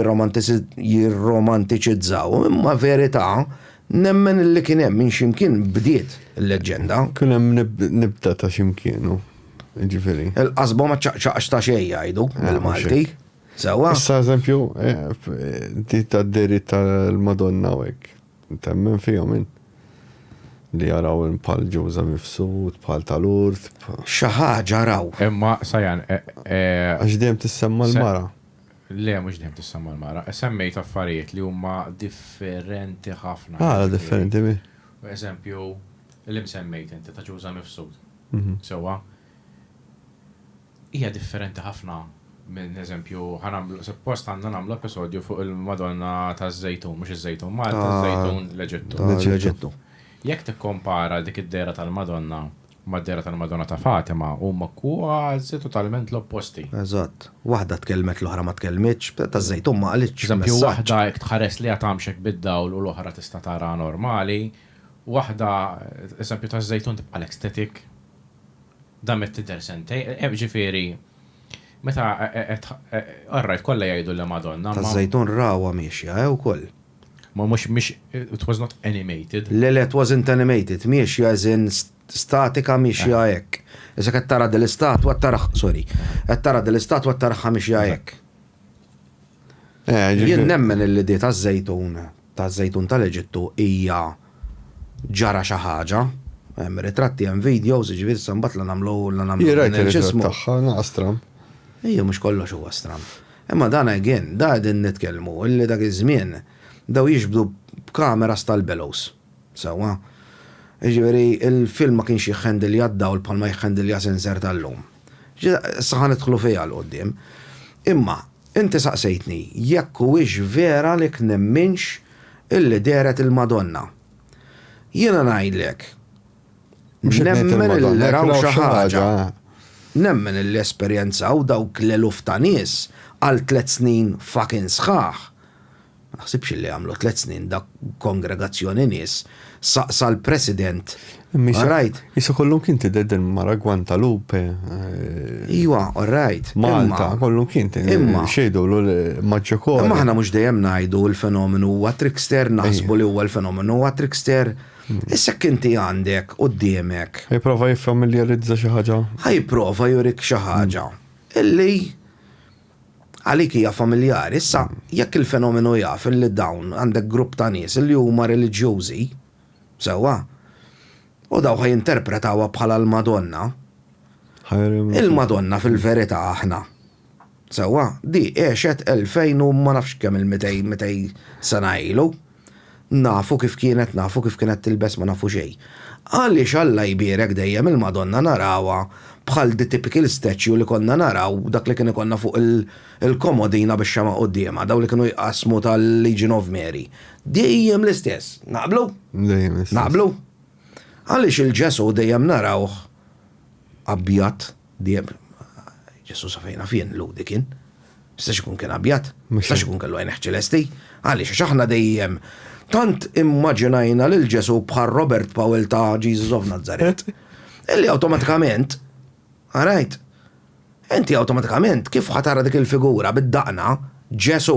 jirromantiċizzaw, imma verità nemmen illi kien hemm minn x'imkien bdiet il-leġġenda. Kien hemm nibta ta' x'imkienu, jiġifieri. Il-qasba ma ċċaqċaqx ta' xejn jgħidu eh, bil-Malti. Sewwa? Issa eżempju, eh, di ta' deri tal-Madonna u hekk. Temmen fihom int. Li jaraw bħal Ġuża Mifsud, bħal ta' Lourdes. Xi ħaġa raw. Imma Sajan, Għax dejjem tissemma l-mara. Le, mhux dejjem tissemma l-mara. Semmejt affarijiet li huma differenti ħafna. Għala differenti mi? Eżempju, li msemmejt inti ta' Ġuża Mifsud. Sewwa? Hija differenti ħafna minn eżempju, ħa nagħmlu, suppost għandna nagħmlu episodju fuq il-Madonna taż-Żejtun, mhux iż-Żejtun Malta, iż-Żejtun l-Eġittu. L-Eġittu. Jekk tikkompara dik id-dehra tal-Madonna mad-dehra tal-Madonna ta' Fatima, huma kważi totalment l-opposti. Eżatt. Waħda tkellmet l-oħra ma tkellmitx, taż-Żejtun ma qalitx. Eżempju, waħda jekk tħares lejha tgħammxek bid-dawl u l-oħra tista' taraha normali, waħda, eżempju, taż-Żejtun tibqa' l-ecstatic. Damet tidher sentejn, ġifieri, meta qed, all right, kollha jgħidu li Madonna, imma. Taż-Żejtun rawha miexja, eh, ukoll. Ma mhux, mhix, it was not animated. Le, le, it wasn't animated, miexja as in statika miexja hekk. Issa qed tara dil-istatwa qed taraha, sorry, qed tara dil-istatwa qed taraha miexja hekk. Jien nemmen illi di taż-Żejtun, taż-Żejtun tal-Eġittu hija ġara xi ħaġa. Hemm ritratti, hemm videos, jiġifieri issa mbagħad la nagħmlu la nagħmlu. Jien rajt ir-ritratt tagħha, naqa' stramb. Ejja mhux kollox huwa stramb. Imma dan again, da qegħdin nitkellmu illi dak iż-żmien bdew jiġbdu b'kameras tal-bellows. Sewwa? Jiġifieri il-film ma kienx jiħħendilja d-dawl bħalma jiħħendilja sensor tal-lum. Issa ħa nidħlu fiha 'l quddiem. Imma, inti saqsejtni jekk huwiex vera li nemminx illi dehret il-Madonna. Jiena ngħidlek, nemmen illi raw xi ħaġa. Nemmen illi esperjenzaw dawk l-eluf ta' nies għal tlett snin fucking sħaħ. Ma naħsibx li għamlu tlett snin dak kongregazzjoni nies saqsa l-President. All right. Issa kollum kien tidher din mara Guantalupe. Iwa, all right. Malta, kollum kien Imma. Xejdu l-Maġġokor. Imma aħna mhux dejjem ngħidu l-fenomenu huwa trickster, naħsbu li huwa l-fenomenu huwa trickster. Issa jekk inti għandek quddiemek. Ħa jipprova jiffamiljarizza xi ħaġa. Ħa jipprova jurik xi ħaġa illi Għalik hija familjari. Issa, jekk il-fenomenu jaf illi dawn għandek grupp ta' nies illi huma reliġjużi, sewwa, u dawn ħa jinterpretawha bħala l-Madonna, il-Madonna fil-verità aħna, sewwa, di għexet 2000 u ma nafx kemm il-mitej, mitej sena ilu. Nafu kif kienet, nafu kif kienet tilbes, ma nafu xejn. Għaliex Alla jbierek dejjem il-Madonna narawha bħal the typical statue li konna naraw, dak li kien ikollna fuq il-komodina bix-xemgħa quddiemha, dawn li kienu jqassmu tal-Legion of Mary. Dejjem l-istess. Naqblu? Dejjem l-istess. Naqblu? Għaliex il-Ġesù dejjem narawh abjad, dejjem Ġesù sa fejn naf jien Lhudi kien. Jistax ikun kien abjad, jistax ikun kellu għajnejh ċelesti. Għaliex? Għax aħna dejjem tant immaġinajna lil Ġesù bħal Robert Powell ta' Jesus of Nazareth. Illi awtomatikament, alright, inti awtomatikament kif ħa tara dik il-figura bid-daqna Ġesù.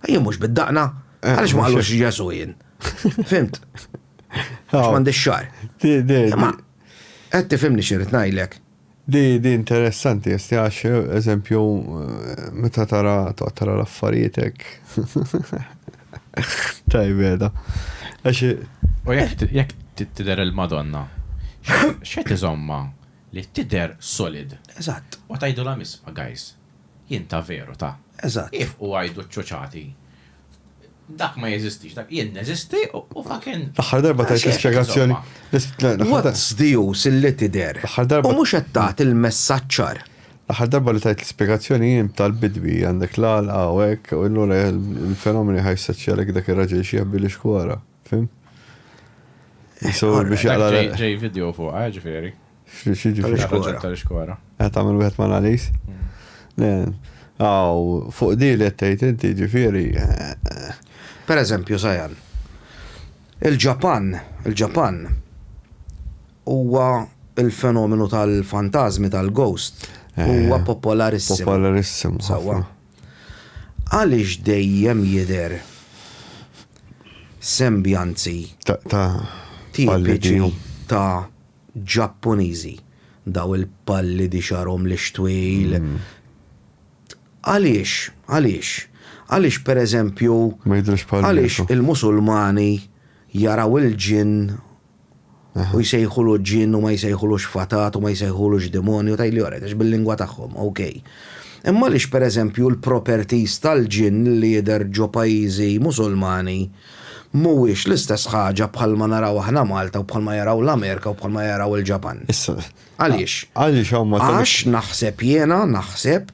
Jien mhux bid-daqna, eh, għaliex ma qalux Ġesù jien. Fimt? Għax m'għandix xar. Ma qed tifhimni x'irid ngħidlek. Di di interessanti esti għax eżempju meta tara toqgħod tara l-affarijiet hekk. Tajbeda. Għax U jekk jekk tidher il-Madonna, x'qed iżommha li tidher solid. Eżatt. U tgħidulha isma' guys, jien ta' veru ta'. Eżatt. Ifqu għidu ċ-ċuċati. Dak ma jeżistix, dak jien neżisti u fucking. L-aħħar darba tajt l-ispjegazzjoni. What's the use illi tidher? L-aħħar darba. U mhux qed tagħti l-messaġġ ċar. L-aħħar darba li tajt l-ispjegazzjoni jien tal-bidwi għandek l-għalqa u hekk u allura il-fenomeni ħa jissaċċjalek dak ir-raġel xieħ bil-ixkwara. Fim? So biex jaqla. Ġej video fuqha, ġifieri. X'jiġifieri? Tal-ixkora. Qed tagħmel wieħed ma' Nalis? Le. Aw, fuq di li qed tgħid inti ġifieri. Per eżempju, Sajan, il-Ġapan, il-Ġapan huwa il-fenomenu tal-fantażmi tal-ghost huwa popolarissimu. Popolarissimu. Sewwa. Għaliex dejjem jidher sembjanzi tipiċi ta' Ġappuniżi, daw il-pallidi xagħarhom lix twil. Għaliex? Għaliex? Għaliex pereżempju Ma jidhrux bħal għaliex il-Musulmani jaraw il-ġinn. U jsejħulu ġinn u ma jsejħulux fatat u ma jsejħulux demonju tgħidli alright għax bil-lingwa tagħhom, ok. Imma għaliex pereżempju l-properties tal-ġinn li jidher ġo pajjiżi Musulmani mhuwiex l-istess ħaġa bħalma naraw aħna Malta u bħalma jaraw l-Amerika u bħalma jaraw il-Ġapan? Issa. Għaliex? Għaliex hawn ma Għax naħseb jiena, naħseb,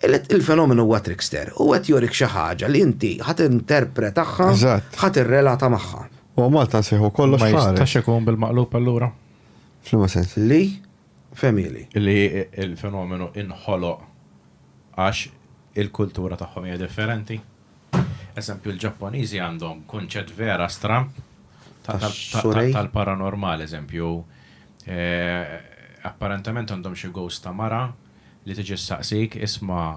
li il-fenomenu huwa trickster u qed jurik xi ħaġa li inti ħa tinterpretaha, ħa tirrelata magħha. U Malta nsejħu kollox Ma ħares. jistax ikun bil-maqlub allura? F'liema sens? Li femili. Li il-fenomenu inħoloq għax il-kultura tagħhom hija differenti. Eżempju, il-Ġapponiżi għandhom kunċett vera stramb tal-paranormal, eżempju, apparentament għandhom xi ghost ta' mara li tiġi ssaqsik, isma'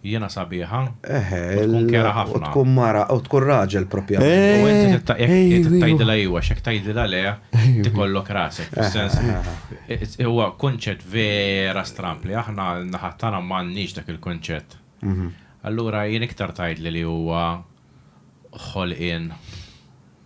jiena sabiħa? Eħe, U tkun kerha u ħafna. tkun mara, u tkun raġel propjament. U inti trid jekk trid tgħidilha iwa, għax jekk tgħidilha le, tikollok rasek. Fis-sens, huwa kunċett vera stramb li aħna n-naħa tagħna m'għandniex dak il-kunċett. Allura jien iktar tgħidli li huwa ħolqien.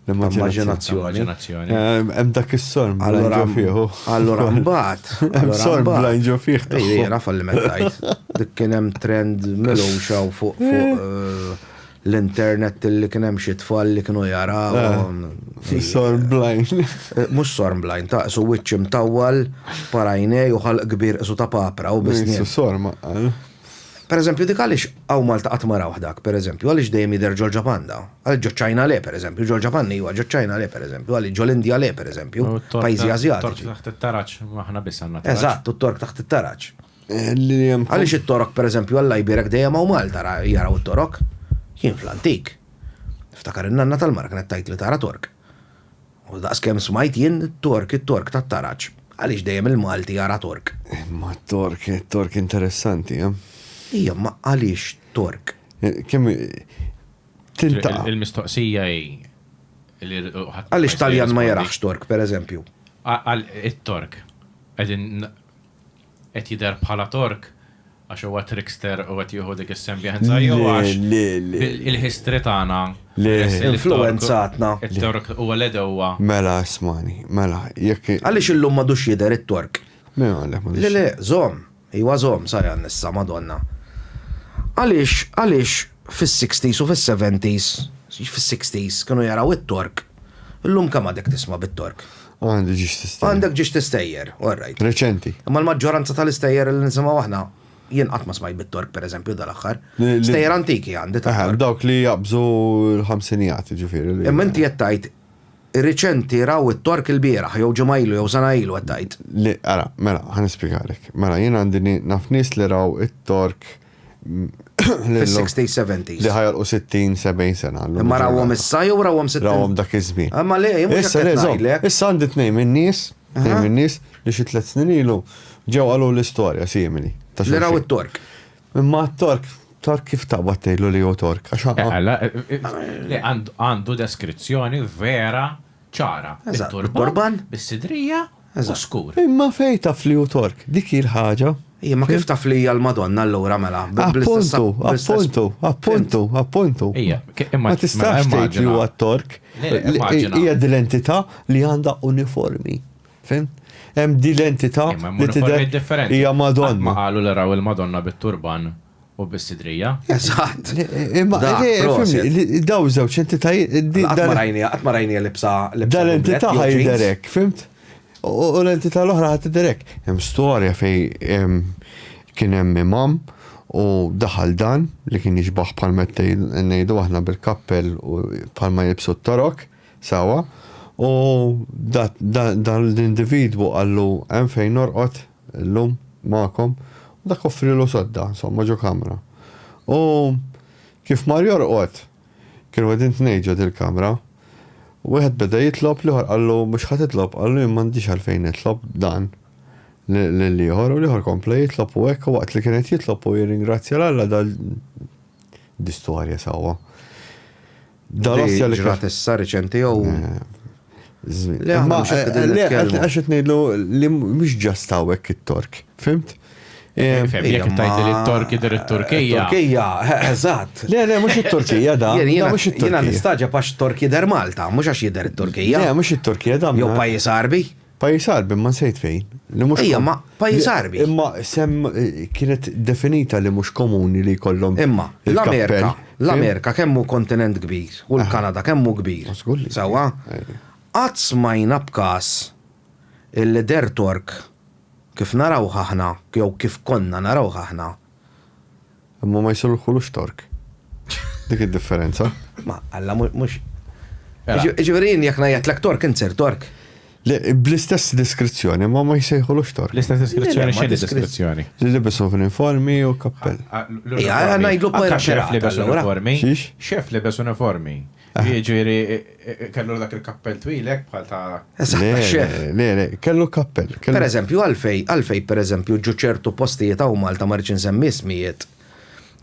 L-immaġinazzjoni. Immaġinazzjoni. Hemm dak is-sorm blind ġo fih. Allura mbagħad. Hemm sorm blind ġo fih. Jiena falliment tgħid. Dik kien hemm trend milux hawn fuq fuq eh, l-internet li kien hemm xi tfal li kienu jaraw. Eh, sorm blind. Eh, mhux sorm blind, ta' su wiċċ imtawwal, parajnej u ħalq kbir su ta' papra u biss. Sorm. Per eżempju, dik għaliex hawn Malta qatt ma rawh dak, per eżempju, għaliex dejjem jidher ġol-Ġapan da? Għaliex ġoċ-Ċajna le, per eżempju, ġol-Ġapan iva, ġoċ-Ċajna le, per eżempju, għaliex ġol-Indja le, per eżempju, pajjiżi Asjatiċi. Tork taħt it-taraġ, aħna biss għandna taraġ. Eżatt, u t-tork taħt it-taraġ. Għaliex it-torok, per eżempju, Alla jbierek dejjem hawn Malta jaraw it-torok? Jien fl-antik. Niftakar in-nanna tal-mara kienet tgħid li tara tork. U daqs kemm smajt jien it-Tork, it-Tork tat-taraġ. Għaliex dejjem il-Malti jara Tork? Imma t-Tork, it-Tork interessanti, eh? Ija, ma għaliex Tork? Kemm tiltaqa'. Il-mistoqsija hi li Għaliex Taljan ma jarax Tork, per eżempju? Għal it-Tork. Qegħdin qed jidher bħala Tork għax huwa trickster u qed jieħu dik is-sembjanza jew għax il-history tagħna influwenzatna. It-Tork huwa l-għedewwa. Mela ismagħni, mela jekk. Għaliex illum m'għadux jidher it-Tork? Min qalek m'għadux? Le le, żomm, iwa żomm Sajan issa, Madonna. Għaliex għaliex fis-sixties u fis-seventies, fis-sixties kienu jaraw it-Tork, illum kemm għadek tisma' bit-Tork? Għandi ġiex tistejjer. Għandek ġiex tistejjer, all right. Reċenti. Imma l-maġġoranza tal-istejjer li nisimgħu aħna, jien qatt ma smajt bit-Tork pereżempju dal-aħħar. Stejjer antiki għandi ta' Dawk li jaqbżu l-ħamsinijat, ġifieri. Imma inti qed tgħid riċenti raw it-Tork ilbieraħ jew ġimgħa ilu jew sena ilu qed tgħid. Le, ara, mela, ħa nispjegalek. Mela, jien għandi naf nies li raw it-Tork Fis-60s, 70s. Li ħajalqu 60, 70 sena. Imma rawhom issa jew rawhom 60? Rawhom dak iż-żmien. Imma le, jien mhux Issa le, żomm, issa għandi tnejn min-nies, tnejn min-nies li xi tliet snin ilu ġew qalu l-istorja simili. Li raw it-Tork. Imma t-Tork, Tork kif taqbad tgħidlu li hu Tork? Għax Le, għandu deskrizzjoni vera ċara. Eżatt, bit-turban, bis-sidrija u skur. Imma fejn taf li hu Tork? Dik hi l-ħaġa. Ija, ma kif taf li hija l-Madonna allura mela? Appuntu, appuntu, appuntu, appuntu. Ija, Ma tistax tgħid li huwa Tork. Hija din l-entità li għandha uniformi. Fim? Hemm din l-entità li tidher hija Madonna. Ma qalu li raw il-Madonna bit-turban U bis-sidrija. Eżatt. Imma daw żewġ entitajiet. Qatt ma rajnija, qatt ma rajnija libsa. Dan l-entità ħajderek, fimt? U l-entità l-oħra ħad tidherek. Hemm storja fej kien hemm imam u daħal dan li kien jixbaħ bħal meta ngħidu aħna bil-kappell u bħalma jilbsu t-torok, sawa, u dan l-individwu qallu hemm fejn norqod illum magħkom, u dak offrielu sodda, insomma, ġo kamra. U kif mar jorqod, kienu qegħdin tnejn ġo dil-kamra, wieħed beda jitlob, l-ieħor qallu mhux ħa titlob, qallu jien m'għandix għalfejn nitlob dan lill-ieħor, u l-ieħor kompla jitlob u hekk, u waqt li kien qed jitlob u jirringrazzja 'l Alla dal di storja sewwa. Dal-ossja li ġrat issa riċenti jew. Le, ma le, għax qed ngħidlu li mhux ġast hawnhekk it-Tork, fimt? Fem, jekk tajt li t-Tork jidher it-Turkija. Turkija, eżatt. Le, le, mhux it-Turkija da. Mhux it-Turkija. Jiena nistaġeb għax Tork jidher Malta, mhux għax jidher it-Turkija. Le, mhux it-Turkija da. Jew pajjiż Għarbi. Pajjiż Għarbi ma nsejt fejn. Li mhux Ejja, ma pajjiż Għarbi. Imma sem kienet definita li mhux komuni li jkollhom. Imma l-Amerika, l-Amerika kemm hu kontinent kbir u l-Kanada kemm hu kbir. Sewwa? Qatt smajna b'każ illi deher Tork kif narawh aħna jew kif konna narawh aħna. Imma ma jsellħulux Tork. Dik id-differenza. Ma Alla mhux. Jiġifieri jien jekk ngħajjatlek Tork int sir Tork. Le, bl-istess deskrizzjoni, ma ma jsejħulux Tork. L-istess deskrizzjoni x'inhi deskrizzjoni? Li libes uniformi u kappell. Ejja, ngħidlu Anke xef libes uniformi. Xiex? Xef libes uniformi. Jiġifieri kellu dak il-kappell twil hekk bħal ta' Eżatt, xef. Le, le, kellu kappell. Per eżempju, għalfej, għalfej per eżempju ġo ċertu postijiet hawn Malta ma rridx insemmi ismijiet,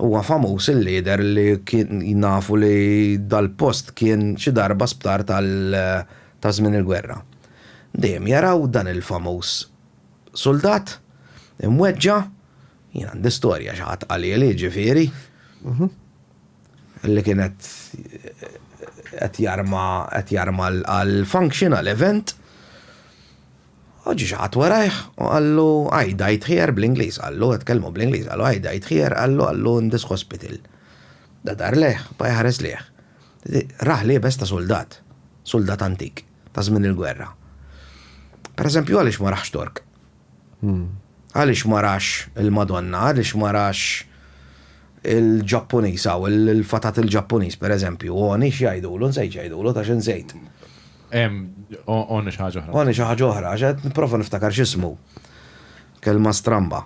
huwa famuż il-lider li kien nafu li dal-post kien xi darba sptar tal ta' żmien il-gwerra. Dejjem jaraw dan il-famuż suldat imweġġa', jien għandi storja xi ħadd qalhieli jiġifieri, li kienet qed jarma qed jarma għal function għal event. U ġie xi ħadd warajh u qallu I died here bl-Ingliż qallu qed tkellmu bl-Ingliż qallu I died here qallu qallu in this hospital. Da dar lejh, baqa' jħares lejh. Rah liebes ta' suldat, suldat antik, ta' żmien il-gwerra. Per eżempju għaliex ma raħx Tork? Għaliex ma rax il-Madonna, għaliex ma rax il-Ġappuniż hawn, il-fatat il-Ġappuniż pereżempju, Oni x'jgħidulu, nsejt x'jgħidulu, ta' x'insejt. Oni xi ħaġa oħra. Oni xi ħaġa oħra, għax qed nipprova niftakar x'ismu. Kelma stramba.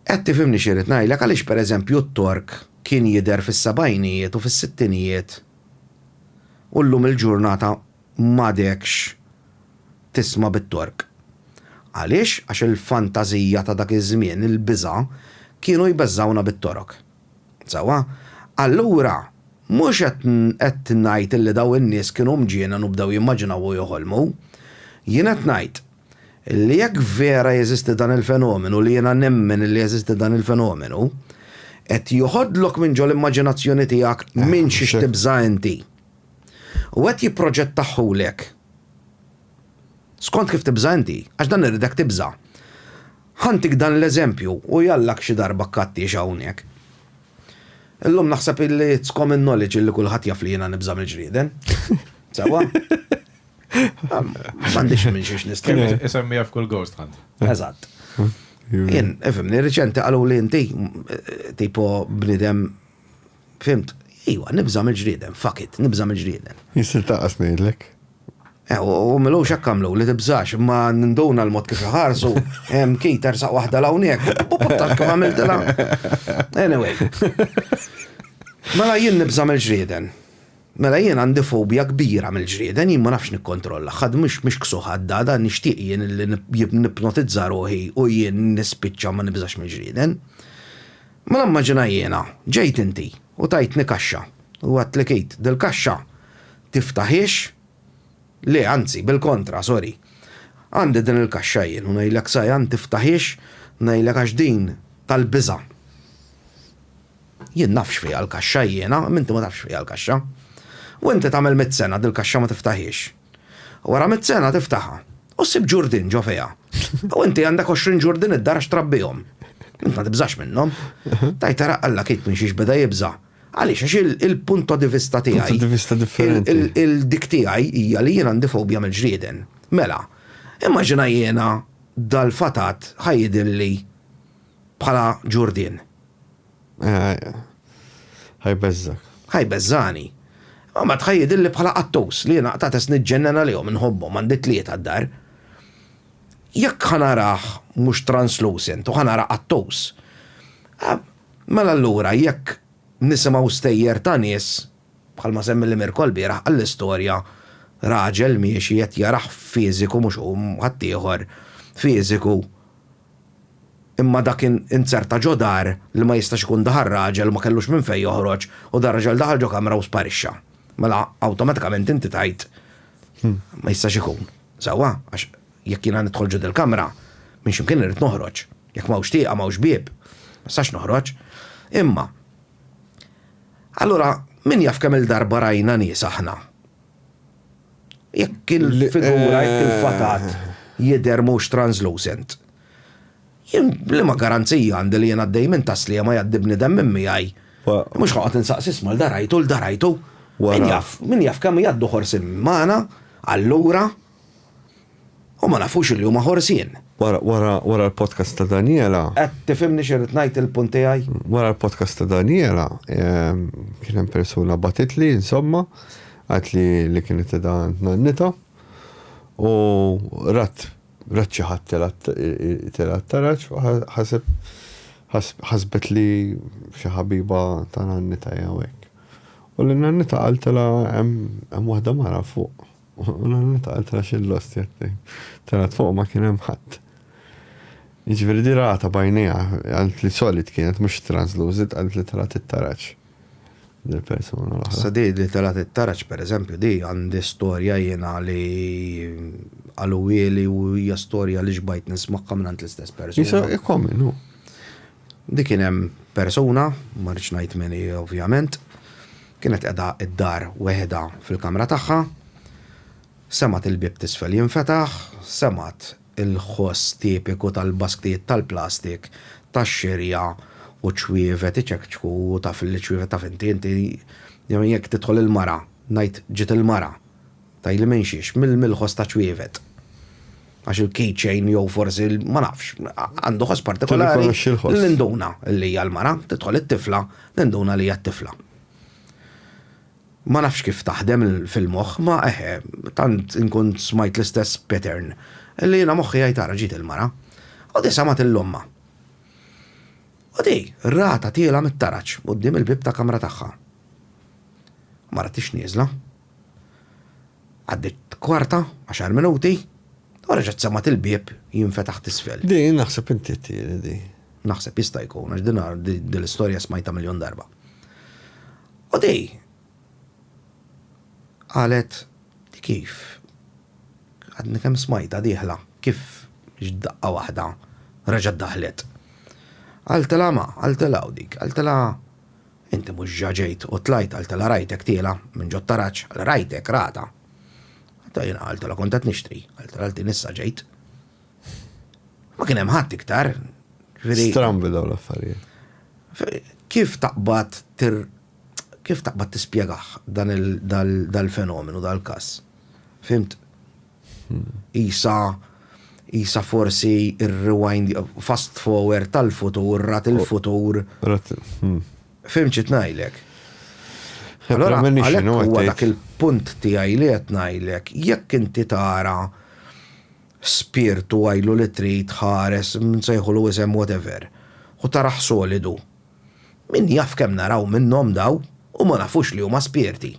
Qed tifhimni xi rrid ngħidlek għaliex pereżempju t-Tork kien jidher fis-sebgħinijiet u fis-sittinijiet u llum il-ġurnata m'għadekx tisma' bit-Tork. Għaliex? Għax il-fantażija ta' dak iż-żmien, il-biża', kienu jbeżżgħuna bit-Torok. Sewwa? Allura, mhux qed qed ngħid illi dawn in-nies kienu mġienen u bdew jimmaġinaw u joħolmu. Jien qed ngħid illi jekk vera jeżisti dan il-fenomenu, li jiena nemmen illi jeżisti dan il-fenomenu, qed joħodlok minn ġol-immaġinazzjoni tiegħek minn xiex tibża' inti. U qed jipproġettahulek skont kif tibża' inti, għax dan iridek tibża'. Ħa ntik dan l-eżempju u jallak xi darba kkattiex hawnhekk. Illum naħseb illi it's common knowledge illi kulħadd jaf li jiena nibża' mill-ġrieden. Sewwa? M'għandix minn xiex nistenna. Isemmija f'kull ghost hunt. Eżatt. Jien, ifhimni, riċenti qaluli inti tipo bniedem Fimt? Iwa, nibża' mill-ġrieden, fuck it, nibża' mill-ġrieden. Jisir taqqas ngħidlek. Eh, u milux hekk għamlu li tibżax, imma ninduna l-mod kif iħarsu, hemm kit tersaq waħda l-hawnhekk, taf kif għamiltilha. Anyway. Mela jien nibża' mill-ġrieden. Mela jien għandi fobja kbira mill-ġrieden, jien ma nafx nikkontrolla, ħadd mhux mhux ksuħ għadda, da nixtieq jien li nipnotizza ruħi u jien nispiċċa ma nibżax mill-ġrieden. Mela immaġina jiena, ġejt inti u tajtni kaxxa u għedtli Keith, dil-kaxxa tiftaħhiex, le anzi bil-kontra, sorry, għandi din il-kaxxa jien u ngħidlek Sajan tiftaħhiex, ngħidlek għax din tal-biża'. Jien naf x'fiha l-kaxxa jiena, imma inti ma tafx x'fiha l-kaxxa. U inti tagħmel mitt sena dil-kaxxa ma tiftaħhiex. Wara mitt sena tiftaħha u ssib ġurdien ġo fiha. U inti għandek 20 ġurdien id-dar għax trabbihom. Int ma tibżax minnhom. Tajt ara Alla kif minn xiex beda jibża'. Għaliex għax il-punto di vista tiegħi. Punto di vista differenti. Il-dik tiegħi hija li jien għandi fobja mill-ġrieden. Mela, immaġina jiena dal-fatat ħa jidhirli bħala ġurdien. Ħa jbeżżak. Ħa jbeżżani. Imma mbagħad ħa jidhirli bħala qattus li jiena qtates niġġennen għalihom, inħobbhom, għandi tlieta d-dar. Jekk ħa narah mhux translucent u ħa nara qattus, mela allura jekk nisimgħu stejjer ta' nies, bħalma semmili Mirko lbieraħ għall-istorja, raġel miexi qed jarah fiżiku mhux hu ħaddieħor, fiżiku, Imma dak inzerta ġo dar li ma jistax ikun daħal raġel u ma kellux minn fejn joħroġ u dar-raġel daħal ġo kamra u sparixxa. Mela awtomatikament inti tgħid ma jistax ikun. Sewwa? Għax jekk jiena nidħol ġo dil-kamra, minn xi mkien irrid noħroġ. Jekk m'hawnx tieqa, m'hawnx bieb, ma nistax noħroġ. Imma, allura min jaf kemm-il darba rajna nies aħna. Jekk il-figura, jekk il-fatat jidher mhux translucent. Jien liema garanzija għandi li jien għaddej minn Tas-Sliema jgħaddi bniedem minn miegħi. Mhux ħa noqgħod insaqsi isma' 'l da rajtu 'l da rajtu. Min jaf, min jaf kemm jgħaddu ħorsien magħna allura u ma nafux li huma ħorsien. Wara, wara, wara l-podcast ta' Daniela. Qed tifhimni x'irrid ngħid il-punt tiegħi? Wara l-podcast ta' Daniela, kien hemm persuna bagħtitli insomma, qaltli li kienet qiegħda għand nannitha u rat Rat xi ħadd tela' t-taraġ u ħaseb ħasbet li xi ħabiba ta' nannitha jew hekk. U lil nannitha qaltilha hemm waħda mara fuq. U nannitha qaltilha x'il-lost qed tgħid. Telgħet fuq ma kien hemm ħadd. Jiġifieri di ratha b'għajnejha, qalt li solid kienet mhux translucid, qalt li telgħet it-taraġ. Dil-persuna l-oħra. Issa di li telgħet it-taraġ pereżempju di għandi storja jiena li qaluhieli u hija storja li xbajt nismagħha mingħand l-istess persuna. Isa common hu. Di kien hemm persuna, ma rridx ngħid min hi ovvjament, kienet qiegħda d-dar weħidha fil-kamra tagħha, semgħet il-bieb t'isfel jinfetaħ, semgħet il-ħoss tipiku tal-basktijiet tal-plastik tax-xirja u ċ-ċwievet iċekċku u taf li ċ-ċwievet taf inti inti jekk tidħol il-mara ngħid ġiet il-mara tgħidli minn xiex mill-ħoss ta' ċwievet għax il-keychain jew forsi ma nafx għandu ħoss partikolari li ninduna li hija l-mara tidħol it-tifla ninduna li hija t-tifla. Ma nafx kif taħdem fil-moħħ, ma eħe, tant inkun smajt l-istess pattern, li jiena moħħi jgħid ara ġiet il-mara. U di semgħet 'il ommha. U di ratha tielgħa mit-taraġ quddiem il-bieb ta' kamra tagħha. Ma ratiex nieżla. Għaddiet kwarta, għaxar minuti, u reġgħet semgħet il-bieb jinfetaħ t'isfel. Di naħseb inti għedtieli di. Naħseb jista' jkun, għax din l-istorja smajtha miljun darba. U di qalet di kif? Għadni kemm smajtha dieħla, kif x'daqqa waħda reġgħet daħlet. Qaltilha ma, qaltilha u dik, qaltilha inti mhux ġa ġejt u tlajt, qaltilha rajtek tiela' minn ġot-taraġ, rajtek rata. Qaltilha jiena qaltilha kont qed nixtri, qaltilha għal issa ġejt. Ma kien hemm ħadd iktar. Strambi dawn l-affarijiet. Kif taqbad tir kif taqbad tispjegah dan dal-fenomenu, dal-każ? Fhimt? Isa isa forsi ir-rewind, fast forward tal-futur, rat il-futur. Hmm. Fhimt xi ngħidlek? Allora, għalhekk huwa dak il-punt tiegħi li qed ngħidlek, jekk inti tara spirtu għidlu li trid, ħares, nsejħulu isem whatever, u tarah solidu. Min jaf kemm naraw minnhom daw u ma nafux li huma spirti.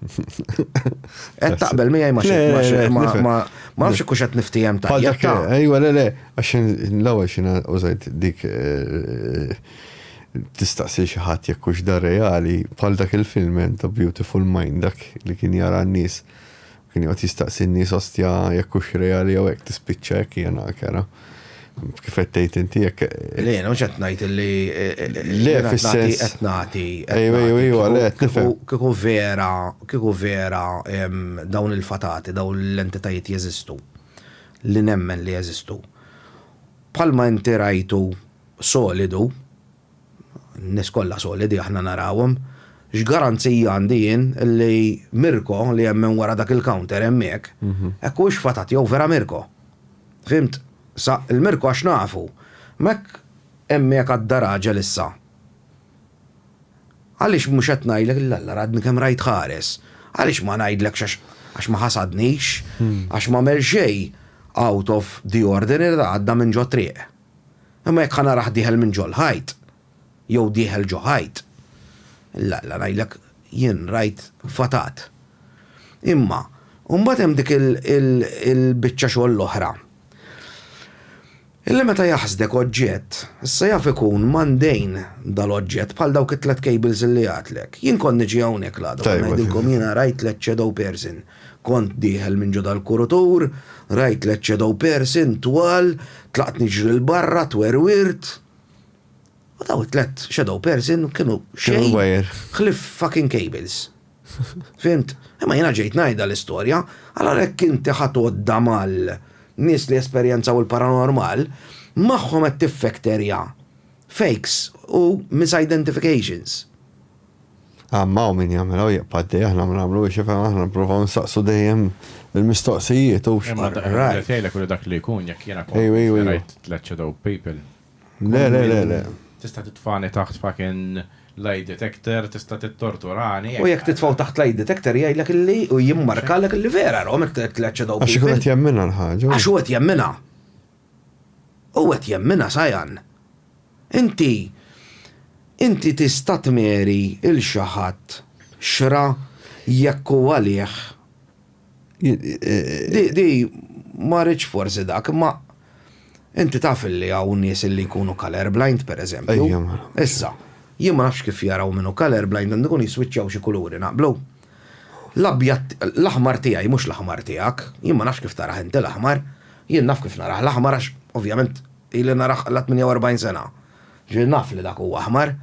Qed taqbel miegħi ma ma ma nafx hekk hux qed niftiehem tajjeb. Ejwa le le, għax l-ewwel xi użajt dik eh, tistaqsi xi ħadd jekk hux dar reali bħal dak il-film ta' Beautiful Mind dak li kien jara n-nies Kien joqgħod jistaqsi n-nies ostja jekk hux reali jew hekk tispiċċa hekk hija nakera. Kif qed tgħid inti jekk. Le, jiena mhux qed ngħid illi. Le, fis-sens. Qed nagħti. Ejwa, ejwa, ejwa, le qed nifhem. Kieku vera, kieku vera dawn il-fatati, dawn l-entitajiet jeżistu, li nemmen li jeżistu. Bħalma inti rajtu solidu, N-nies kollha solidi aħna narawhom. X'garanzija għandi jien li Mirko li hemm minn wara dak il-counter hemmhekk, hekk huwiex fatat jew vera Mirko. Fhimt? Sa il-Mirko għax nafu. Ma hekk hemmhekk għadda raġel issa. Għaliex mhux qed ngħidlek l-Alla radni kemm rajt ħares. Għaliex ma ngħidlekx għax għax ma ħasadnix, għax m'għamel xejn out of the ordinary da għadda minn ġo triq. Imma jekk ħa narah dieħel minn ġol-ħajt, jew dieħel ġo ħajt, l-Alla ngħidlek jien rajt fatat. Imma, mbagħad hemm dik il-biċċa xogħol l-oħra. Illi meta jaħsdek oġġett, issa jaf ikun mandejn dal-oġġett bħal dawk it-tlet cables illi għadtlek. Jien kont niġi hawnhekk l-għada, kont ngħidilkom jiena rajt tlet shadow person. Kont dieħel minn ġo dal-kurutur, rajt tlet shadow person twal, tlaqt niġri 'l barra, twerwirt. U daw it-tlet shadow person kienu xejn ħlief fucking cables. Fhimt? Imma jiena ġejt ngħidha l-istorja, allora jekk inti ħa tgħoddha mal nies li esperjenzaw il-paranormal, magħhom qed tiffekterja fakes u misidentifications. Ah, ma hawn min jagħmilha u jibqa' għaddej, aħna ma nagħmluhiex, ifhem aħna nippruvaw nsaqsu dejjem il-mistoqsijiet u Imma dak li jgħidlek dak li jkun jekk jiena kont rajt tlet shadow people. Le, le, le, le. Tista' titfani taħt fucking lie detector, tista' tittorturani. U jekk titfgħu taħt lie detector jgħidlek illi u jimmarkalek illi vera rom it-tlet shadow people. Għax ikun qed jemminha l-ħaġa. Għax hu qed jemminha. Hu qed jemminha Sajan. Inti inti tista' tmeri 'l xi ħadd x'ra jekk hu għalih Di, di ma rridx forsi dak, imma inti taf illi hawn nies illi jkunu color blind per eżempju. Issa, jien ma nafx kif jaraw min hu color blind għandu jkun jiswiċċjaw xi kuluri naqblu. L-abjad, l-aħmar tiegħi mhux l-aħmar tiegħek, jien ma nafx kif tarah inti l-aħmar, jien naf kif narah l-aħmar għax ovvjament ili narah la 48 sena. Ġifieri naf li dak huwa aħmar.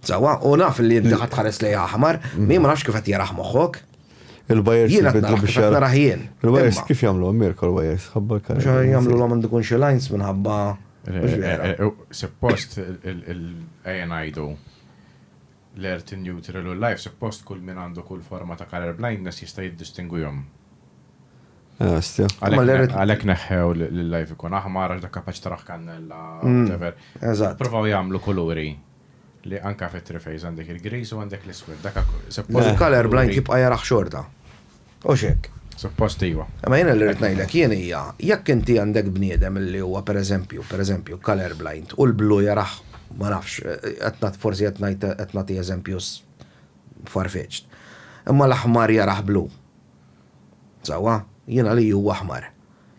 Sewwa, u naf li inti ħa tħares lejh aħmar, imma jien ma nafx kif qed jarah moħħok. Il-wires Jien qed narah kif qed narah jien. Il-wires kif jagħmluhom Mirko l-wires? Ħabba l-karozza. Mhux jagħmluhom għandu jkun xi lines minħabba. Suppost ejja ngħidu l-earth neutral u l-life suppost kull min għandu kull forma ta' color blindness jista' jiddistingwihom. Għalhekk neħħew l-life ikun aħmar għax dak kapaċi tarah kannella, whatever. Eżatt. Provaw jagħmlu kuluri li anka fit-triphase għandek il-griż u għandek l-iswed. Dak suppost. Il-color blind jibqa' jarah xorta. Hux hekk? Suppost iva. Imma jiena li rrid ngħidlek jien hija, jekk inti għandek bniedem li huwa pereżempju, pereżempju, color blind u l-blu jarah ma nafx, qed nagħti forsi qed ngħid qed nagħti eżempju farfetched. Imma l-aħmar jarah blu. Sewwa? Jien għalija huwa aħmar.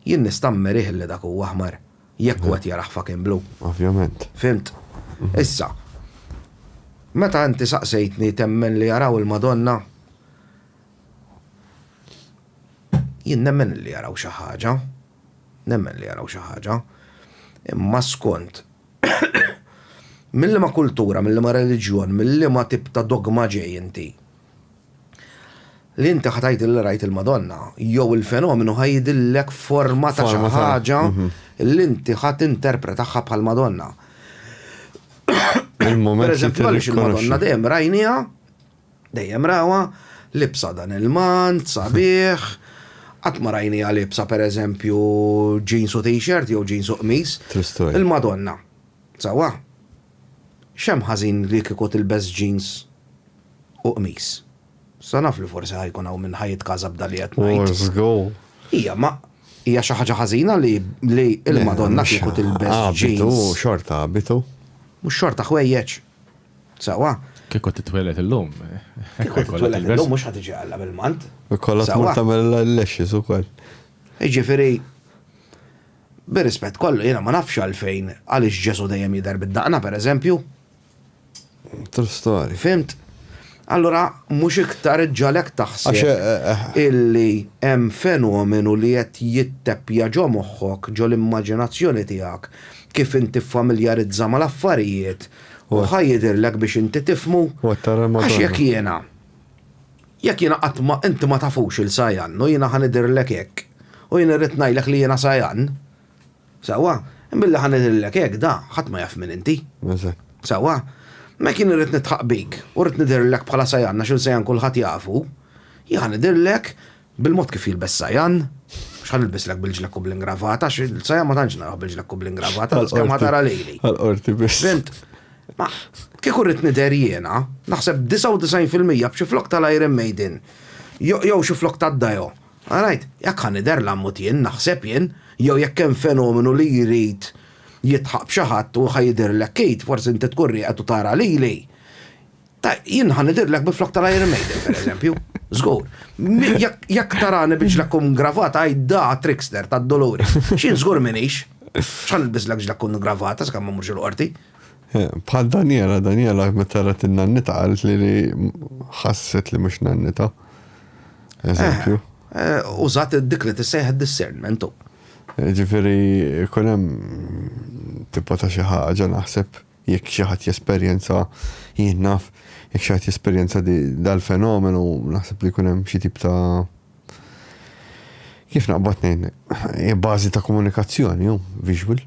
Jien nista' mmerih li dak huwa aħmar. Jekk hu qed jarah fucking blu. Ovvjament. Fhimt? Issa, meta inti saqsejtni temmen li jaraw il-Madonna, jien nemmen li jaraw xi ħaġa. Nemmen li jaraw xi ħaġa. Imma skont minn liema kultura, minn liema reliġjon, minn liema tip ta' dogma ġej inti. Li inti ħa tgħid li rajt il-Madonna, jew il-fenomenu ħa jidhirlek forma ta' xi ħaġa li inti ħa tinterpretaha bħal Madonna. Il-moment Per eżempju, għaliex il-Madonna dejjem rajniha, dejjem rawha, libsa dan il-mant, sabiħ, qatt ma rajniha libsa per eżempju jeans u t-shirt jew jeans u qmis. Il-Madonna. Sewwa. X'hemm ħażin li kieku tilbes jeans u qmis. Sa naf li forsi ħa jkun hawn min ħa jitkaża b'dan li qed ngħid. Let's go. Hija, ma hija xi ħaġa ħażina li li l-Madonna kieku tilbes Abitu, jeans. xorta abitu. Mhux xorta ħwejjeġ. Sewwa. Kieku titwieled illum. Kieku titwieled illum mhux ħa tiġi Alla bil-mant. Ikollha tmur tagħmel l-lashes ukoll. Jiġifieri bir-rispett kollu jiena ma nafx għalfejn għaliex Ġesù dejjem jidher bid-daqna pereżempju. True story. Fhimt? Allura mhux iktar iġġagħlek taħseb eh, eh. illi hemm fenomenu li qed jitteppja ġo moħħok, ġo l-immaġinazzjoni tiegħek, kif inti ffamiljarizza mal-affarijiet u ħa jidhirlek biex inti tifhmu. Għax jekk jiena jekk jiena qatt ma inti ma tafux il Sajan u jiena ħa nidhirlek hekk u jien irrid ngħidlek li jiena Sajan, Sewwa? Billi ħa nidhirlek hekk da, ħadd ma jaf min inti. Eżatt. Sewwa? Mekk jien irrid nidħaq bik u rrid nidhirlek bħala Sajan għax il-Sajan kulħadd jafu, jien ħa nidhirlek bil-mod kif jilbes Sajan, mhux ħa nilbislek bil-ġlekk u bl-ingravata għax il-Sajan ma tantx narah bil-ġlekk u bl-ingravata, daqs kemm ħa tara lili. Għall-qorti biss. Fhimt? Ma kieku rrid nidher jiena, naħseb 99% b'xi flokk tal-Iron Maiden jew xi flokk tad-Dio Alright, jekk ħa nidher l-ammut jien, naħseb jien, jew jekk hemm fenomenu li jrid jidħaq b'xi ħadd u ħa jidhirlek Keith, forsi inti tkun rieqed u tara lili. Ta' jien ħa nidhirlek bi flok tal-Iron Maiden, per eżempju. Żgur. Jekk tarani bi ġlekk u ngravata, għid da trickster tad-doluri. X'jien żgur m'iniex. X'ħa nilbislek ġlekk u ngravata sakemm ma mmurx il-qorti. Bħal Daniela, Daniela meta rat in-nannita qalet li li ħasset li mhux nannita. Eżempju. Eh, eh, użat dik li tissejjaħ discernment. Ġifieri jkun hemm tipo ta' xi ħaġa naħseb. Jekk xi ħadd jesperjenza jien naf, jekk xi ħadd jesperjenza dal-fenomenu, naħseb li jkun hemm xi tip ta' kif naqbad ngħid, bażi ta' komunikazzjoni, hu visual.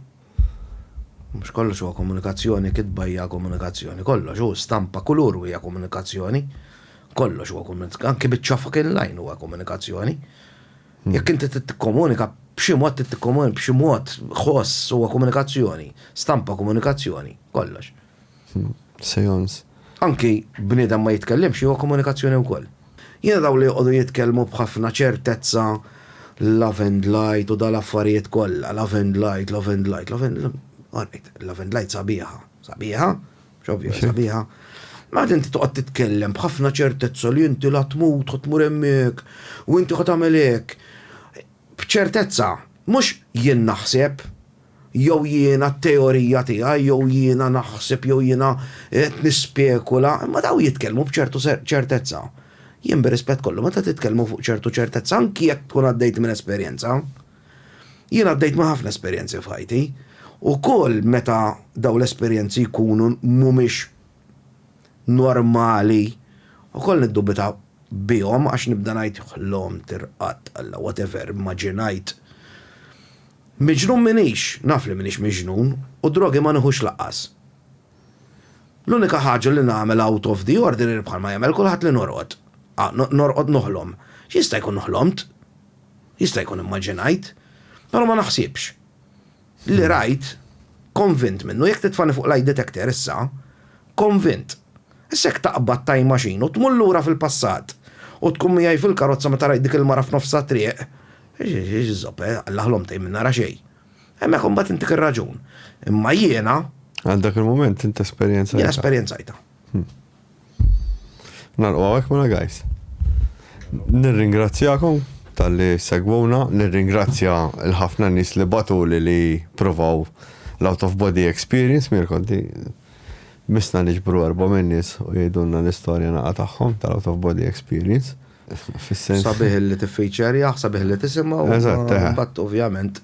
Mhux kollox huwa komunikazzjoni, kitba hija komunikazzjoni, kollox hu stampa, kulur hija komunikazzjoni. Kollox huwa komunikazzjoni, anki biċċa fucking line huwa komunikazzjoni. Jekk inti trid tikkomunika b'xi mod trid tikkomunika b'xi mod ħoss huwa komunikazzjoni, stampa komunikazzjoni, kollox. Seance. Anki bniedem ma jitkellimx huwa komunikazzjoni wkoll. Jiena dawn li joqogħdu jitkellmu b'ħafna ċertezza love and light u dal-affarijiet kollha, love and light, love and light, love and alright, love and light sabiħa, sabiħa, X'ovvju, sabiħa. Ma inti toqgħod titkellem b'ħafna ċertezza li inti la tmut ħa tmur hemmhekk u inti ħa tagħmel hekk. B'ċertezza, mhux jien naħseb, jew jiena t-teorija tiegħi, jew jiena naħseb, jew jiena qed nispekula, imma daw jitkellmu b'ċertu ċertezza. Jien bir-rispett kollu, meta titkellmu fuq ċertu ċertezza, anki jekk tkun għaddejt minn esperjenza, Jien għaddejt minn ħafna esperjenzi f'ħajti. Ukoll meta dawn l-esperjenzi jkunu mhumiex normali, ukoll niddubita bihom għax nibda ngħid ħlomt, irqadt, Alla whatever, immaġinajt. Miġnun m'iniex, naf li m'iniex miġnun, u drogi ma nieħux lanqas. L-unika ħaġa li nagħmel out of the ordinary bħalma jagħmel kulħadd li norqod. Norqod noħlom. X'jista' jkun ħlomt? Jista' jkun immaġinajt, però ma naħsibx. Li rajt, konvint minnu, jekk titfagħni fuq lie detector issa, konvint. Issa jekk taqbad time machine u tmur lura fil-passat u tkun miegħi fil-karozza meta rajt dik il-mara f'nofs ta' triq, x'żopp, Alla ħlomt jien nara xejn. Hemmhekk imbagħad intik ir-raġun. Imma jiena. Għal dak il-mument int esperjenzajtha. Jien esperjenzajtha. Nagħlqu hawnhekk mela guys. Nirringrazzjakom talli segwuna, nirringrazzja l-ħafna nies li bagħtuli li provaw l-out of body experience Mirko di misna niġbru erba' minn nies u jgħidulna l-istorja naqa' tagħhom tal-out of body experience. Fis-sens. Sabiħ li tiffeaturjah, sabiħ li tisimgħu. Eżatt, eh. Mbagħad ovvjament.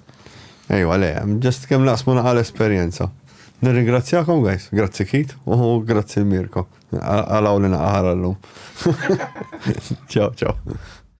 Ejwa, le, just kemm naqsmu naqa' l-esperjenza. Nirringrazzjakom guys, grazzi Keith u grazzi Mirko. Għalaw li naqara l-lum. Ciao, ciao.